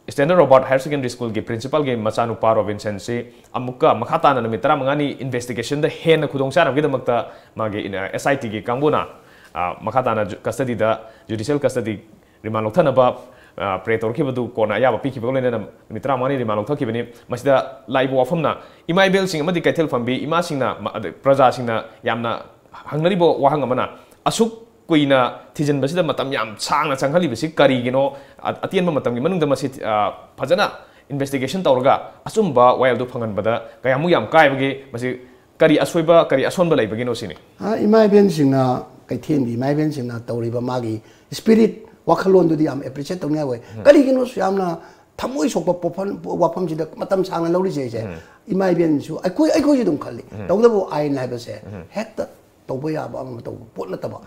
ꯁ꯭ꯇꯦꯟꯗꯔꯠ ꯔꯣꯕꯥꯔꯠ ꯍꯥꯌꯔ ꯁꯦꯀꯦꯟꯗꯔꯤ ꯁ꯭ꯀꯨꯜꯒꯤ ꯄ꯭ꯔꯤꯟꯁꯤꯄꯥꯜꯒꯤ ꯃꯆꯥꯅꯨꯄꯥ ꯔꯣꯕꯤꯟꯁꯟꯁꯤ ꯑꯃꯨꯛꯀ ꯃꯈꯥ ꯇꯥꯅ ꯅꯨꯃꯤꯠ ꯇꯔꯥꯃꯉꯥꯅꯤ ꯏꯟꯚꯦꯁꯇꯤꯒꯦꯁꯟꯗ ꯍꯦꯟꯅ ꯈꯨꯗꯣꯡꯆꯥꯅꯕꯒꯤꯗꯃꯛꯇ ꯃꯥꯒꯤ, ꯑ, ꯑꯦꯁ ꯑꯥꯏ ꯇꯤꯒꯤ ꯀꯥꯡꯕꯨꯅ, ꯑ, ꯃꯈꯥ ꯇꯥꯅ ꯖꯨ-, ꯀꯁꯇꯗꯤꯗ, ꯖꯨꯗꯤꯁꯤꯌꯦꯜ ꯀꯁꯇꯗꯤ ꯔꯤꯃꯥꯟ ꯂꯧꯊꯅꯕ, ꯑ, ꯄ꯭ꯔꯦ ꯇꯧꯔꯛꯈꯤꯕꯗꯨ ꯀꯣꯟꯅ ꯑꯌꯥꯕ ꯄꯤꯈꯤꯕꯒ ꯂꯣꯏꯅꯅ ꯅꯨꯃꯤꯠ ꯇꯔꯥꯃꯉꯥꯅꯤ ꯔꯤꯃꯥꯟ ꯂꯧꯊꯈꯤꯕꯅꯤ꯫ ꯃꯁꯤꯗ ꯂꯥꯛꯏꯕ ꯋꯥꯐꯝꯅ, ꯏꯃꯥ ꯏꯕꯦꯜꯁꯤꯡ ꯑꯃꯗꯤ ꯀꯩꯊꯦꯜ ꯐꯝꯕꯤ ꯏꯃꯥꯁꯤꯡꯅ, ꯃ-, ꯑꯗ, ꯄ꯭ꯔꯖꯥꯁꯤꯡꯅ ꯌꯥꯝꯅ ꯍꯪꯅꯔꯤꯕ ꯋꯥꯍꯪ ꯑꯃꯅ, ꯑꯁꯨꯛ ꯀꯨꯏꯅ ꯊꯤꯖꯤꯟꯕꯁꯤꯗ ꯃꯇꯝ ꯌꯥꯝ ꯁꯥꯡꯅ ꯆꯪꯍꯜꯂꯤꯕꯁꯤ ꯀꯔꯤꯒꯤꯅꯣ? ꯑ-, ꯑꯇꯦꯟꯕ ꯃꯇꯝꯒꯤ ꯃꯅꯨꯡꯗ ꯃꯁꯤ, ꯑ, ꯐꯖꯅ ꯏꯟꯚꯦꯁꯇꯤꯒꯦꯁꯟ ꯇꯧꯔꯒ ꯑꯆꯨꯝꯕ ꯋꯥꯌꯦꯜꯗꯨ ꯐꯪꯍꯟꯕꯗ ꯀꯌꯥꯃꯨꯛ ꯌꯥꯝ ꯀꯥꯏꯕꯒꯦ? ꯃꯁꯤ ꯀꯔꯤ ꯑꯁꯣꯏꯕ, ꯀꯔꯤ ꯑꯁꯣꯟꯕ ꯂꯩꯕꯒꯤꯅꯣ ꯁꯤꯅꯤ꯫ ꯑ, ꯏꯃꯥ ꯏꯕꯦꯟꯁꯤꯡꯅ, ꯀꯩꯊꯦꯜꯒꯤ ꯏꯃꯥ ꯏꯕꯦꯟꯁꯤꯡꯅ ꯇꯧꯔꯤꯕ ꯃꯥꯒꯤ ꯁ꯭ꯄꯤꯔꯤꯠ, ꯋꯥꯈꯜꯂꯣꯟꯗꯨꯗꯤ ꯌꯥꯝ ꯑꯦꯄ꯭ꯔꯤꯁꯤꯌꯦꯠ ꯇꯧꯅꯤꯡꯉꯥꯏ ꯑꯣꯏ꯫ ꯀꯔꯤꯒꯤꯅꯣ ꯁꯨ ꯌꯥꯝꯅ ꯊꯃꯣꯏ ꯁꯣꯛꯄ ꯄꯣꯐꯝ-, ꯋꯥꯐꯝꯁꯤꯗ ꯃꯇꯝ ꯁꯥꯡꯅ ꯂꯧꯔꯤꯁꯦ ꯑꯩꯁꯦ? ꯏꯃꯥ ꯏꯕꯦꯟꯁꯨ, ꯑꯩꯈꯣꯏ, ꯑꯩꯈꯣꯏꯁꯨ ꯑꯗꯨꯝ ꯈꯜꯂꯤ꯫ ꯇꯧꯕꯇꯕꯨ ꯑꯥꯏꯟ ꯍꯥꯏꯕꯁꯦ ꯍꯦꯛꯇ ꯇꯧꯕ ꯌꯥꯕ ꯑꯃ ꯇꯧꯕ ꯄꯣꯠ ꯅꯠꯇꯕ,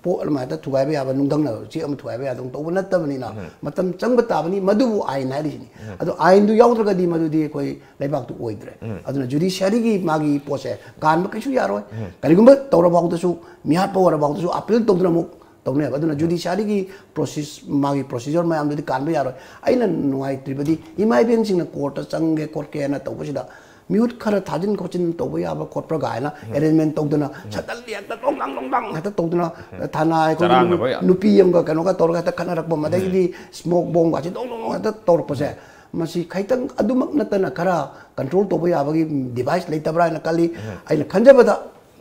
ꯄꯣꯠ ꯑꯃ ꯍꯦꯛꯇ ꯊꯨꯒꯥꯏꯕ ꯌꯥꯕ, ꯅꯨꯡꯗꯪꯅ ꯆꯦꯛ ꯑꯃ ꯊꯨꯒꯥꯏꯕ ꯌꯥꯗꯧꯅ ꯇꯧꯕ ꯅꯠꯇꯕꯅꯤꯅ, ꯃꯇꯝ ꯆꯪꯕ ꯇꯥꯕꯅꯤ꯫ ꯃꯗꯨꯕꯨ ꯑꯥꯏꯟ ꯍꯥꯏꯔꯤꯁꯤꯅꯤ꯫ ꯑꯗꯣ ꯑꯥꯏꯟꯗꯨ ꯌꯥꯎꯗ꯭ꯔꯒꯗꯤ ꯃꯗꯨꯗꯤ ꯑꯩꯈꯣꯏ ꯂꯩꯕꯥꯛꯇꯨ ꯑꯣꯏꯗ꯭ꯔꯦ꯫ ꯑꯗꯨꯅ ꯖꯨꯗꯤꯁꯤꯌꯥꯔꯤꯒꯤ ꯃꯥꯒꯤ ꯄꯣꯠꯁꯦ ꯀꯥꯟꯕ ꯀꯩꯁꯨ ꯌꯥꯔꯣꯏ꯫ ꯀꯔꯤꯒꯨꯝꯕ ꯇꯧꯔꯐꯥꯎꯗꯁꯨ, ꯃꯤꯍꯥꯠꯄ ꯑꯣꯏꯔꯐꯥꯎꯗꯁꯨ ꯑꯄꯤꯜ ꯇꯧꯗꯨꯅ ꯑꯃꯨꯛ ꯇꯧꯅꯦꯕ꯫ ꯑꯗꯨꯅ ꯖꯨꯗꯤꯁꯤꯌꯥꯔꯤꯒꯤ ꯄ꯭ꯔꯣꯁꯦꯁ, ꯃꯥꯒꯤ ꯄ꯭ꯔꯣꯁꯤꯖꯔ ꯃꯌꯥꯝꯗꯨꯗꯤ ꯀꯥꯟꯕ ꯌꯥꯔꯣꯏ꯫ ꯑꯩꯅ ꯅꯨꯡꯉꯥꯏꯇ꯭ꯔꯤꯕꯗꯤ ꯏꯃꯥ ꯏꯕꯦꯟꯁꯤꯡꯅ ꯀꯣꯔꯠꯇ ꯆꯪꯒꯦ ꯈꯣꯠꯀꯦꯅ ꯇꯧꯕꯁꯤꯗ ꯃꯤꯍꯨꯠ ꯈꯔ ꯊꯥꯖꯤꯟ ꯈꯣꯠꯆꯤꯟ ꯇꯧꯕ ꯌꯥꯕ ꯈꯣꯠꯄ꯭ꯔꯥ ꯀꯥꯏꯅ ꯑꯦꯔꯦꯟꯖꯃꯦꯟ ꯇꯧꯗꯅ, ꯁꯗꯟꯂꯤ ꯍꯦꯛꯇ ꯗꯣꯡ ꯗꯥꯡ ꯗꯣꯡ ꯗꯥꯡ ꯍꯦꯛꯇ ꯇꯧꯗꯅ, ꯊꯥꯅ ꯑꯩꯈꯣꯏꯒꯤ ꯆꯔꯥꯡꯅꯕ ꯌꯥ- ꯅꯨꯄꯤ ꯑꯃꯒ ꯀꯩꯅꯣꯒ ꯇꯧꯔꯒ ꯍꯦꯛꯇ ꯈꯠꯅꯔꯛꯄ, ꯃꯗꯒꯤꯗꯤ ꯁ꯭ꯃꯣꯛ ꯕꯣꯝꯒꯁꯦ ꯗꯣꯡ ꯗꯣꯡ ꯍꯦꯛꯇ ꯇꯧꯔꯛꯄꯁꯦ, ꯃꯁꯤ ꯈꯤꯇꯪ ꯑꯗꯨꯃꯛ ꯅꯠꯇꯅ ꯈꯔ ꯀꯟꯇ꯭ꯔꯣꯜ ꯇꯧꯕ ꯌꯥꯕꯒꯤ ꯗꯤꯚꯥꯏꯁ ꯂꯩꯇꯕ꯭ꯔꯥ ꯍꯥꯏꯅ ꯈꯜꯂꯤ꯫ ꯑꯩꯅ ꯈꯟꯖꯕꯗ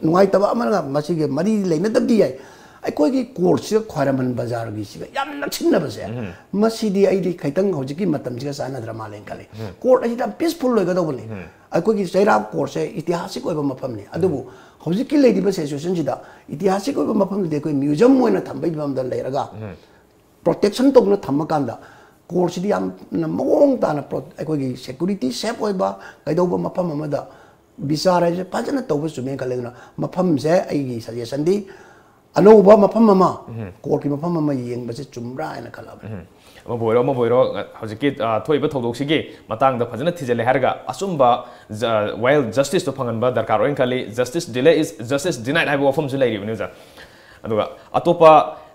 ꯅꯨꯡꯉꯥꯏꯇꯕ ꯑꯃꯅ ꯃꯁꯤꯒ ꯃꯔꯤ ꯂꯩꯅꯗꯕꯗꯤ ꯌꯥꯏ꯫ ꯑꯩꯈꯣꯏꯒꯤ ꯀꯣꯔꯠꯁꯤꯒ ꯈ꯭ꯋꯥꯏꯔꯝꯕꯟ ꯕꯖꯥꯔꯒꯤꯁꯤꯒ ꯌꯥꯝꯅ ꯅꯛꯁꯤꯟꯅꯕꯁꯦ, ꯃꯁꯤꯗꯤ ꯑꯩꯗꯤ ꯈꯤꯇꯪ ꯍꯧꯖꯤꯛꯀꯤ ꯃꯇꯝꯁꯤꯒ ꯆꯥꯟꯅꯗ꯭ꯔ ꯃꯥꯜꯂꯦꯅ ꯈꯜꯂꯤ꯫ ꯀꯣꯔꯠ ꯑꯁꯤꯗꯤ ꯌꯥꯝ ꯄꯤꯁꯐꯨꯜ ꯑꯣꯏꯒꯗꯧꯕꯅꯤ꯫ ꯑꯩꯈꯣꯏꯒꯤ ꯆꯩꯔꯥꯛ ꯀꯣꯔꯠꯁꯦ ꯏꯇꯤꯍꯥꯁꯤꯛ ꯑꯣꯏꯕ ꯃꯐꯝꯅꯤ꯫ ꯑꯗꯨꯕꯨ ꯍꯧꯖꯤꯛꯀꯤ ꯂꯩꯔꯤꯕ ꯁꯤꯆꯨꯋꯦꯁꯟꯁꯤꯗ ꯏꯇꯤꯍꯥꯁꯤꯛ ꯑꯣꯏꯕ ꯃꯐꯝꯗꯨꯗꯤ ꯑꯩꯈꯣꯏ ꯃ꯭ꯌꯨꯖꯤꯌꯝ ꯑꯣꯏꯅ ꯊꯝꯕꯒꯤ ꯐꯤꯕꯝꯗ ꯂꯩꯔꯒ, ꯄ꯭ꯔꯣꯇꯦꯛꯁꯟ ꯇꯧꯗꯨꯅ ꯊꯝꯃꯀꯥꯟꯗ, ꯀꯣꯔꯠꯁꯤꯗꯤ ꯌꯥꯝꯅ ꯃꯑꯣꯡ ꯇꯥꯅ ꯄ꯭ꯔꯣ-, ꯑꯩꯈꯣꯏꯒꯤ ꯁꯦꯀ꯭ꯌꯨꯔꯤꯇꯤ ꯁꯦꯐ ꯑꯣꯏꯕ, ꯀꯩꯗꯧꯕ ꯃꯐꯝ ꯑꯃꯗ ꯕꯤꯆꯥꯔ ꯍꯥꯏꯁꯦ ꯐꯖꯅ ꯇꯧꯕ ꯆꯨꯝꯃꯦꯅ ꯈꯜꯂꯦ꯫ ꯑꯗꯨꯅ ꯃꯐꯝꯁꯦ ꯑꯩꯒꯤ ꯁꯖꯦꯁꯟꯗꯤ ꯑꯅꯧꯕ ꯃꯐꯝ ꯑꯃ, ꯀꯣꯔꯠꯀꯤ ꯃꯐꯝ ꯑꯃ ꯌꯦꯡꯕꯁꯦ ꯆꯨꯝꯕ꯭ꯔꯥ ꯍꯥꯏꯅ ꯈꯜꯂꯛꯑꯕꯅꯤ꯫ ꯑꯃꯕꯨ ꯑꯣꯏꯔꯣ ꯑꯃꯕꯨ ꯑꯣꯏꯔꯣ, ꯍꯧꯖꯤꯛꯀꯤ ꯑ, ꯊꯣꯛꯏꯕ ꯊꯧꯗꯣꯛꯁꯤꯒꯤ ꯃꯇꯥꯡꯗ ꯐꯖꯅ ꯊꯤꯖꯤꯜꯂꯦ ꯍꯥꯏꯔꯒ ꯑꯆꯨꯝꯕ, while justice ꯇꯣ ꯐꯪꯍꯟꯕ ꯗꯔꯀꯥꯔ ꯑꯣꯏꯅ ꯈꯜꯂꯤ꯫ Justice delay is justice denied ꯍꯥꯏꯕ ꯋꯥꯐꯝꯁꯨ ꯂꯩꯔꯤꯕꯅꯤ ꯑꯣꯖꯥ꯫ ꯑꯗꯨꯒ ꯑꯇꯣꯞꯄ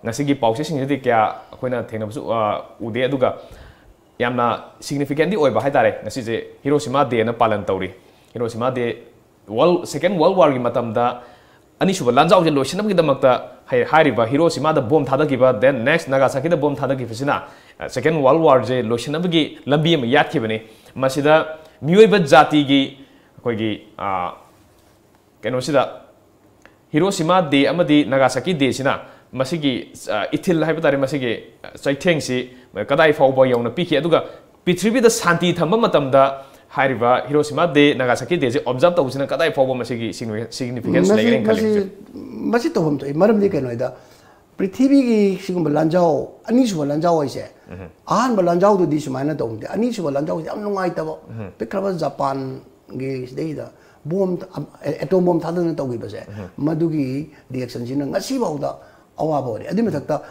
ꯉꯁꯤꯒꯤ ꯄꯥꯎꯆꯦꯁꯤꯡꯁꯤꯗꯤ ꯀꯌꯥ ꯑꯩꯈꯣꯏꯅ ꯊꯦꯡꯅꯕꯁꯨ ꯑ, ꯎꯗꯦ꯫ ꯑꯗꯨꯒ ꯌꯥꯝꯅ significant ꯗꯤ ꯑꯣꯏꯕ ꯍꯥꯏꯇꯥꯔꯦ, ꯉꯁꯤꯁꯦ Hiroshima Day ꯅ ꯄꯥꯂꯟ ꯇꯧꯔꯤ꯫ Hiroshima Day, World, Second World War ꯒꯤ ꯃꯇꯝꯗ ꯑꯅꯤꯁꯨꯕ ꯂꯥꯟꯖꯥꯎꯁꯦ ꯂꯣꯏꯁꯤꯟꯅꯕꯒꯤꯗꯃꯛꯇ ꯍꯥꯏ-, ꯍꯥꯏꯔꯤꯕ Hiroshima ꯗ ꯕꯣꯝ ꯊꯥꯗꯈꯤꯕ, then next Nagasaki ꯗ ꯕꯣꯝ ꯊꯥꯗꯈꯤꯕꯁꯤꯅ, ꯑ, Second World War ꯁꯦ ꯂꯣꯏꯁꯤꯟꯅꯕꯒꯤ ꯂꯝꯕꯤ ꯑꯃ ꯌꯥꯠꯈꯤꯕꯅꯤ꯫ ꯃꯁꯤꯗ ꯃꯤꯑꯣꯏꯕ ꯖꯥꯇꯤꯒꯤ ꯑꯩꯈꯣꯏꯒꯤ, ꯑ, ꯀꯩꯅꯣꯁꯤꯗ Hiroshima Day ꯑꯃꯗꯤ Nagasaki Day ꯁꯤꯅ ꯃꯁꯤꯒꯤ, ꯑ, ꯏꯊꯤꯜ ꯍꯥꯏꯕ ꯇꯥꯔꯦ, ꯃꯁꯤꯒꯤ, ꯑ, ꯆꯩꯊꯦꯡꯁꯤ ꯀꯗꯥꯏ ꯐꯥꯎꯕ ꯌꯧꯅ ꯄꯤꯈꯤ, ꯑꯗꯨꯒ ꯄ꯭ꯔꯤꯊꯤꯕꯤꯗ ꯁꯥꯟꯇꯤ ꯊꯝꯕ ꯃꯇꯝꯗ ꯍꯥꯏꯔꯤꯕ Hiroshima Day, Nagasaki Day ꯁꯦ observe ꯇꯧꯕꯁꯤꯅ ꯀꯗꯥꯏ ꯐꯥꯎꯕ ꯃꯁꯤꯒꯤ significance ꯂꯩꯒꯅꯤ ꯈꯜꯂꯤ? ꯃꯁꯤ ꯇꯧꯐꯝ ꯊꯣꯛꯏ꯫ ꯃꯔꯝꯗꯤ ꯀꯩꯅꯣ ꯍꯥꯏꯗ, ꯄ꯭ꯔꯤꯊꯤꯕꯤꯒꯤ ꯁꯤꯒꯨꯝꯕ ꯂꯥꯟꯖꯥꯎ, ꯑꯅꯤꯁꯨꯕ ꯂꯥꯟꯖꯥꯎ ꯍꯥꯏꯁꯦ, ꯑꯍꯥꯟꯕ ꯂꯥꯟꯖꯥꯎꯗꯨꯗꯤ ꯁꯨꯃꯥꯏꯅ ꯇꯧꯗꯦ꯫ ꯑꯅꯤꯁꯨꯕ ꯂꯥꯟꯖꯥꯎꯁꯦ ꯌꯥꯝ ꯅꯨꯡꯉꯥꯏꯇꯕ, ꯄꯤꯛꯈ꯭ꯔꯕ ꯖꯄꯥꯟꯒꯤ ꯁꯤꯗꯩꯗ ꯕꯣꯝ, ꯑꯦꯇꯣꯝ ꯕꯣꯝ ꯊꯥꯗꯅ ꯇꯧꯈꯤꯕꯁꯦ, ꯃꯗꯨꯒꯤ reaction ꯁꯤꯅ ꯉꯁꯤꯐꯥꯎꯗ ꯑꯋꯥꯕ ꯑꯣꯏꯔꯦ꯫ ꯑꯗꯨꯏ ꯃꯊꯛꯇ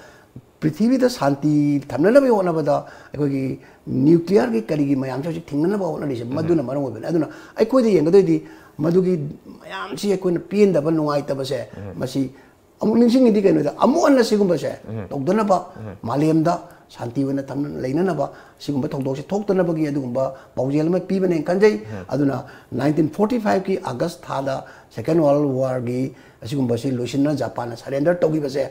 ꯄ꯭ꯔꯤꯊꯤꯕꯤꯗ ꯁꯥꯟꯇꯤ ꯊꯝꯅꯅꯕꯒꯤ ꯍꯣꯠꯅꯕꯗ ꯑꯩꯈꯣꯏꯒꯤ nuclear ꯒꯤ ꯀꯔꯤꯒꯤ ꯃꯌꯥꯝꯁꯦ ꯍꯧꯖꯤꯛ ꯊꯤꯡꯅꯅꯕ ꯍꯣꯠꯅꯔꯤꯁꯦ, ꯃꯗꯨꯅ ꯃꯔꯝ ꯑꯣꯏꯕꯅꯤ꯫ ꯑꯗꯨꯅ ꯑꯩꯈꯣꯏꯗ ꯌꯦꯡꯒꯗꯣꯏꯗꯤ ꯃꯗꯨꯒꯤ ꯃꯌꯥꯝꯁꯤ ꯑꯩꯈꯣꯏꯅ ꯄꯦꯟꯗꯕ, ꯅꯨꯡꯉꯥꯏꯇꯕꯁꯦ, ꯃꯁꯤ ꯑꯃꯨꯛ ꯅꯤꯡꯁꯤꯡꯉꯤꯗꯤ ꯀꯩꯅꯣꯗ, ꯑꯃꯨꯛ ꯍꯟꯅ ꯁꯤꯒꯨꯝꯕꯁꯦ ꯇꯧꯗꯅꯕ, ꯃꯥꯂꯦꯝꯗ ꯁꯥꯟꯇꯤ ꯑꯣꯏꯅ ꯊꯝꯅ ꯂꯩꯅꯅꯕ, ꯁꯤꯒꯨꯝꯕ ꯊꯧꯗꯣꯛꯁꯦ ꯊꯣꯛꯇꯅꯕꯒꯤ ꯑꯗꯨꯒꯨꯝꯕ ꯄꯥꯎꯖꯦꯜ ꯑꯃ ꯄꯤꯕꯅꯦꯅ ꯈꯟꯖꯩ꯫ ꯑꯗꯨꯅ nineteen forty five ꯀꯤ August ꯊꯥꯗ Second World War ꯒꯤ ꯑꯁꯤꯒꯨꯝꯕꯁꯤ ꯂꯣꯏꯁꯤꯟꯅ ꯖꯄꯥꯟꯅ surrender ꯇꯧꯈꯤꯕꯁꯦ,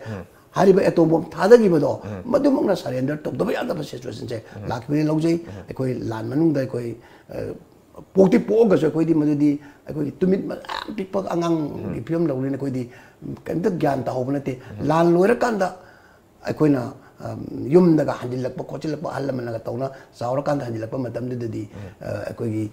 ꯍꯥꯏꯔꯤꯕ ꯑꯦꯇꯣꯝ ꯕꯣꯝ ꯊꯥꯗꯈꯤꯕꯗꯣ, ꯃꯗꯨꯃꯛꯅ surrender ꯇꯧꯗꯕ ꯌꯥꯗꯕ situation ꯁꯦ ꯂꯥꯛꯈꯤꯕꯅꯤ ꯂꯧꯖꯩ꯫ ꯑꯩꯈꯣꯏ ꯂꯥꯟ ꯃꯅꯨꯡꯗ ꯑꯩꯈꯣꯏ, ꯑ, ꯄꯣꯛꯇꯤ ꯄꯣꯛꯑꯒꯁꯨ ꯑꯩꯈꯣꯏꯗꯤ ꯃꯗꯨꯗꯤ ꯑꯩꯈꯣꯏꯒꯤ ꯇꯨꯃꯤꯠ ꯃ-, ꯌꯥꯝ ꯄꯤꯛꯄ ꯑꯉꯥꯡꯒꯤ ꯐꯤꯕꯝ ꯂꯧꯔꯤꯅ ꯑꯩꯈꯣꯏꯗꯤ ꯀꯩꯝꯇ ꯒ꯭ꯌꯥꯟ ꯇꯥꯍꯧꯕ ꯅꯠꯇꯦ꯫ ꯂꯥꯟ ꯂꯣꯏꯔꯀꯥꯟꯗ ꯑꯩꯈꯣꯏꯅ, ꯑ, ꯌꯨꯝꯗꯒ ꯍꯟꯖꯤꯜꯂꯛꯄ ꯈꯣꯠꯆꯤꯜꯂꯛꯄ, ꯑꯍꯜ ꯂꯃꯟꯅꯒ ꯇꯧꯅ ꯆꯥꯎꯔꯀꯥꯟꯗ ꯍꯟꯖꯤꯜꯂꯛꯄ ꯃꯇꯝꯗꯨꯗꯗꯤ, ꯑ, ꯑꯩꯈꯣꯏꯒꯤ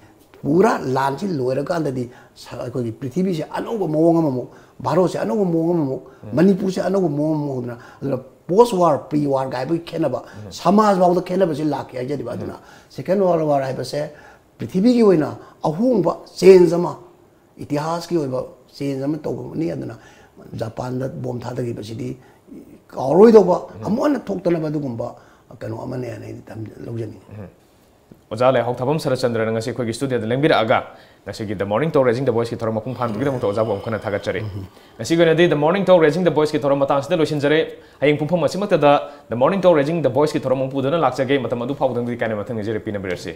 ꯄꯨꯔꯥ ꯂꯥꯟꯁꯤ ꯂꯣꯏꯔꯀꯥꯟꯗꯗꯤ ꯁ-, ꯑꯩꯈꯣꯏꯒꯤ ꯄ꯭ꯔꯤꯊꯤꯕꯤꯁꯦ ꯑꯅꯧꯕ ꯃꯑꯣꯡ ꯑꯃꯃꯨꯛ, ꯚꯥꯔꯠꯁꯦ ꯑꯅꯧꯕ ꯃꯑꯣꯡ ꯑꯃꯃꯨꯛ, ꯃꯅꯤꯄꯨꯔꯁꯦ ꯑꯅꯧꯕ ꯃꯑꯣꯡ ꯑꯃꯃꯨꯛ ꯍꯧꯗꯅ, ꯑꯗꯨꯅ post war, pre war ꯀꯥꯏꯕꯒꯤ ꯈꯦꯠꯅꯕ, ꯁꯃꯥꯖ ꯐꯥꯎꯗ ꯈꯦꯠꯅꯕꯁꯤ ꯂꯥꯛꯀꯦ ꯍꯥꯏꯖꯔꯤꯕ꯫ ꯑꯗꯨꯅ Second World War ꯍꯥꯏꯕꯁꯦ ꯄ꯭ꯔꯤꯊꯤꯕꯤꯒꯤ ꯑꯣꯏꯅ ꯑꯍꯣꯡꯕ, change ꯑꯃ, ꯏꯇꯤꯍꯥꯁꯀꯤ ꯑꯣꯏꯕ change ꯑꯃ ꯇꯧꯕꯅꯤ꯫ ꯑꯗꯨꯅ ꯖꯄꯥꯟꯗ ꯕꯣꯝ ꯊꯥꯗꯈꯤꯕꯁꯤꯗꯤ ꯀꯥꯎꯔꯣꯏꯗꯧꯕ, ꯑꯃꯨꯛ ꯍꯟꯅ ꯊꯣꯛꯇꯅꯕ ꯑꯗꯨꯒꯨꯝꯕ ꯀꯩꯅꯣ ꯑꯃꯅꯦꯅ ꯑꯩꯗꯤ ꯊꯝ- ꯂꯧꯖꯅꯤꯡꯉꯤ꯫ ꯑꯣꯖꯥ ꯂꯩꯍꯥꯎꯊꯥꯕꯝ ꯁꯔꯠꯆꯟꯗ꯭ꯔꯅ ꯉꯁꯤ ꯑꯩꯈꯣꯏꯒꯤ ꯁ꯭ꯇꯨꯗꯤꯑꯣꯗ ꯂꯦꯡꯕꯤꯔꯛꯑꯒ ꯉꯁꯤꯒꯤ The Morning Talk Raising the Voiceꯀꯤ ꯊꯧꯔꯝ ꯃꯄꯨꯡ ꯐꯥꯍꯟꯕꯒꯤꯗꯃꯛꯇ ꯑꯣꯖꯥꯕꯨ ꯑꯃꯨꯛ ꯍꯟꯅ ꯊꯥꯒꯠꯆꯔꯤ꯫ ꯉꯁꯤꯒꯤ ꯑꯣꯏꯅꯗꯤ The Morning Talk Raising the Voiceꯀꯤ ꯊꯧꯔꯝ ꯃꯇꯥꯡꯁꯤꯗ ꯂꯣꯏꯁꯤꯟꯖꯔꯦ꯫ ꯍꯌꯦꯡ ꯄꯨꯡꯐꯝ ꯑꯁꯤꯃꯛꯇꯗ The Morning Talk Raising the Voiceꯀꯤ ꯊꯧꯔꯝ ꯑꯃꯨꯛ ꯄꯨꯗꯨꯅ ꯂꯥꯛꯆꯒꯦ꯫ ꯃꯇꯝ ꯑꯗꯨ ꯐꯥꯎꯕꯗꯪꯗꯤ ꯀꯥꯏꯅ ꯃꯊꯪ ꯅꯤꯡꯖꯔꯦ ꯄꯤꯅꯕꯤꯔꯁꯤ꯫